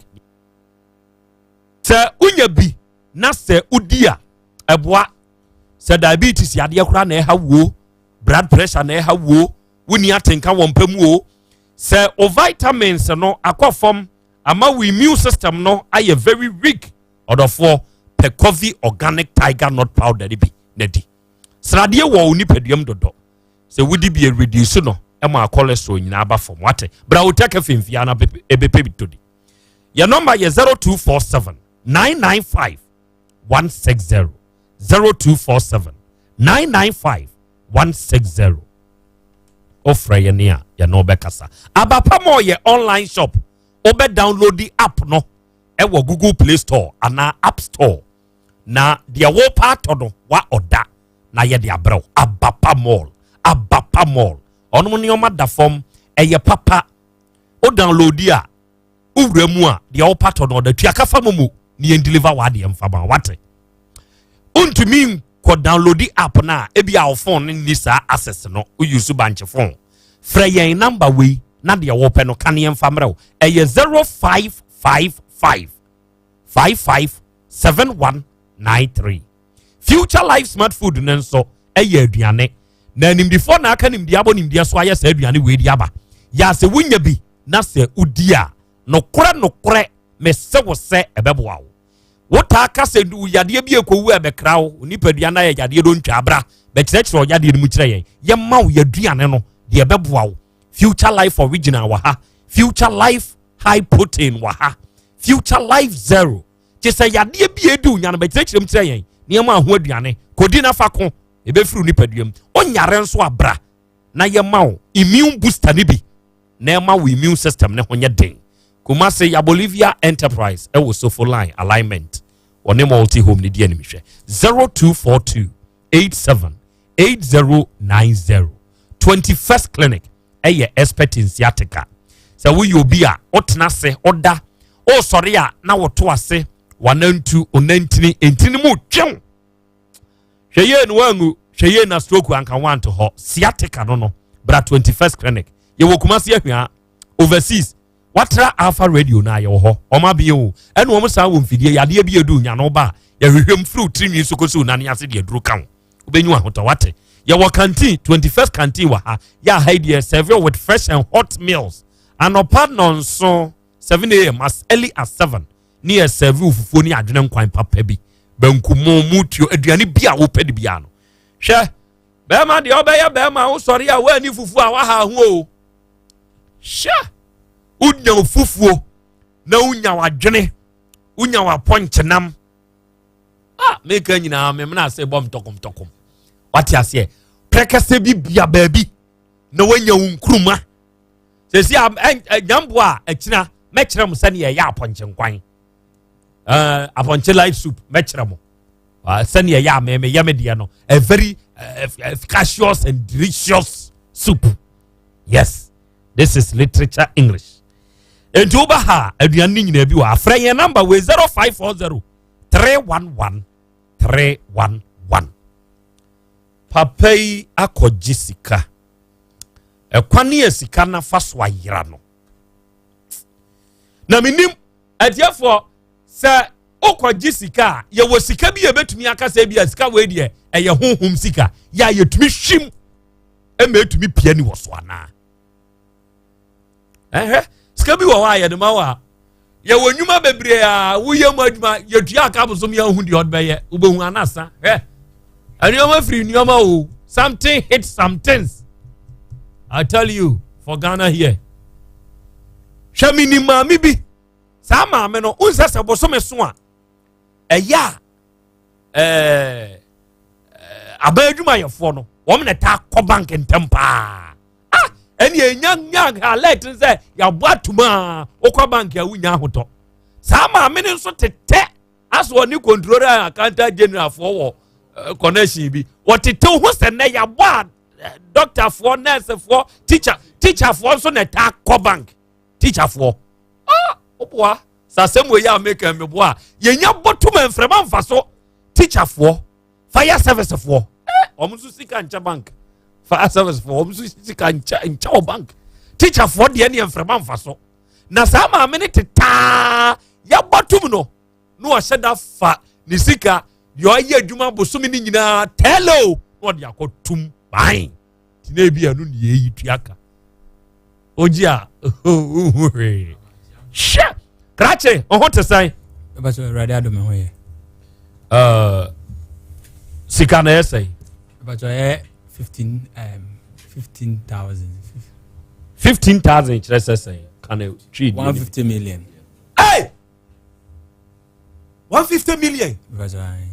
Sɛ wonya bi na sɛ wodi a, ɛboa. Sɛ diabetes yadeɛ koraa na ɛha wuo, blood pressure na ɛha wuo, wonni atenka wɔ mpa mu o, sɛ o vitamins no akɔ fam ama wo immune system no ayɛ very weak, ɔdɔfoɔ, pɛ Coffee Organic Tiger Nut Powder no bi na di. Sradeɛ wɔ wo nipaduam dodɔ, sɛ wodi bi, reduce no ɛma cholesterol nyinaa ba fam. Wate? Bra wo tɛkɛ fimfia na ɛbɛpɛ bi todi. Yɛ nɔmba yɛ 0247 995 160, 0247 995 160. Wofrɛ yɛ ne a yɛne wobɛkasa. Abapa ma ɔyɛ online shop. Wobɛ download the app no ɛwɔ Google Play Store anaa App Store na deɛ wɔpa atɔ no wa ɔda na yɛde abrɛw. Abapa Mall, Abapa Mall, ɔnom nneɛma da fam, ɛyɛ papa. Wo download a, wowura mu a, deɛ wopa tɔ no ɔda tua kafa mu ne yɛn deliver w'adeɛ mfa ma. Wate? Wontumi nkɔ download app no a, ebi a wo phone no nni saa access no, woyi so bankye phone, frɛ yɛn number wei na deɛ wɔpɛ no ka ne yɛmfa mmerɛ wo. Ɛyɛ 0555 55 7193. Future Life Smart Food no nso ɛyɛ aduane na nimdifoɔ na aka nimdeɛ abɔ nimdeɛ so ayɛ saa aduane wei di aba yɛ sɛ wonya bi na sɛ wodi a, nokorɛ nokorɛ mese wo sɛ ɛbɛboa wo. Wotaa ka sɛ yadeɛ bi ekɔwu a ɛbɛkra wo nipadua no ayɛ yadeɛ do ntwa abra bɛkyerɛkyerɛ ɔyadeɛ no mu kyerɛ yɛn, yɛma wo yɛaduane no deɛ ɛbɛboa wo. Future Life Original wɔ ha, Future Life High Protein wɔ ha, Future Life Zero kye sɛ yadeɛ bi edi wo nya no, bɛkyerɛkyerɛ mu kyerɛ yɛn nneɛma aho aduane kɔdi nafa ko ebɛfiri nipadua mu. Onyare nso abra na yɛma wo immune booster ne bi na ɛma wo immune system ne ho nyɛ den. Kumase ya Bolivia Enterprise ɛwɔ Sofo Line alignment, wɔne Multi Home ne di animhwɛ. 0242 87 8090. 21st Clinic ɛyɛ expert in sciatica. Sɛ woyɛ obi a wotena ase, woda, wosɔre a na woto ase, wanantu onantini ntini mu twew, hwɛ yie no wangu, hwɛ yie na stroke anka wanto hɔ. Sciatica no bra 21st Clinic. Yɛwɔ Kumase Ahwia. Overseas watra Alpha Radio na yɛwɔ hɔ. Ɔmo abɛyɛ o ɛna ɔmo san wɔ mfidie yadeɛ bi edu nya no ba a yɛhwehwɛ mu firi tirinwi so kɔsi onane ase deɛ duro ka ho, wobɛnyi ahotɔ. Wate? Yɛwɔ canteen, 21st Canteen wɔ ha. Yɛ aha yi deɛ, serve with fresh and hot meals. Anɔpa nɔnso 7 a.m., as early as 7 ne yɛ serve wo fufuo ne adwene nkwan papa bi, bankumo mutuo, aduane bi a wopɛ de biara no. Hwɛ, bɛrima deɛ ɔbɛyɛ bɛrima, wosɔre a woani fufuo a waha ho o. Hwɛ, wonya wo fufuo na wonya w'adwene, wonya w'apɔnkyenam a meka nyinaa memena ase bɔ mtɔkomtɔkom. Wate aseɛ? Prɛkɛsɛ bi bia baabi na woanya wo nkuruma. Sɛsi a nyamboa a akyina mɛkyerɛ mo sɛdeɛ ɛyɛ apɔnkye nkwan. Apɔnkye light soup mɛkyerɛ mo sɛdeɛ ɛyɛ a mɛmɛyɛ me deɛ no, a very efficacious and delicious soup. Yes, this is literature English. Nti woba ha, aduane no nyinaa bi wɔ. Afrɛ yɛn number wei, 0540 311 311. Papa yi akɔgye sika, ɛkwan yɛ sika nafa so ayera no. Na menim atiefoɔ sɛ wokɔgye sika a, yɛwɔ sika bi yɛbɛtumi aka sɛ bi a sika wei deɛ ɛyɛ honhom sika yɛ a yɛtumi hwim ɛma ɛtumi pia ni wɔ so anaa. Ɛhwɛ, sika bi wɔ hɔ a yɛde ma wɔ a, yɛwɔ nnwuma bebree a woyɛ mu adwuma, yɛtua aka bosom, yɛnhu deɛ ɔde bɛyɛ, wobɛhu anasa. Hwɛ, nneɛma firi nneɛma o, something hit some things, I tell you. For Ghana here, hwɛ, mi ni maame bi. Saa maame no nsɛ sɛ bosome so a ɛyɛ a aban adwumayɛfoɔ no, wɔn na taa kɔ bank ntɛm paa. Ah, ɛni enya nya alert sɛ yabɔ atuma a wokɔ bank a wonya ahotɔ. Saa maame no nso tetɛ aso ɔne Controller and Accountant General foɔ wɔ connection bi. Wɔtete ho sɛ nnɛ yabɔ a, doctorfoɔ, nursefoɔ, teacherfoɔ nso na ɛtaa kɔ bank. Teacherfoɔ, ah, woboa sɛ asɛm wɔ yi a meka meboa a yɛnya bɔtom mframa mfa so. Teacherfoɔ, fire servicefoɔ, wɔn nso sika nkyɛ bank. Fire servicefoɔ, wɔn nso sika nkyɛ nkyɛ wɔ bank. Teacherfoɔ deɛ ne mframa mfa so. Na saa maame no tetaa yɛbɔtom no na ɔhyɛ da fa ne sika deɛ ɔyɛ adwuma bosome no nyinaa tɛlo na ɔde akɔtum ban. Nti na ebi ɛno ne yɛyi tua ka ogye a ohu hwee. Hwɛ, krakye ɔho te sɛn? Ɛbɛsɛ Awurade adom ho yɛ. Sika na ɛyɛ sɛn? Ɛbɛsɛ ɛyɛ 15 15,000. 15,000 kyerɛ sɛ sɛn? Kana twi? 150 million. Hey! 150 million? Ɛbɛsɛ ayi.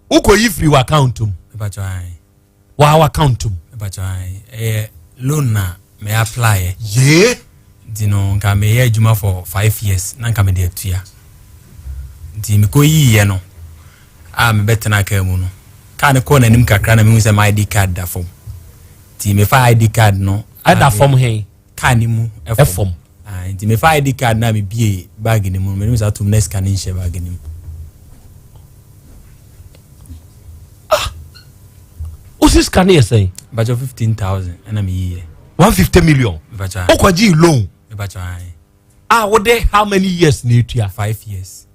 Wokɔ yi firi wɔ account mu? Ɛbɛsɛ ayi. Wɔ account mu? Ɛbɛsɛ ayi, ɛyɛ loan na mɛ apply yɛ. Yee. Nti no nka meyɛ adwuma for 5 years na nka mede atua. Nti mekɔ yiiɛ no a, mebɛtena kaa mu no, kaa no kɔɔ n'anim kakra na mehu sɛ my ID card da fam. Nti mefa ID card no. Ɛda fam he? Kaa ne mu. Ɛfam. Ah, nti mefa ID card na mebie bag ne mu no, menim sɛ atom na sika no nhyɛ bag ne mu. Wosi sika no yɛ sɛn? Bakyɛ 15,000 ɛna meyiiɛ. 150 million? Mepakyɛ. Wokɔgyee loan? Mepakyɛ ae. A wode how many years na etua? 5 years.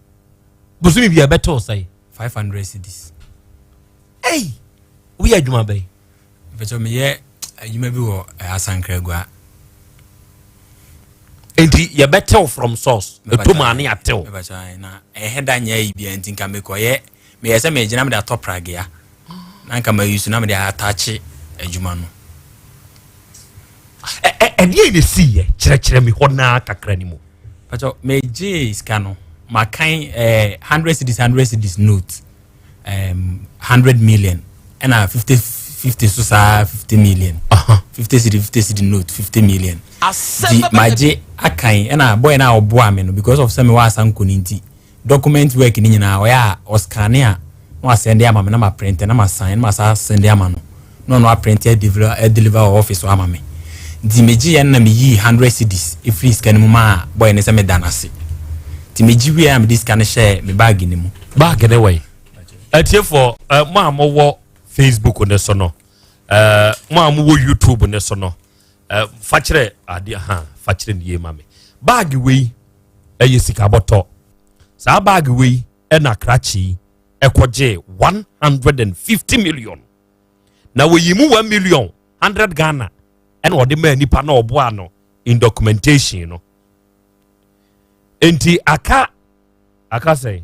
Bosomi bi ɛbɛtɔ sɛn? 500 cedis. Ei, woyɛ adwuma bɛn? Mepakyɛ, meyɛ adwuma bi wɔ Asankragua. Nti yɛbɛtew from source, ɛtɔ mu ane atew. Mepakyɛ ae, na ɛhɛ da nyɛ yi bia, nti nka mekɔyɛ, meyɛ sɛ megyina mede atɔ pragea na nka mayi so na mede atakye adwuma no. Ɛdeɛ na ɛsiiɛ? Kyerɛkyerɛ me hɔ naa kakra ni mu. Pakyɛ, megyee sika no, makan 100 cedis, 100 cedis note 100 million, ɛna 50 50 so saa 50 million, 50 cedi, 50 cedi note 50 million. Nti magye akan, ɛna boy na ɔboa me no, because of sɛ mewɔ asanko no nti, document work ni nyinaa ɔyɛ a ɔscan a na wasend ama me, na ma print na ma sign na ma sa send ama no, na ɔno aprint adeliver wɔ office hɔ ama me. Nti megye yɛn na meyii 100 cedis efiri sika no mu maa boy ne sɛ meda n'ase. Nti megye wie a, mede sika no hyɛ me bag ne mu. Bag ne wɔ yi. Atiefoɔ, mo a mowɔ Facebook ne so no, mo a mowɔ YouTube ne so no, fa kyerɛ adeɛ ha, fa kyerɛ ne yie ma me. Bag wei ɛyɛ sika bɔtɔ. Saa bag wei ɛna krakye yi ɛkɔgye 150 million, na wɔyi mu 1 million 100 Ghana ɛna ɔde maa nipa na ɔboa no in documentation no. Nti aka sɛn?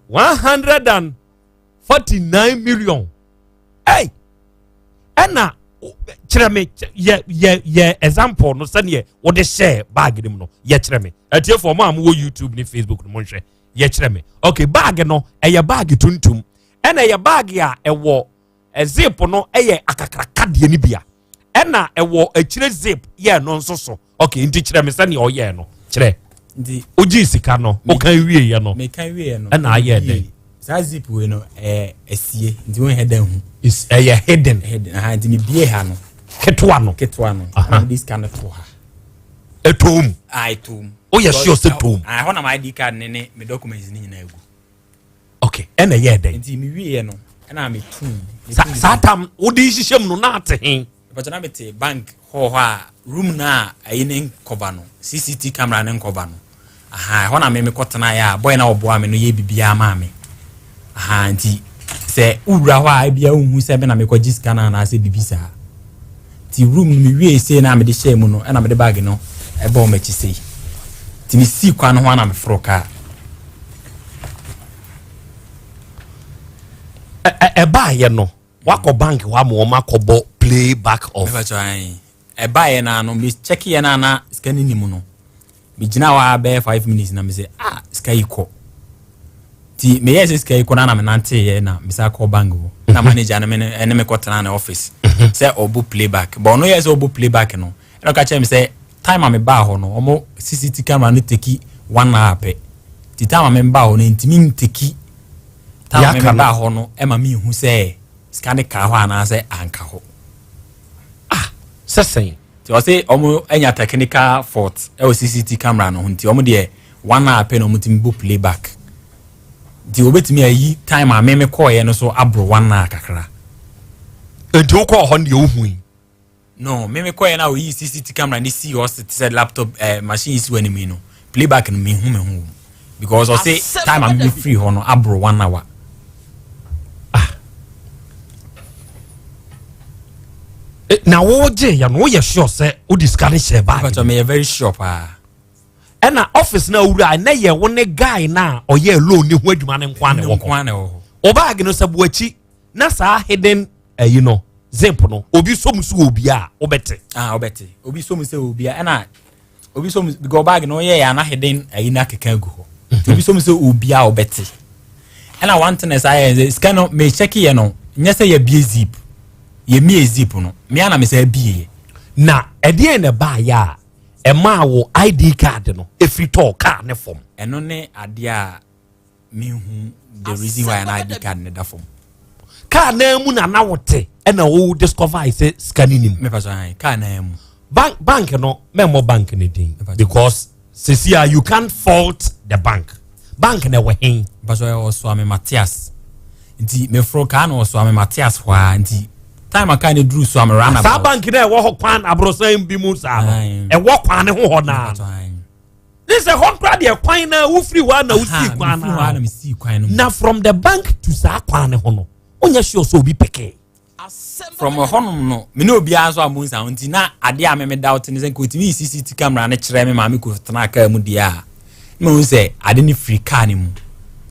149 million. Ɛy, ɛna kyerɛ me, yɛ example no sɛneɛ wɔde hyɛ bag no mu no. Yɛ kyerɛ me. Atiefoɔ, mo a mowɔ YouTube ne Facebook no, monhwɛ, yɛ kyerɛ me. Okay, bag no ɛyɛ bag tuntum, ɛna ɛyɛ bag a ɛwɔ zip no ɛyɛ akakraka deɛ no bia. Ɛna ɛwɔ akyire zip yɛ no nso so. Okay, nti kyerɛ me sɛnea ɔyɛɛ no. Kyerɛ. Nti wogyee sika no, wokan wieɛ no. Mekan wieɛ no. Ɛna ayɛɛ dɛn? Saa zip wei no ɛyɛ asie nti wonhɛ da hu. Ɛyɛ hidden. Hidden aha nti mebie ha no. Ketewa no. Ketewa no. Ɛna mede sika no to ha. Ɛtoo mu. Ah, ɛtoo mu. Woyɛ sure sɛ too mu? Ah, ɛhɔ na my ID card ne ne me documents ne nyinaa gu. Okay, ɛna ɛyɛɛ dɛn? Nti mewieɛ no ɛna metuu. Saa tam wode hyehyɛ mu no na ate he? Mpakyɛ na mete bank hall hɔ a room no a ayi ne nkɔba no CCT camera ne nkɔba no ahaa ɛhɔ na me mekɔ tenaeɛ a boy na ɔboa me no yɛ biribiara maa me ahaa nti sɛ wowura hɔ a ebia wonhu sɛ me na mekɔgye sika no anaasɛ biribi saa nti room no mewie sei na mede hyɛɛ mu no ɛna mede bag no ɛbɔɔ m'akyi sei nti mesii kwan no ho a na meforo kaa. Ɛbaayɛ no wakɔ bank hɔ ama wɔn akɔbɔ play back off. Ɛbaeɛ no ano me check yɛ no ana sika no nim no megyina hɔ a bɛyɛ 5 minutes na mesɛ, ah, sika yi kɔ. Nti meyɛɛ sɛ sika yi kɔ no ana menanteeɛ na mesa kɔ bank hɔ na manager no ɛne me kɔtena ne office sɛ ɔbɔ playback, but ɔno yɛ sɛ ɔbɔ playback no ɛna ɔka kyerɛ me sɛ time a mebaa hɔ no ɔmo CCTV camera no take one hour pɛ, nti time a mebaa hɔ no ntumi ntake time a mebaa hɔ no ɛma mehu sɛ sika ne ka hɔ anaasɛ anka hɔ. Ah, sɛ sɛn? Nti ɔsɛ ɔmo anya technical fault ɛwɔ CCTV camera no ho, nti ɔmo deɛ one hour pɛ na ɔmo tumi bɔ playback, nti obetumi ayi time a meme kɔɔyɛ no so aboro one hour kakra. Nti wokɔɔ hɔ no deɛ wohu yi? No, meme kɔɔyɛ no a oyi CCTV camera ne si hɔ te sɛ laptop machine si wɔ anim yi no, playback no mehu me ho wɔ mu because ɔsɛ time a meme firi hɔ no aboro one hour. Ah. Na wogye yɛ no, woyɛ sure sɛ wode sika no hyɛ bag? Meyɛ very sure paa. Ɛna office na awura ɛnɛ yɛ wo ne guy na ɔyɛ loan ne ho adwuma ne nko na ɛwɔ hɔ. O bag no sɛ buakyi na saa hidden ɛyi no zip no, obi som so wɔ obi a wobɛte. Ah, wobɛte obi som sɛ obi a, ɛna obi som because bag no yɛ yɛ ana hidden ɛyi na keka gu hɔ, nti obi som sɛ obi a wobɛte. Ɛna one thing ɛsɛ ayɛ sɛ sika no me check yɛ no nyɛ sɛ yɛbie zip, yɛmie zip no mea na mesɛ abie yɛ. Na ɛdeɛn na ɛbaayɛ a ɛmaa wo ID card no ɛfiri tɔɔ car ne fam? Ɛno ne adeɛ a mehu the reason why na ID card ne da fam. Car naa mu na na wote ɛna wo discover sɛ sika no nim? Mepa so ahan, car naa mu. Bank no, mɛmmɔ bank no din because sisi a you can't fault the bank. Bank na ɛwɔ hen? Mepa so ɛwɔ Suame Matias, nti meforo kaa na ɔsuame Matias hɔ a, nti time a kaa ne duru Suame roundabout. Saa bank na ɛwɔ hɔ kwan aborosan bi mu saa no, ɛwɔ kwan ne ho hɔ naa ne sɛ hɔ nkora deɛ kwan na wofiri hɔ a na wosii kwan na na from the bank to saa kwan ne ho no, wonyɛ sure sɛ obi pɛkɛ? From hɔnom no, me ne obiara nso a mo nsa ho, nti na adeɛ a meme da wote ne sɛ nka otumi yi CCTV camera no kyerɛ me maame kò tena kaa mu deɛ a na mehu sɛ ade no firi kaa no mu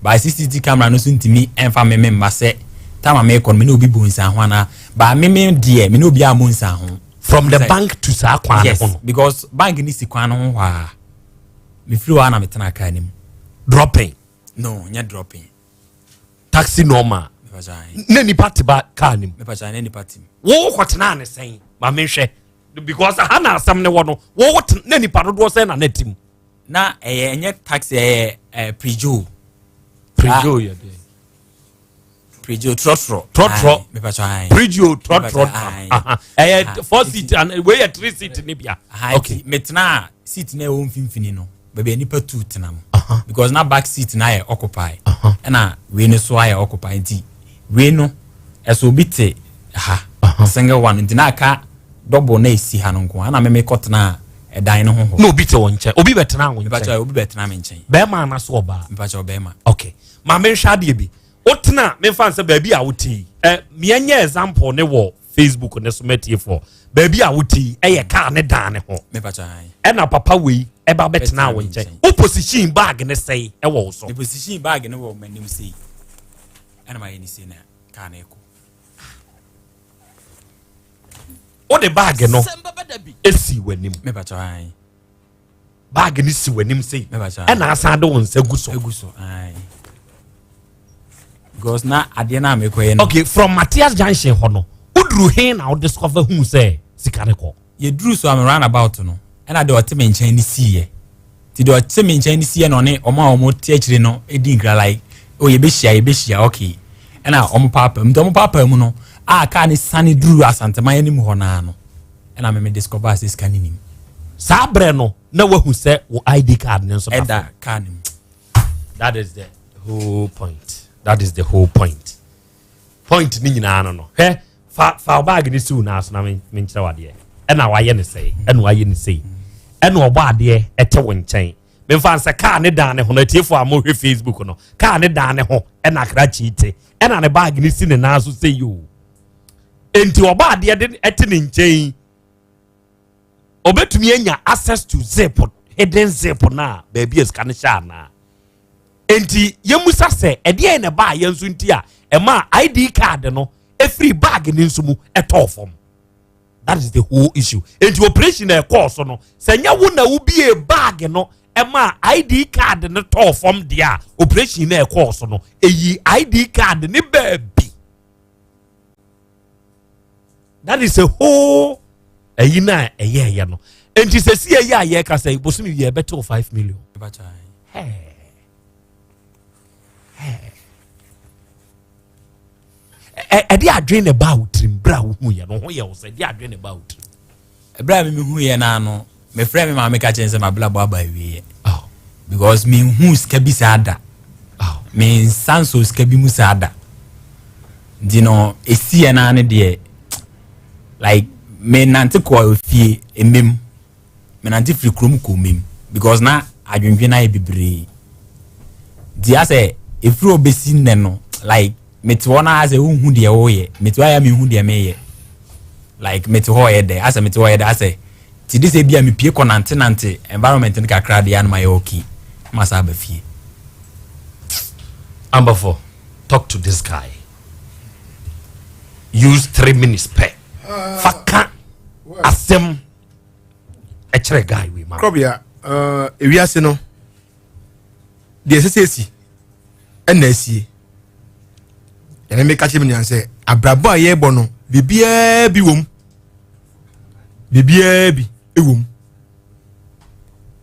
ba. CCTV camera no nso ntumi ɛmfa me mma sɛ time a mekɔ no me ne obi bɔ nsa ho anaa ba meme deɛ me ne obiara mo nsa ho. From the bank to saa kwan yes ne ho no? Because bank ni si kwan no ho hɔ a, mefiri hɔ a na metena kaa no mu. Dropping? No, nyɛ dropping. Taxi normal na nipa te ba kaa no mu? Mepa na nipa te mu. Wo kɔtena ne sɛn? Ma menhwɛ because ha na asɛm ne wɔ no. Wo na nipa dodoɔ sɛn na na ti mu? Na ɛyɛ ɛnyɛ taxi, ɛyɛ Peugeot. Peugeot yɛ deɛ? Peugeot trɔtrɔ. Trɔtrɔ. Mepa kyɛ. Peugeot trɔtrɔ ɛyɛ four seat and wei yɛ three seat ni bia. Okay, metena seat na ɛwɔ mfimfini no, baabi a nipa two tena no, because na back seat na ayɛ occupy ɛna wei no so ayɛ occupy, nti wei no ɛso obi te ha single one, nti na aka double na esi ha no nko ana mɛmɛ kɔtena ɛdan no ho hɔ. Na obi te wɔn nkyɛn, obi bɛtena wɔn nkyɛn? Mepa obi bɛtena me nkyɛn. Bɛrima anaso ɔbaa? Mepa ɔbɛrima. Okay, maame, nhwɛ adeɛ bi. Wotena, memfa nsɛ baabi a wote yi, ɛ meɛnyɛ example ne wɔ Facebook ne so mɛtiefoɔ, baabi a wote yi ɛyɛ kaa ne dan ne ho ɛna papa wei ɛba bɛtena wo nkyɛn. Wo position bag ne sɛe ɛwɔ wo so? Ne position bag ne wɔ m'anim sei, ɛna ma yɛ ne sei na kaa ne kɔ. Wode bag no esi w'anim, bag no si w'anim sei ɛna asan de wo nsa gu so? Egu so, because na adeɛ na mekɔyɛ no. Okay, from Matthias Junction hɔ no, woduru he na wo discover hu sɛ Sika no kɔ. Yɛduru so am round about no, ɛna deɛ ɔte me nkyɛn no siiɛ. Nti deɛ ɔte me nkyɛn no siiɛ na ɔne ɔmo a ɔmo te akyire no di nkira like, oh yɛbɛhyia, yɛbɛhyia, okay. Ɛna ɔmo paapaa mu. Nti ɔmo paapaa mu no, a kaa no sane duru Asanteman anim hɔ naa no, ɛna me me discover sɛ sika no nim. Saa berɛ no, na wahu sɛ wo ID card no nso da fam. Ɛda kaa no mu. That is the whole point. That is the whole point. Point ne nyinaa no no. Hwɛ, fa fa wo bag no si wo nan so na menkyerɛ wo adeɛ. Ɛna wayɛ ne sɛe, ɛna wayɛ ne sei. Ɛna ɔbɔ adeɛ ɛte wo nkyɛn. Memfa nsɛ kaa ne dan ne ho no, atiefo a mohwɛ Facebook no, kaa ne dan ne ho ɛna krakye te. Ɛna ne bag no si ne nan so sɛ yoo. Enti ɔbɔ adeɛ de ɛte ne nkyɛn. Obetumi anya access to zip, hidden zip na baabi a sika no hyɛ anaa. Enti yɛmusa sɛ ɛdeɛn na ɛbaa yɛn nso nti a ɛmaa ID card no ɛfiri bag no nso mu ɛtɔɔ fam. That is the whole issue. Enti operation na ɛkɔɔ so no, sɛ nyɛ wo na wobie bag no ɛmaa ID card no tɔɔ fam deɛ a, operation na ɛkɔɔ so no ɛyi ID card ne baabi. That is a whole ɛyi na ɛyɛ ɛyɛ no. Enti sɛ si ɛyɛ a yɛka sɛ bosomi yɛ ɛbɛtew 5 million. Ɛde adwene na ɛbaa wo tirim berɛ a wohu yɛ no ho yɛ wo sɛ ɛde adwene na ɛbaa wo tirim? Ɛberɛ a mehu yɛ no ano, mefrɛ me maame ka kyerɛ sɛ mabrabɔ aba awieɛ. Because menhu sika bi saa da. Mensa nso sika bi mu saa da. Nti no, ɛsi yɛ no ano deɛ, like, menante kɔ fie mmem. Menante firi kurom kɔ mmem. Because na adwendwen ayɛ bebree. Nti asɛ, ɛfiri ɔbɛsi nnɛ no, like, mete hɔ na asɛ wonhu deɛ woyɛ. Mete hɔ a menhu deɛ meyɛ. Like, mete hɔ yɛ dɛ, asɛ mete hɔ yɛ dɛ, asɛ, ti de sɛ bi a mepie kɔ nante nante environment no kakra deɛ anoma yɛ okay. Ma saa ba fie. Ambafo, talk to this guy. Use 3 minutes per. Faka asɛm ɛkyerɛ guy we ma. Krobia, ewiase no deɛ ɛsɛ sɛ esi ɛna esie. Ɛna meka kyerɛ me nua sɛ abrabɔ a yɛrebɔ no biribiara bi wɔ mu. Biribiara bi wɔ mu.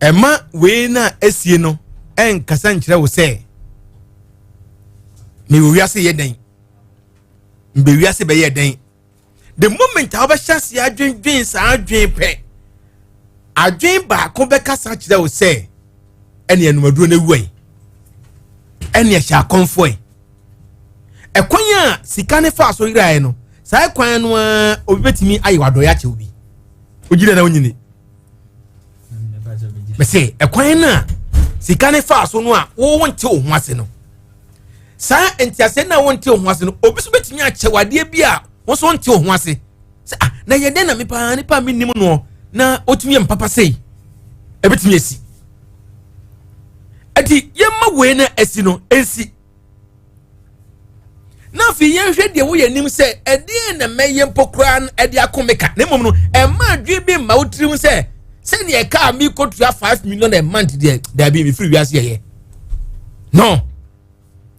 Ɛma wei na esie no ɛnkasa nkyerɛ wo sɛ mewɔ wiase yɛ dɛn, mbɛ wiase bɛyɛ dɛn. The moment a wobɛhyɛ ase adwendwen saa adwen pɛ, adwen baako bɛkasa kyerɛ wo sɛ ɛne anumaduro no awu yi, ɛne ɛhyɛ akɔmfoɔ yi. Ɛkwan a sika ne fa so yeraeɛ no, saa ɛkwan no a obi bɛtumi ayɛ wadɔeɛ akyɛ obi. Ogyina na onyini. Mese ɛkwan no a sika ne fa so no a wo nte wo ho ase no, saa nteaseɛ no a wonte wo ho ase no, obi so bɛtumi akyɛ wadeɛ bi a wo nso nte wo ho ase. Sɛ, ah, na yɛ dɛn na me paa nipa a mennim noɔ na ɔtumi yɛ mpapa sei? Ɛbɛtumi asi. Ɛnti yɛmma wei no asi no ɛnsi. Na afei yɛnhwɛ deɛ woyɛ nim sɛ ɛdeɛn na mɛyɛ mpo koraa no ɛde ako me ka. Na mmom no, ɛmma adwene bi mma wo tirim sɛ sɛdeɛ ɛka a mekɔtua 5 million a month deɛ, daabi, mefiri wiase yɛyɛ. No,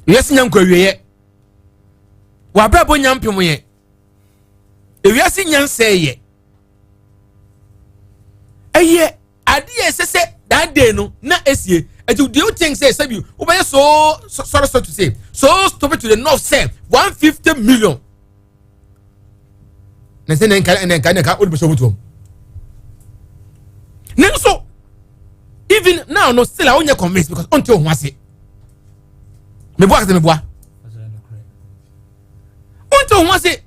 wiase nya nkɔ awieɛ. W'abrabɔ nya mpem yɛ. Ewiase nya nsɛe yɛ. Ɛyɛ adeɛ ɛsɛ sɛ that day no na esie. Eti do you think say sɛbi wobɛyɛ so sorry so to say so stupid to the north sɛ 150 million na sɛ ne nka ne nka ne nka wode bɛhyɛ wotuom. Ne nso even now no still a wonyɛ convinced because ɔnte wo ho ase. Meboa kasa meboa. Wonte wo ho ase.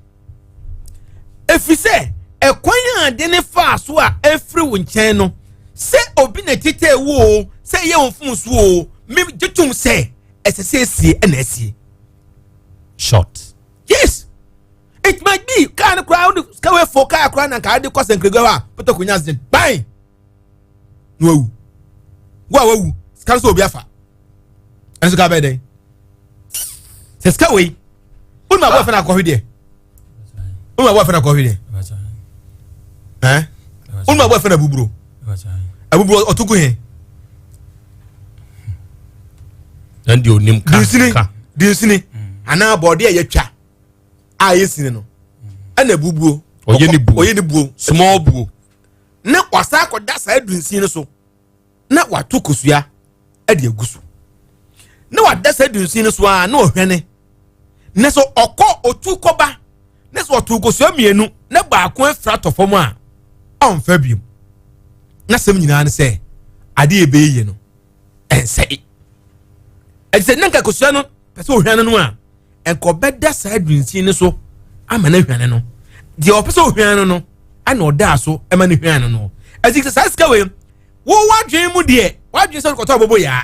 Ɛfiri sɛ ɛkwan a ade ne faa so a ɛfiri wo nkyɛn no, sɛ obi na tetɛ wo o, sɛ ɛyɛ wo mfomso o, me gye tom sɛ ɛsɛ sɛ esie ɛna esie. Short. Yes. It might be car no koraa wode sika wei fo car koraa na nka ade kɔ sɛnkrɛgua hɔ a pɛtɛ konya accident ban na wawu. Wo a wawu sika no sɛ obi afa. Ɛnso ka bɛyɛ dɛn? Sɛ sika wei wone ma aboa fɛ no akɔhwe deɛ. Wone ma aboa fɛ no akɔhwe deɛ. Eh? Wone ma aboa fɛ no abuburo. Abuburo ɔto gu he. Ɛn deɛ onim ka. Dinsini dinsini anaa bɔɔde a yɛtwa a yɛsini no ɛna abuburo. Ɔyɛ ne buo. Ɔyɛ ne buo. Small buo. Na wasan akɔda saa dunsin no so na wato kosua de agu so. Na wada saa dunsin no so a na ɔhwɛne. Na sɛ ɔkɔ otu kɔba na sɛ ɔto kosua mmienu na baako afira tɔ fam a ɔmfa biom. Na sɛm nyinaa ne sɛ adeɛ ɛbɛyɛ yie no ɛnsɛe. Ɛte sɛ na nka kosua no pɛ sɛ ɔhwane no a nka ɔbɛda saa dunsin no so ama no ahwane no. Deɛ ɔpɛ sɛ ɔhwane no no ɛna ɔdaa so ɛma no hwane no. Ɛte sɛ saa sika wei wo wadwene mu deɛ wadwene sɛ ɔkɔtɔ abobo yaa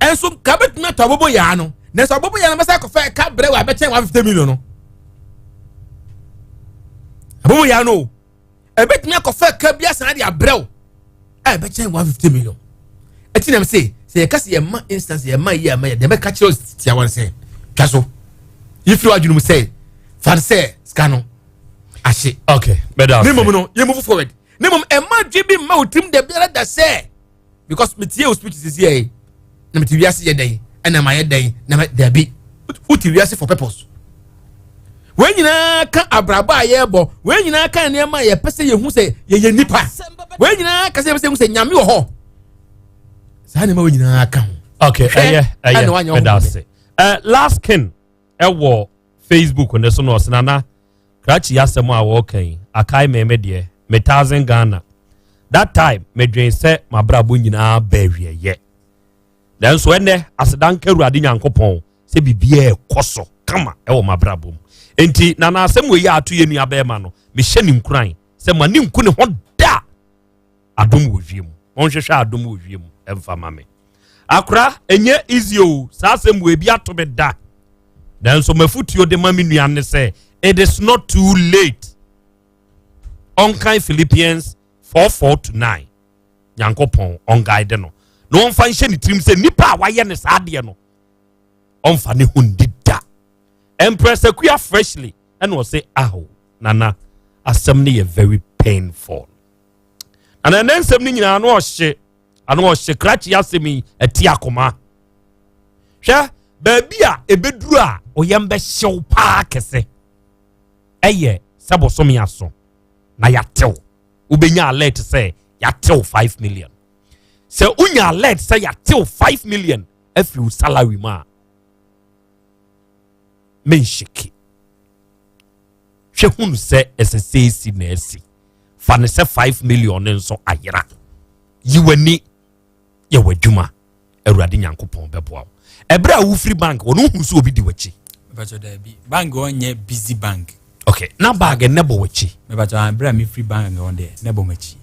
ɛnso nka bɛtumi atɔ abobo yaa no na sɛ abobo yaa no bɛsɛ akɔfa ɛka brɛ wɔ abɛkyɛn 150 million no abobo yaa no o ɛbɛtumi akɔfa ɛka bi asan de abrɛ wo a ɛbɛkyɛn 150 million. Ɛti nam sɛ sɛ yɛka sɛ yɛma instance yɛma yi ama yɛ deɛ bɛka kyerɛ tia wɔn sɛ twa so yɛfiri w'adwene mu sɛ fa no sɛ sika no ahye. Okay, bɛda ne mmom no yɛ move forward. Ne mmom ɛma dwe bi mma wo tirim da biara da sɛ because metie wo speech sisi yɛ na mete wiase yɛ dɛn ɛna ma yɛ dɛn na ma dabi wote wiase for purpose. Wei nyinaa ka abrabɔ a yɛrebɔ, wei nyinaa ka nneɛma a yɛpɛ sɛ yɛhu sɛ yɛyɛ nipa, wei nyinaa ka sɛ yɛpɛ sɛ yɛhu sɛ Nyame wɔ hɔ. Saa nneɛma wei nyinaa ka ho. Okay, ɛyɛ ɛyɛ ɛda ase. Last king ɛwɔ Facebook ne so na ɔsena na krakye asɛm a wɔreka yi akae me me deɛ me 1000 Ghana that time medwen sɛ mabrabɔ nyinaa bɛɛ wiɛyɛ, nanso ɛnɛ aseda nka Awurade Nyankopɔn sɛ biribiara ɛkɔ so kama ɛwɔ mabrabɔ mu. Enti na n'asɛm wɔ yi ato yɛ nua bɛrima no, mehyɛ ne nkuran sɛ ma ne nku ne ho da. Adom wɔ wiem, wɔnhwehwɛ adom wɔ wiem ɛmfa ma me akora. Ɛnyɛ easy o, saa asɛm wɔ ebi ato me da, nanso mafutuo de ma me nua ne sɛ it is not too late. Ɔnkan Philippians 4:4 to 9. Nyankopɔn ɔnguide no na ɔmfa nhyɛ ne tirim sɛ nipa a wayɛ ne saa adeɛ no ɔmfa ne ho ndi da. Empress Akua freshly ɛna ɔsɛ aho nana asɛm no yɛ very painful. Na ɛnɛ nsɛm no nyinaa ano ɔhye, ano ɔhye. Krakye asɛm yi ɛte akoma. Hwɛ baabi a ebeduru a ɔyɛm bɛhyew paa kɛse ɛyɛ sɛ bɔsɔmi aso na yatew wobɛnya alert sɛ yatew 5 million. Sɛ wonya alert sɛ yatew 5 million afiri wo salary mu a, menhyeke. Hwɛ hunu sɛ ɛsɛ sɛ esi na asi fa ne sɛ 5 million ne nso ayera. Yi w'ani yɛ w'adwuma, Awurade Nyankopɔn bɛboa wo. Ɛberɛ a wofiri bank wɔn wohu sɛ obi di w'akyi? Mepakyɛ daabi, bank hɔ nyɛ busy bank. Okay, na bag ne bɔ w'akyi? Mepakyɛ abere a mefiri bank hɔ deɛ, ne bɔ m'akyi.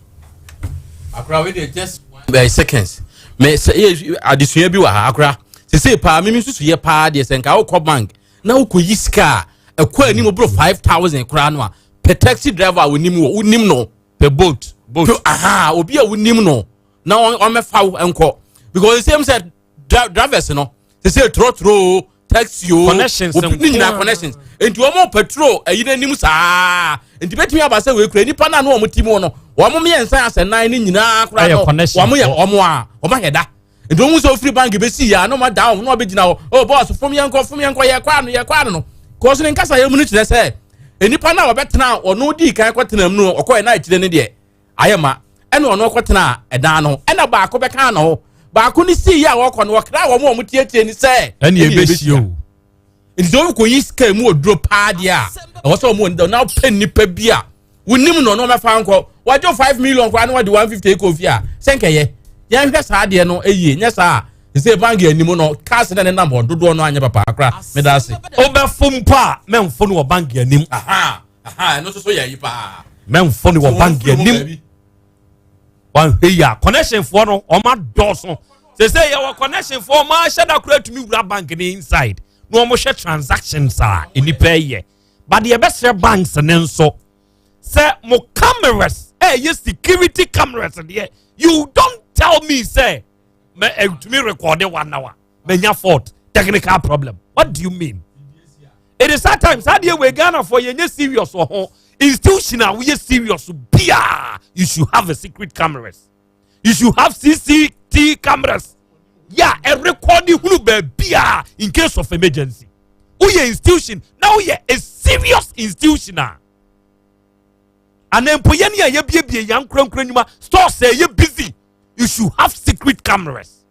Akora wei deɛ, just one seconds, mɛ sɛ yɛ adesua bi wɔ ha. Akora sese paa mímí nsusu yɛ paa deɛ sɛ nka wokɔ bank na wokɔ yi sika a ɛkɔ anim boro 5,000 koraa no a, pɛ taxi driver a wonim wɔ wonim no. Pɛ boat boat. To aha obi a wonim no na ɔmɛfa wo nkɔ, because same sɛ drivers no sese trɔtrɔ o, taxi o, Connections. Ne nyinaa connections. Nti wɔn petrol ɛyi n'anim saa nti bɛtumi aba sɛ wei kura nipa naa no wɔn ti mu no, wɔn mmiɛnsa asɛ nan ne nyinaa koraa Ɛyɛ no connections. Wɔn yɛ wɔn a wɔn ayɛ da nti wɔn sɛ ofiri bank bɛsi yɛ a na wɔn ada wɔn na wɔn abɛgyina hɔ. Oh boss, fom yɛn kɔ, fom yɛn kɔ, yɛ kɔ ano, yɛ kɔ ano no kɔɔso ne nkasa yɛ mu no kyerɛ sɛ nipa naa wɔbɛtena ɔno di kan kɔtena mu no, ɔkɔɛ na akyire ne deɛ ayɛ ma ɛna ɔno ɔkɔtena ɛdan no, ɛna baako bɛka ne ho. Baako ne sii yɛ a wɔkɔ no, wɔkra wɔn a wɔn tietie ni sɛ ɛne ɛbɛhyia o. Nti sɛ wɔkɔ yi sika mu oduro paa deɛ a, ɛwɔ sɛ wɔn wɔn na wɔpɛ nipa bi a wonim no na wɔmɛfa nkɔ. Wɔagye 5 million koraa na wɔde 150 kɔ fie a, sɛ nkɛyɛ yɛnhwɛ saa adeɛ no yie. Nyɛ saa a, sɛ bank anim no cars na nenam hɔ dodoɔ no anyɛ papa akora. Meda ase. Wobɛfo mpo a, mɛmfo no wɔ bank anim. Aha aha, ɛno nso so yɛ yi paa. Mɛmfo no wɔ bank anim. Wanhwɛ yi a, connection foɔ no ɔma dɔɔso sese. Yɛwɔ connection foɔ, ɔma ahyɛ da koraa tumi wura bank ne inside na wɔn hwɛ transactions a nipa yɛ. But deɛ ɛbɛsrɛ banks ne nso sɛ mo cameras ɛyɛ security cameras deɛ, you don't tell me sɛ mɛ ɛtumi record one hour mɛnya fault, technical problem. What do you mean? It is that time saa deɛ wei Ghana for yɛn nyɛ serious wɔ ho. Institution a woyɛ serious bia, you should have a secret cameras, you should have CCT cameras yà ɛrekɔdi hunu baabi a in case of emergency. Woyɛ institution na woyɛ a serious institution a, anaa mpo yɛne a yɛbiebie yɛn ankorankora nnwuma, stores a ɛyɛ busy, you should have secret cameras.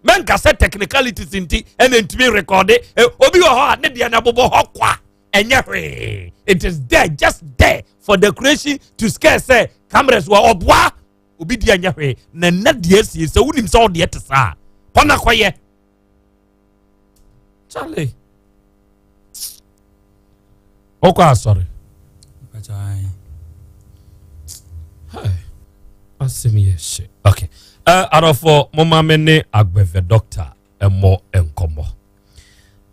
Mɛnka sɛ technicalities nti ɛna ntumi record. Obi wɔ hɔ a ne deɛ na bobɔ hɔ kwa, ɛnyɛ hwee. It is there, just there for decoration, to scare sɛ cameras wɔ. Ɔboa obi deɛ ɛnyɛ hwee na nna deɛ asie sɛ wonim sɛ ɔdeɛ te saa kɔ na kɔyɛ. Charlie, wokɔ asɔre? Asɛm yɛ hye. Okay, adɔfoɔ, moma me ne Agbɛvɛ doctor ɛmmɔ nkɔmmɔ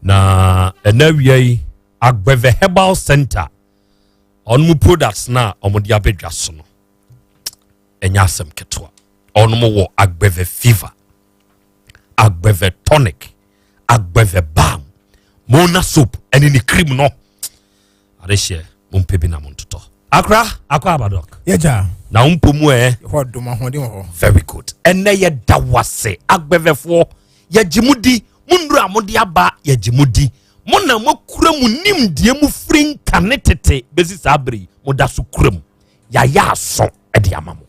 na ɛna awia yi. Agbɛvɛ Herbal Center, ɔno mu products na ɔmode abɛdwa so no ɛnyɛ asɛm ketewa. Ɔno mo wɔ Agbɛvɛ Fever, Agbɛvɛ Tonic, Agbɛvɛ Balm, Mona Soap ɛne ne cream no. Adehyɛ mompɛ bi na montotɔ. Akora akɔ abadɔk. Yɛgya. Na wompɔ mu ɛ? Hɔ dom, ahoɔden wɔ hɔ. Very good. Ɛnɛ yɛda wase. Agbɛvɛfoɔ, yɛgye mu di. Mo nnuro a mode aba, yɛgye mu di. Mo na moakura mu nimdeɛ mu firi nkane tete bɛsi saa bere yi, moda so kura mu. Yɛayɛ aso de ama mo.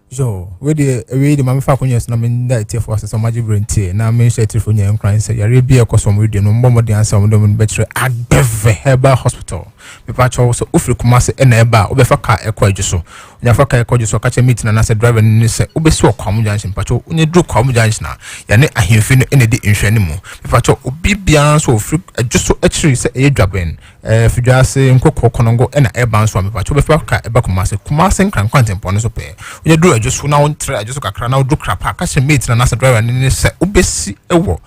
Yo, wei deɛ, wei de, maame fa akonnwa so na menda atiefoɔ ase sɛ ɔmagye berɛ ntie na menhyɛ atiefoɔ nyinaa nkuran sɛ yareɛ bi a ɛkɔ so ɔmo redie no, mbɔ mmɔden ansa ɔmo de ɔmo bɛkyerɛ Agbɛvɛ Herbal Hospital. Mepa kyɛw, sɛ wofiri Kumase ɛna ɛba a, wobɛfa kaa ɛkɔ Adwo so. Onyafa kaa ɛkɔ Adwo so, ɔka kyerɛ meeting anaasɛ driver no ne sɛ wobɛsi wɔ Kwamo Junction. Mepa kyɛw, wonyɛ duru Kwamo Junction a, yɛne ahemfi no ɛna ɛdi nhwɛne mu. Mepa kyɛw, obi biara nso ofiri Adwo so akyiri, sɛ ɛyɛ Dwabɛn, Fidwa ase, Nkokɔ, Kɔnɔngo ɛna ɛba nso a, mepa kyɛw, wobɛfa kaa ɛba Kumase, Kumase Nkran kwantempɔn no so pɛɛ. Wonyɛ duru Adwo so na wontrɛ Adwo so kakra na woduru Krapa, ka kyerɛ mate no anaasɛ driver no ne sɛ wobɛsi ɛwɔ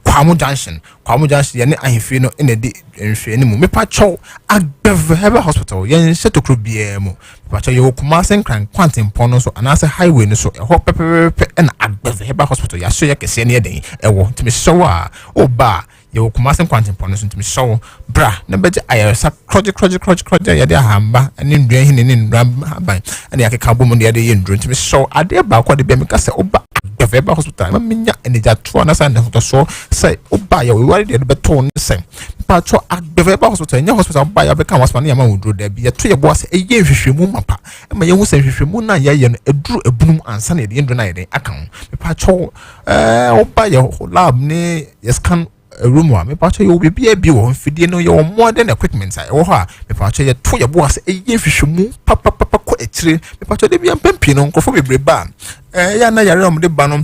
Kwamo Junction. Kwamo Junction, yɛne ahemfie no ɛna ɛdi nhwɛne mu. Mepa kyɛw, Agbɛvɛ Herbal Hospital, yɛnhyɛ tokuro biara mu. Mepa kyɛw, yɛwɔ Kumase Nkran kwantempɔn no so anaasɛ highway no so, ɛhɔ pɛpɛpɛpɛ ɛna Agbɛvɛ Herbal Hospital yɛahyɛ yɛ kɛseɛ no yɛ den ɛwɔ. Nti mehyɛ wo a woba a, yɛwɔ Kumase nkwantempɔn no so. Nti mehyɛ wo, bra na bɛgye ayaresa korɔgye korɔgye korɔgye korɔgye a yɛde ahamba ne nnua hene ne nnua aban ɛne yɛakeka bɔ mu ne yɛde yɛ nnuro. Nti mehyɛ wo, adeɛ baako a de bia meka sɛ woba Agbɛvɛ Herbal Hospital ma menya anigyatoɔ anaasɛ anahotɔsoɔ sɛ woba yɛ wɔware deɛ no bɛtoo ne sɛ, mpatwɔ, Agbɛvɛ Herbal Hospital ɛnyɛ hospital woba yɛ wobɛka wasoma ne yɛma wo duro. Daabi, yɛto yɛ boa sɛ ɛyɛ nhwehwɛmu mapa ɛma yɛhu sɛ nhwehwɛmu no a yɛayɛ no ɛduru ebunum ansa na yɛde yɛn duro no ayɛ den aka ho. Mepatwɔ, woba yɛ lab ne yɛ scan room a, mepatwɔ, yɛwɔ biribiara bi wɔ hɔ. Mfidie no, yɛwɔ modern equipment a ɛwɔ hɔ a, mepatwɔ, yɛto yɛ boa sɛ ɛyɛ nhwehwɛmu papapapa kɔ akyire. Mepatwɔ, de bi mpɛn pii no, nkurɔfoɔ bebree ba a, yɛ ana yare a wɔde ba no,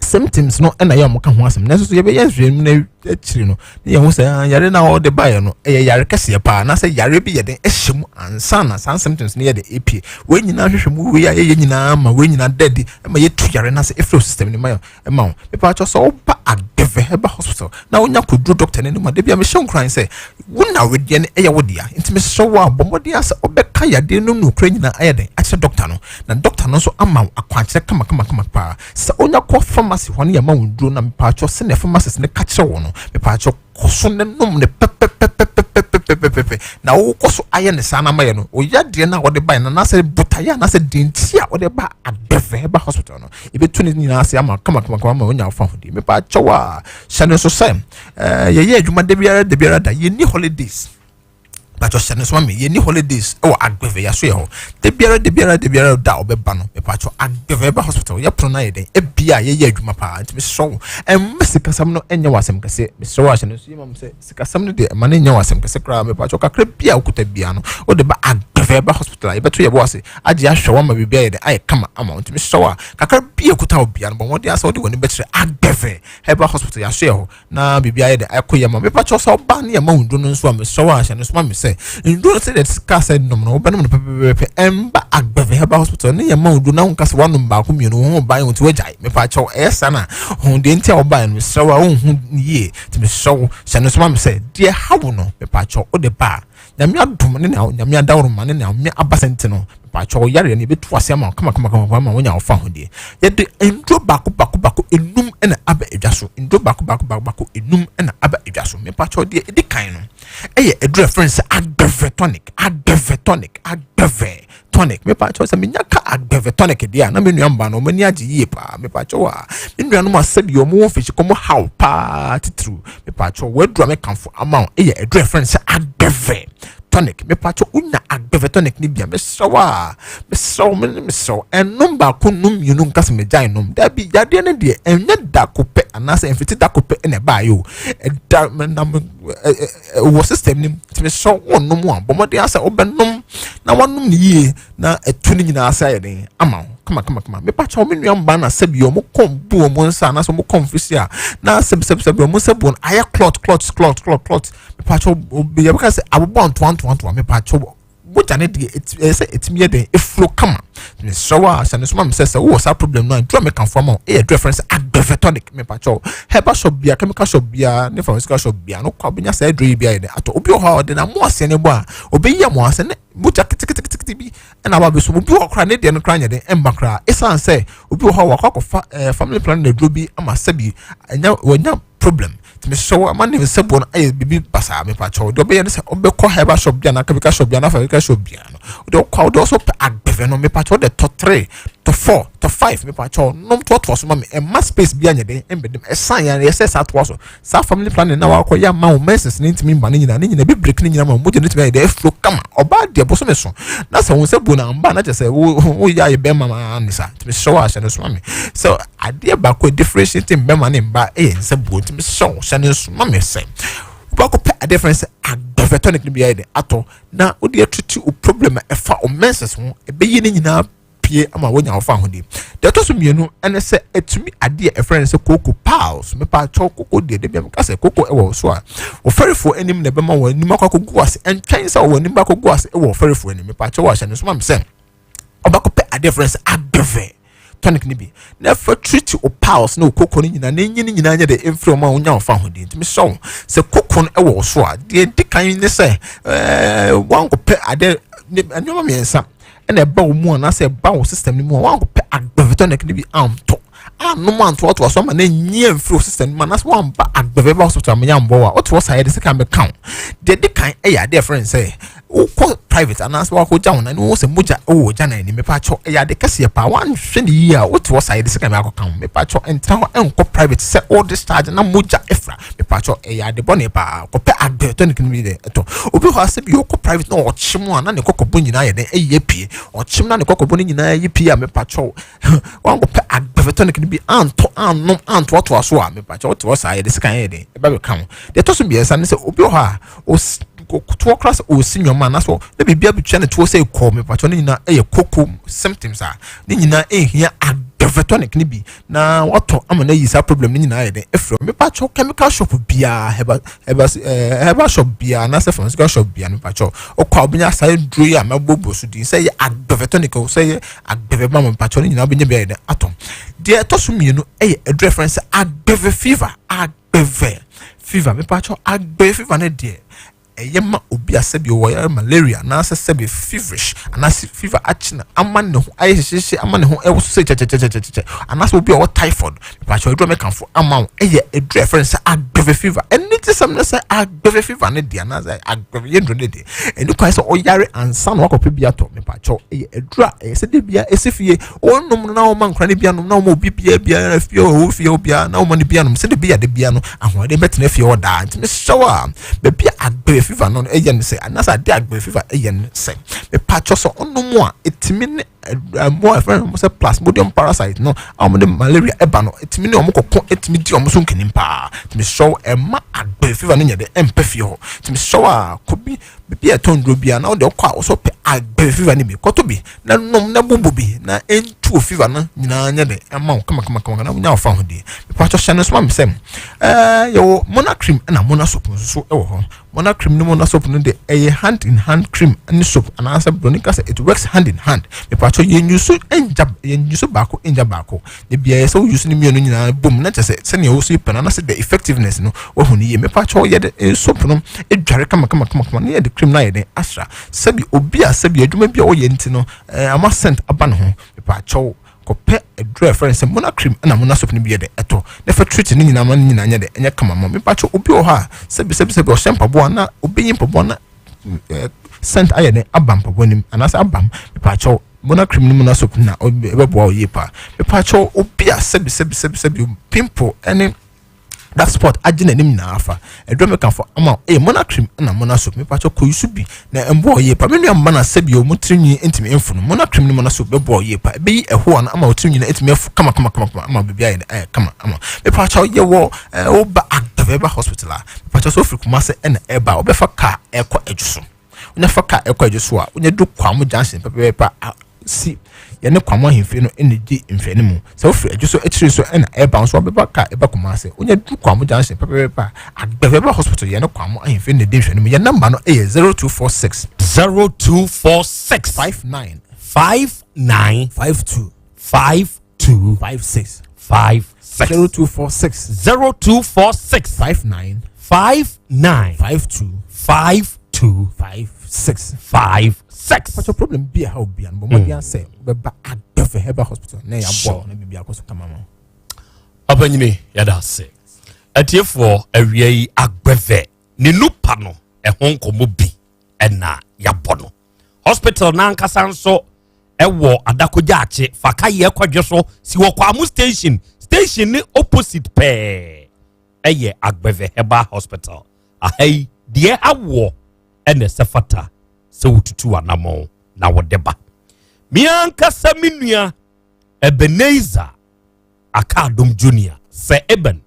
symptoms no ɛna yɛ ɔmo ka ho asɛm, nanso so yɛbɛyɛ nhwehwɛmu no akyire no ne yɛn ho sɛ, ah, yare na ɔde baeɛ no ɛyɛ yare kɛseɛ paa anaasɛ yare bi yɛ den ɛhyɛ mu ansa na saa symptoms no yɛ de epie. Wei nyinaa hwehwɛ mu, wei a yɛyɛ nyinaa ma wei nyinaa da di ɛma yɛtu yare no ase efiri system no ma yɛ ɛma wo. Mepa kyɛw, sɛ woba Agbɛvɛ Herbal Hospital na wonya koduro doctor no anim a, dabi a mehyɛ nkuran sɛ wo na wedeɛ no ɛyɛ wo dea. Nti mesrɛ wo a, bɔ mmɔden asɛ wobɛka yadeɛ no nokora nyinaa ayɛ den akyerɛ doctor no, na doctor no nso ama wo akwankyerɛ kamakamakama paa. Sɛ wonya kɔ pharmacy hɔ no, yɛma wo nduro na mepaakyɛw, sɛnea pharmacist no ka kyerɛ wo no, mepaakyɛw, kɔ so ne nom ne pɛpɛpɛpɛpɛpɛpɛpɛ na wokɔ so ayɛ ne saa na ama yɛ no oyadeɛ no a wɔde bae no anaasɛ botaeɛ anaasɛ denti a wɔde ba Agbɛvɛ Herbal Hospital no, yɛbɛtu ne nyinaa ase ama kamakamakama ama wonya wo fa hodie. Mepaakyɛw a, hyɛ no nso sɛ yɛyɛ adwuma da biara da biara da, yɛnni holidays. Bàtò, hyɛ no nso ma me, yɛnni holidays ɛwɔ Agbɛvɛ yɛaso yɛ hɔ da biara da biara da biara da ɔbɛba no. Mepatwɔ, Agbɛvɛ Herbal Hospital, yɛpono no ayɛ dɛn ebia yɛyɛ adwuma paa. Nti mesrɛ wo, ɛmma sikasɛm no ɛnyɛ wɔ asɛm kɛseɛ. Mesrɛ wo, ahyɛ no nso yɛ ma sɛ sikasɛm no deɛ, ɛma no nyɛ wɔ asɛm kɛse koraa. Mepatwɔ, kakra bi a wokuta bia no, wode ba Agbɛvɛ Herbal Hospital a, yɛbɛto yɛbɔ ase agye ahwɛ wo ama biribi ayɛ dɛn ayɛ kama ama wo. Nti mesrɛ wo a, kakra bi a kuta wo bia no, bɔ mmɔden asɛ wode w'ani bɛkyerɛ Agbɛvɛ Herbal Hospital, yɛaso yɛ hɔ na biribi ayɛ dɛ akɔ yɛ ma. Mepa kyɛw, sɛ ɔba ne yɛma wo nduro no nso a, mesrɛ wo a, hyɛ no so ma me sɛ nduro no, sɛdeɛ sika sɛ nom no, wobɛnom no pɛpɛpɛpɛ. Ɛmba Agbɛvɛ Herbal Hospital ne yɛma wo nduro na wonka sɛ woanom baako mmienu, wo ho ban wo nti woagyae. Mepa kyɛw, ɛyɛ saa na ho deɛ nti a wobaeɛ no, mesrɛ wo a, wonhu yie. Nti mesrɛ wo, hyɛ no so ma me sɛ deɛ ha wo no, mepa kyɛw, wode ba a, Nyame adom ne nea Nyame adaworoma ne nea Nyame abasa nti no, mepakyɛw, yareɛ no yɛbɛtu ase ama wo kamakamakama ama wonya wo fa ho deɛ. Yɛde nduro baako baako baako enum ɛna aba edwa so. Nduro baako baako baako baako enum ɛna aba edwa so. Mepakyɛw, deɛ edi kan no ɛyɛ aduro a yɛfrɛ no sɛ Agbɛvɛ Tonic. Agbɛvɛ Tonic, Agbɛvɛ. Tonic. Mepakyɛw, sɛ menya ka Agbeve Tonic deɛ a, na me nua mba no ɔmo ani agye yie paa. Mepakyɛw a, me nuanom a sɛbi ɔmo wɔ mfikyikɔ mo haw paa titiriw, mepakyɛw, w'aduru a mekamfo ama wo ɛyɛ aduru a yɛfrɛ no sɛ Agbeve Tonic. Mepakyɛw, wonya Agbeve Tonic no bi a, mesrɛ wo a, mesrɛ wo, me mesrɛ wo, ɛnom baako nom mmienu nka sɛ megyae nom. Dabi, yadeɛ no deɛ ɛnyɛ da ko pɛ anaasɛ mfiti da ko pɛ ɛna ɛbaeɛ o, ɛda nam wɔ system no mu. Nti mesrɛ wo, wɔnom a, bɔ mmɔden asɛ wobɛnom na wanom no yie na ɛtu no nyinaa ase ayɛ den ama wo kama kama kama. Mepakyɛw, me nua mba na sɛbi ɔmo kɔn bu ɔmo nsa anaasɛ ɔmo kɔn fisi a na sɛbi sɛbi sɛbi ɔmo nsa bu no ayɛ clot clot clot clot clot. Mepakyɛw, obi yɛbɛka sɛ abobɔ ntoa ntoa ntoa. Mepakyɛw, mogya no deɛ ɛyɛ sɛ ɛtumi yɛ den efuro kama. Mesrɛ wo a, hyɛ ne soma me sɛ sɛ wowɔ saa problem no a, duro a mekamfo ama wo ɛyɛ duro a yɛfrɛ no sɛ Agbeve Tonic. Mepakyɛw, herbal shop bia, chemical shop bia ne pharmaceutical shop bia no kɔ a, wobɛnya saa duro yi bi ayɛ den atɔ. Obi wɔ hɔ a ɔde n'amoaseɛ no bɔ a, ɔbɛyi amoaseɛ ne mogya keteketekete bi ɛna aba abɛso. Obi wɔ hɔ koraa ne deɛ no koraa nyɛ den ɛmba koraa, ɛsiane sɛ obi wɔ hɔ a wakɔ akɔfa family planning aduro bi ama sɛbi ɛnya wanya problem. Nti mesrɛ wo, ama ne nsɛboɔ no ayɛ biribi basaa. Mepakyɛw, deɛ ɔbɛyɛ ne sɛ ɔbɛkɔ herbal shop bi anaa chemical shop bi anaa pharmaceutical shop bi no, wode ɔkɔ a, wode ɔso pɛ Agbeve no. Mepakyɛw, wode tɔ 3, tɔ 4, tɔ 5. Mepakyɛw, nom toatoa so ma me, ɛma space bi anyɛ den ɛmbɛdem. Ɛsan yɛn yɛsɛ saa toa so saa family planning na wakɔ yɛ ama wo menses ne ntumi mba ne nyinaa ne nyinaa bi break ne nyinaa ma mogya ne tumi ayɛ dɛ afuro kama. Ɔbaa deɛ, bosome so na sɛ wo nsa bu na amba na kyerɛ sɛ wo woyɛ ayɛ bɛrima ma ne sa. Nti mesrɛ wo a, hyɛ no soma me sɛ adeɛ baako a differentiate bɛrima ne mba ɛyɛ nsa buo. Nti mesrɛ wo, hyɛ no nsoma me sɛ wobɛkɔpɛ adeɛ frɛ sɛ Agbeve Tonic no bi ayɛ dɛ atɔ na wode atutu wo problem a ɛfa wo menses ho, ɛbɛyi ne nyinaa pie ama woanya wo fa ahodi. Deɛ ɛtɔ so mmienu ɛne sɛ ɛtumi adeɛ ɛfrɛ no sɛ koko piles. Mepa kyɛw, koko deɛ, de biam ka sɛ koko ɛwɔ so a, ɔfɛrefoɔ anim na ɛbɛma wɔn anim akɔ akɔgu ase. Ɛntwɛn sɛ wɔn anim akɔgu ase ɛwɔ ɔfɛrefoɔ anim. Mepa kyɛw, ahyɛ no so ma me sɛ ɔbɛkɔpɛ adeɛ frɛ no sɛ Agbeve Tonic no bi na ɛfa treat o piles ne o koko no nyinaa na enyi no nyinaa nyɛ de mfiri ɔmo a wonya ɔfa ahodie. Nti mesrɛ wo, sɛ koko no ɛwɔ so a, deɛ di kan ne sɛ wankɔpɛ adeɛ nneɛma mmiɛnsa ɛna ɛba wo mu anaasɛ ɛba wo system no mu a, wankɔpɛ Agbeve Tonic no bi antɔ anom antoatoa so ama na enyi mfiri wo system no mu, anaasɛ wamba Agbeve ba hospital ama yɛambɔ wo a, wote hɔ saa, yɛde sika bɛka wo. Deɛ di kan ɛyɛ adeɛ ɛfrɛ no sɛ wokɔ private anaasɛ wakɔgya wo nan, wo sɛ mogya wɔ gya nan anim. Mepa kyɛw, ɛyɛ ade kɛseɛ paa. Wanhwɛ ne yie a, wote hɔ saa, yɛde sika bɛakɔka wo. Mepa kyɛw, ɛntena hɔ ɛnkɔ private sɛ wo discharge na mogya ɛfira. Mepa kyɛw, ɛyɛ ade bɔne paa. Kɔpɛ Agbeve Tonic no bi dɛ ɛtɔ. Obi hɔ asɛ bi ɔkɔ private na ɔkyem a, na ne kɔkɔbɔ nyinaa yɛ dɛn ɛyɛ pie. Ɔkyem na ne kɔkɔbɔ no nyinaa yɛ pie a, mepa kyɛw, wankɔpɛ Agbeve Tonic no bi antɔ annom antoatoa so a, mepa kyɛw, wote hɔ saa, yɛde sika yɛ dɛn ɛbɛ bɛka wo. Deɛ ɛtɔ so mmiɛnsa ne sɛ obi wɔ hɔ a toɔ koraa sɛ ɔsi nneɛma anaasɛ na biribi abɛtua ne toɔ sɛ kɔɔ. Mepakyɛw, ne nyinaa ɛyɛ koko symptoms a ne nyinaa ɛhia Agbeve Tonic ne bi na watɔ ama no ayi saa problem no nyinaa yɛ den ɛfiri. Mepakyɛw, chemical shop biara, herbal shop biara anaasɛ pharmaceutical shop biara, mepakyɛw, ɔkɔ a, wobɛnya saa duro yi a mɛbɔbɔ so din sɛ ɛyɛ Agbeve Tonic o, sɛ ɛyɛ Agbeve ma. Mepakyɛw, ne nyinaa wobɛnya bi ayɛ den atɔ. Deɛ ɛtɔ so mmienu ɛyɛ aduro ɛfrɛ sɛ Agbeve Fever. Agbeve Fever, mepakyɛw, Agbeve Fever no deɛ, ɛyɛ ma obi a sɛbi ɔwɔ malaria anaasɛ sɛbi feverish anaasɛ fever akyina ama ne ho ayɛ hyehyehye, ama ne ho ɛwɔ so sɛ kyɛkyɛkyɛkyɛkyɛ, anaasɛ obi a ɔwɔ typhoid. Mepakyɛw, aduro mɛkanfo ama wo ɛyɛ aduro a yɛfrɛ no sɛ Agbeve Fever. Ɛne ti sɛm no sɛ Agbeve Fever ne deɛ anaasɛ Agbeve yɛ nduro ne deɛ, ɛne kwan sɛ ɔyare ansa na wakɔpɛ bi atɔ. Mepakyɛw, ɛyɛ aduro a ɛyɛ sɛ de bia ɛsi fie ɔnom no na ɔma nkora ne bi anom na ɔma obi bia biara fie ɔwɔ fie obiara na ɔma ne bi anom sɛ de bia de bia no ahoɔden bɛtena fie hɔ daa. Nti mesrɛ wo a, baabi a Agbeve Fever no ɛyɛ no sɛ anaasɛ ade Agbeve Fever ɛyɛ no sɛ, mepakyɛw, sɛ ɔnom a, ɛtumi ne mmoa a yɛfrɛ no sɛ plasmodium parasite no a wɔde malaria ɛba no, ɛtumi ne wɔn kɔkɔ, ɛtumi di wɔn so nkanim paa. Tumi sɔw ɛma Agbeve Fever no nyɛ de ɛmpɛ fie hɔ. Tumi sɔw a, kɔ bi baabi a ɛtɔn duro bia na wɔde ɔkɔ a, wɔsɔ pɛ Agbeve Fever no bi, kɔtɔ bi na nom na bubu bi na ɛntu fever no nyinaa nyɛ de ɛma wo kama kama kama na wonya ɔfa ho deɛ. Mepakyɛ, hyɛ no nso ma me sɛ yɛwɔ Mona Cream ɛna Mona Soap nso so ɛwɔ hɔ. Mona Cream ne Mona Soap no de, ɛyɛ hand in hand, cream ne soap, anaasɛ broni ka sɛ it works hand in hand. Mepakyɛ, yɛn use ngya, yɛn use baako ngya baako de bia, yɛ sɛ wo use ne mmienu nyinaa bom na kyerɛ sɛ sɛnea wo so pɛ no anaasɛ the effectiveness no wahu no yie. Mepakyɛ, yɛde soap no adware kama kama kama kama na yɛde cream no ayɛ den asra. Sɛbi obi a sɛbi adwuma bi a ɔyɛ nti no ama scent aba ne ho, mepakyɛw, kɔpɛ aduro a yɛfrɛ no sɛ Mona Cream ɛna Mona Soap no bi yɛ de ɛtɔ na fa treat ne nyinaa ma ne nyinaa nyɛ de ɛnyɛ kama ma. Mepakyɛw, obi wɔ hɔ a sɛbi sɛbi sɛbi ɔhyɛ mpaboa na obeyi mpaboa na Scent ayɛ dɛn aba mpaboa no mu anaasɛ aba mu. Mepaakyɛw Mona cream no Mona soap no na ɛbɛboa wo yie paa. Mepaakyɛw obi a sɛbi sɛbi sɛbi sɛbi pimple ɛne dark spot agye n'anim nyinaa afa. Aduro mekamfo ama wo ɛyɛ Mona cream ɛna Mona soap. Mepaakyɛw kɔ use bi na ɛmboa wo yie paa. Me nua mma na sɛbi ɔmo tiri nwi ntumi mfu no, Mona cream ne Mona soap bɛboa wo yie paa. Ɛbɛyi ɛhoa no ama wo tiri nwi no atumi afu kama kama kama kama ama biribi ayɛ dɛ ayɛ kama ama. Mepaakyɛw yɛwɔ ɛɛ woba Agdaveba hospital a, mepaakyɛw sɛ wofiri Kumase ɛna ɛba a, wobɛfa car ɛkɔ Adwo so. Wonya fa car ɛkɔ Adwo so a, wonya du Kwamo junction pɛpɛɛpɛ a, si yɛne Kwamo ahemfie no ɛna di nhwɛanimu. Sɛ wofiri Adwo so akyiri nso ɛna ɛba nso wabɛba car ɛba Kumase. Wonya du Kwamo junction pɛpɛɛpɛ a, Agbɛvɛba hospital yɛne Kwamo ahemfie no na ɛdi nhwɛanimu. Yɛn number no ɛyɛ 0246. 0246. 59. 59. 52. 52. 56. 56. 0246. 0246. 59. 59. 52. 52. 56. 56. Pacho problem bi a ha obi an bɔ mmɔden asɛ wobɛba Agbɛfɛ Herbal Hospital na yɛaboa wo na biribi akɔ so kama ma wo. Ɔpanyini yɛda ase. Atiefoɔ awia yi Agbɛfɛ ne nupa no ɛho nkɔmmɔ bi ɛna yɛabɔ no. Hospital n'ankasa nso ɛwɔ Adakogyaakye Fakayɛ kwadwo so si wɔ Kwamu station station ne opposite pɛɛ ɛyɛ Agbɛvɛ Herbal Hospital. Aha yi deɛ awoɔ ɛna ɛsɛ fata sɛ wotutu anamɔn na wɔde ba. Me ankasa me nua Ebenezer Akadom Junior sɛ Eben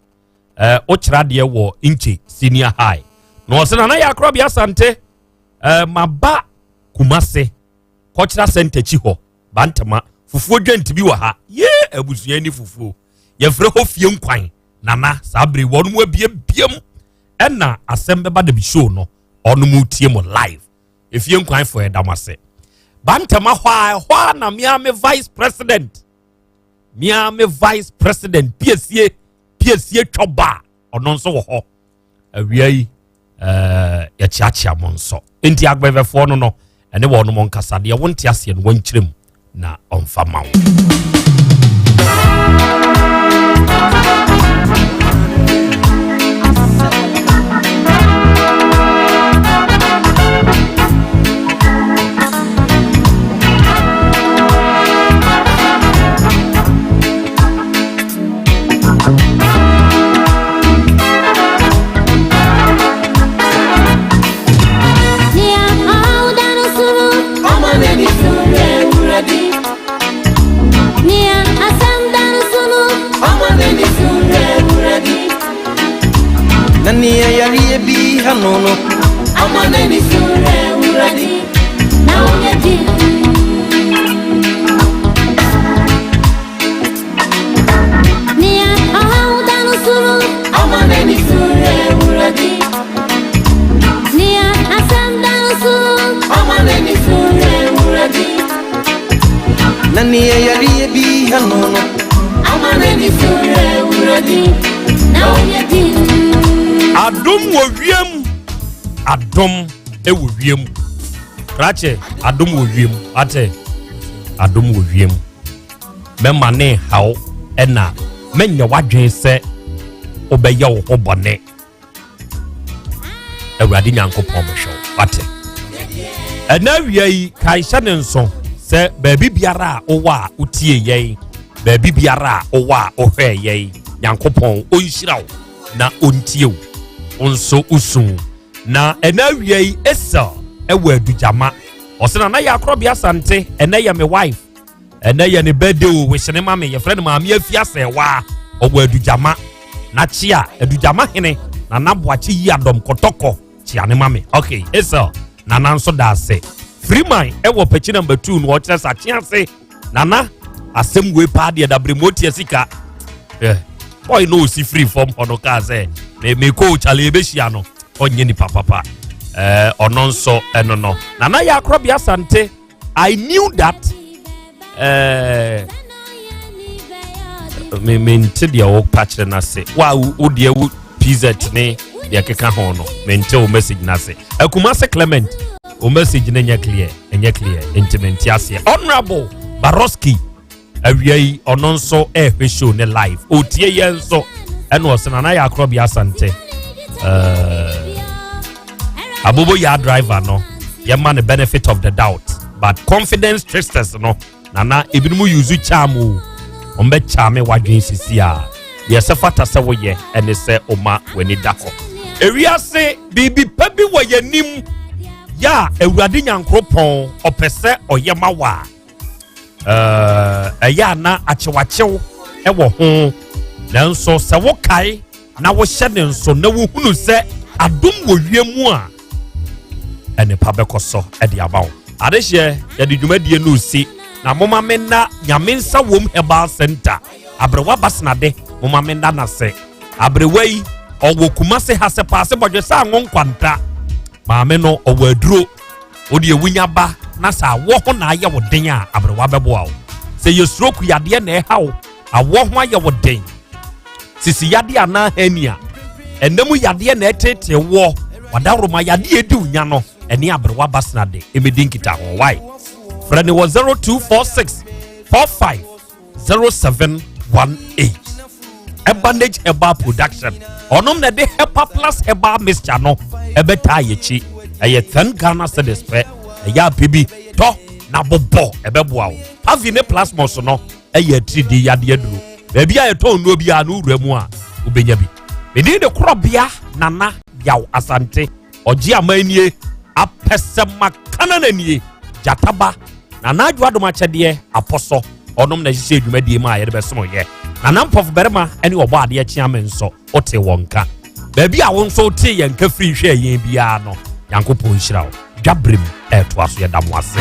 ɛɛ wokyerɛ adeɛ wɔ Nkye Senior High na ɔsɛ Nana yɛ akorɔbea Asante ɛɛ maba Kumase kɔkyerɛ asɛntakyi hɔ bantama fufuo dwant bi wɔ ha yee abusua ni fufuo yɛfrɛ hɔ fie nkwan nana saa bere wɔn mu abiebiem ɛna asɛm bɛba da bi show no ɔno mu tie mo live efie nkwan fo ɛda mo ase bantama hɔ a ɛhɔ a na mea me vice president mea me vice president piesie piesie twɔba ɔno nso wɔ hɔ awia yi ɛɛ yɛkyeakyea mo nso nti agbɛvɛfoɔ no no ɛne wɔn mo nkasa deɛ wonte aseɛ no wɔnkyerɛ mu na ɔmfa ma wo. Adom wɔ wiem, adom wɔ wiem. Krakye, adom wɔ wiem. Ate, adom wɔ wiem. Mɛma ne haw ɛna mɛnyɛ w'adwene sɛ wobɛyɛ wo ho bɔne. Awurade Nyankopɔn bɛhwɛ wo. Wate. Ɛna awia yi, kae hyɛ ne nso sɛ baabi biara a wowɔ a wotie yɛn, baabi biara a wowɔ a wohwɛ yɛn, Nyankopɔn ɔnhyira wo na ɔntie wo. Wo nso wosu. Na ɛna awia yi, Esel ɛwɔ Adugyama. Ɔsɛ na na yɛ akorɔbea Asante, ɛnɛ yɛ me wife. Ɛnɛ yɛ ne birthday o, wehyene ma me, yɛfrɛ no maame afi asɛwa, ɔwɔ Adugyama. Na kyea Adugyama hene, na naboakye yi adɔm kɔtɔkɔ, kyea ne ma me. Okay, Esel, nana nso da ase. Freeman ɛwɔ pɛkyi number 2 no, ɔkyerɛ sɛ akye ase. Nana, asɛm wei paa deɛ dabre mu otia sika. Boy no osi free fam hɔ no kaa sɛ, me me ko chale ebehyia no, ɔnyɛ nipa papa. Ɔno nso ɛno no. Nana yɛ akorɔbea Asante. I knew that me mente deɛ wopa kyerɛ no ase wa wo deɛ wo pz ne deɛ keka ho no mente wo message no ase akuma se Clement wo message no nyɛ clear ɛnyɛ clear nti mente aseɛ. Honorable Baroski awia yi ɔno nso ɛhwɛ show ne live ɔtie yɛn nso ɛna ɔsɛ nana yɛ akorɔbea Asante abobo yɛ driver no. Yɛma no benefit of the doubt, but confidence tricksters no, nana ebinom use charm o. Wɔn bɛ charm wadwen sisi a deɛ ɛsɛ fata sɛ woyɛ ɛne sɛ ɔma w'ani da hɔ. Ewiase biribi pa bi wɔ yɛn anim yɛ a Awurade Nyankoropɔn ɔpɛ sɛ ɔyɛ ma wa ɛyɛ ana akyewakyew ɛwɔ ho, nanso sɛ wokae na wohyɛ ne nso na wohunu sɛ adom wɔ wiem mu a, ɛnipa bɛkɔ so ɛde aba wo. Adehyeɛ yɛde dwumadie no si na moma me nna Nyame Nsa Wom Herbal Center aberewa basenade, moma me nna n'ase. Aberewa yi ɔwɔ Kumase ha sɛ paase bɔdwe sɛ anwo nkwanta maame no ɔwɔ aduro wode ewunya ba na sɛ awɔ ho na ayɛ wo den a, aberewa bɛboa wo. Sɛ yɛ stroke yadeɛ na ɛha wo, awɔ ho ayɛ wo den, sisi yadeɛ anaa hernia, ɛnam yadeɛ na ɛtetee wɔ wadaroma yadeɛ edi wo nya no, ɛne aberewa basenade ɛmɛdi nkita ho. Wae frɛ ne wɔ 0246 45 0718. Ɛbanage Herbal Production ɔnom na ɛde Hepa Plus herbal mixture no ɛbɛtaa yɛkyi. Ɛyɛ 10 Ghana cedis pɛ. Ɛyɛ apɛ bi tɔ na bobɔ, ɛbɛboa wo. Pavi ne plasmos no ɛyɛ atiridi yadeɛ duro. Baabi a yɛtɔn nnuro biara no, wura mu a wobɛnya bi. Medin de Korɔbea Nana Yaw Asante ɔgye aman nie apɛsɛmakana n'anie gyataba Nana Adwo Adom akyɛdeɛ apɔsɔ ɔnom na ɛhyehyɛ dwumadie mu a yɛde bɛsom yɛ Nana Mpɔfo barima ne ɔbɔ adeɛ kyea me nso wote wɔn nka. Baabi a wo nso wote yɛn nka firi hwɛ yɛn biara no, Nyankopɔn nhyira wo. Dwaberem ɛɛtoa so, yɛda mo ase.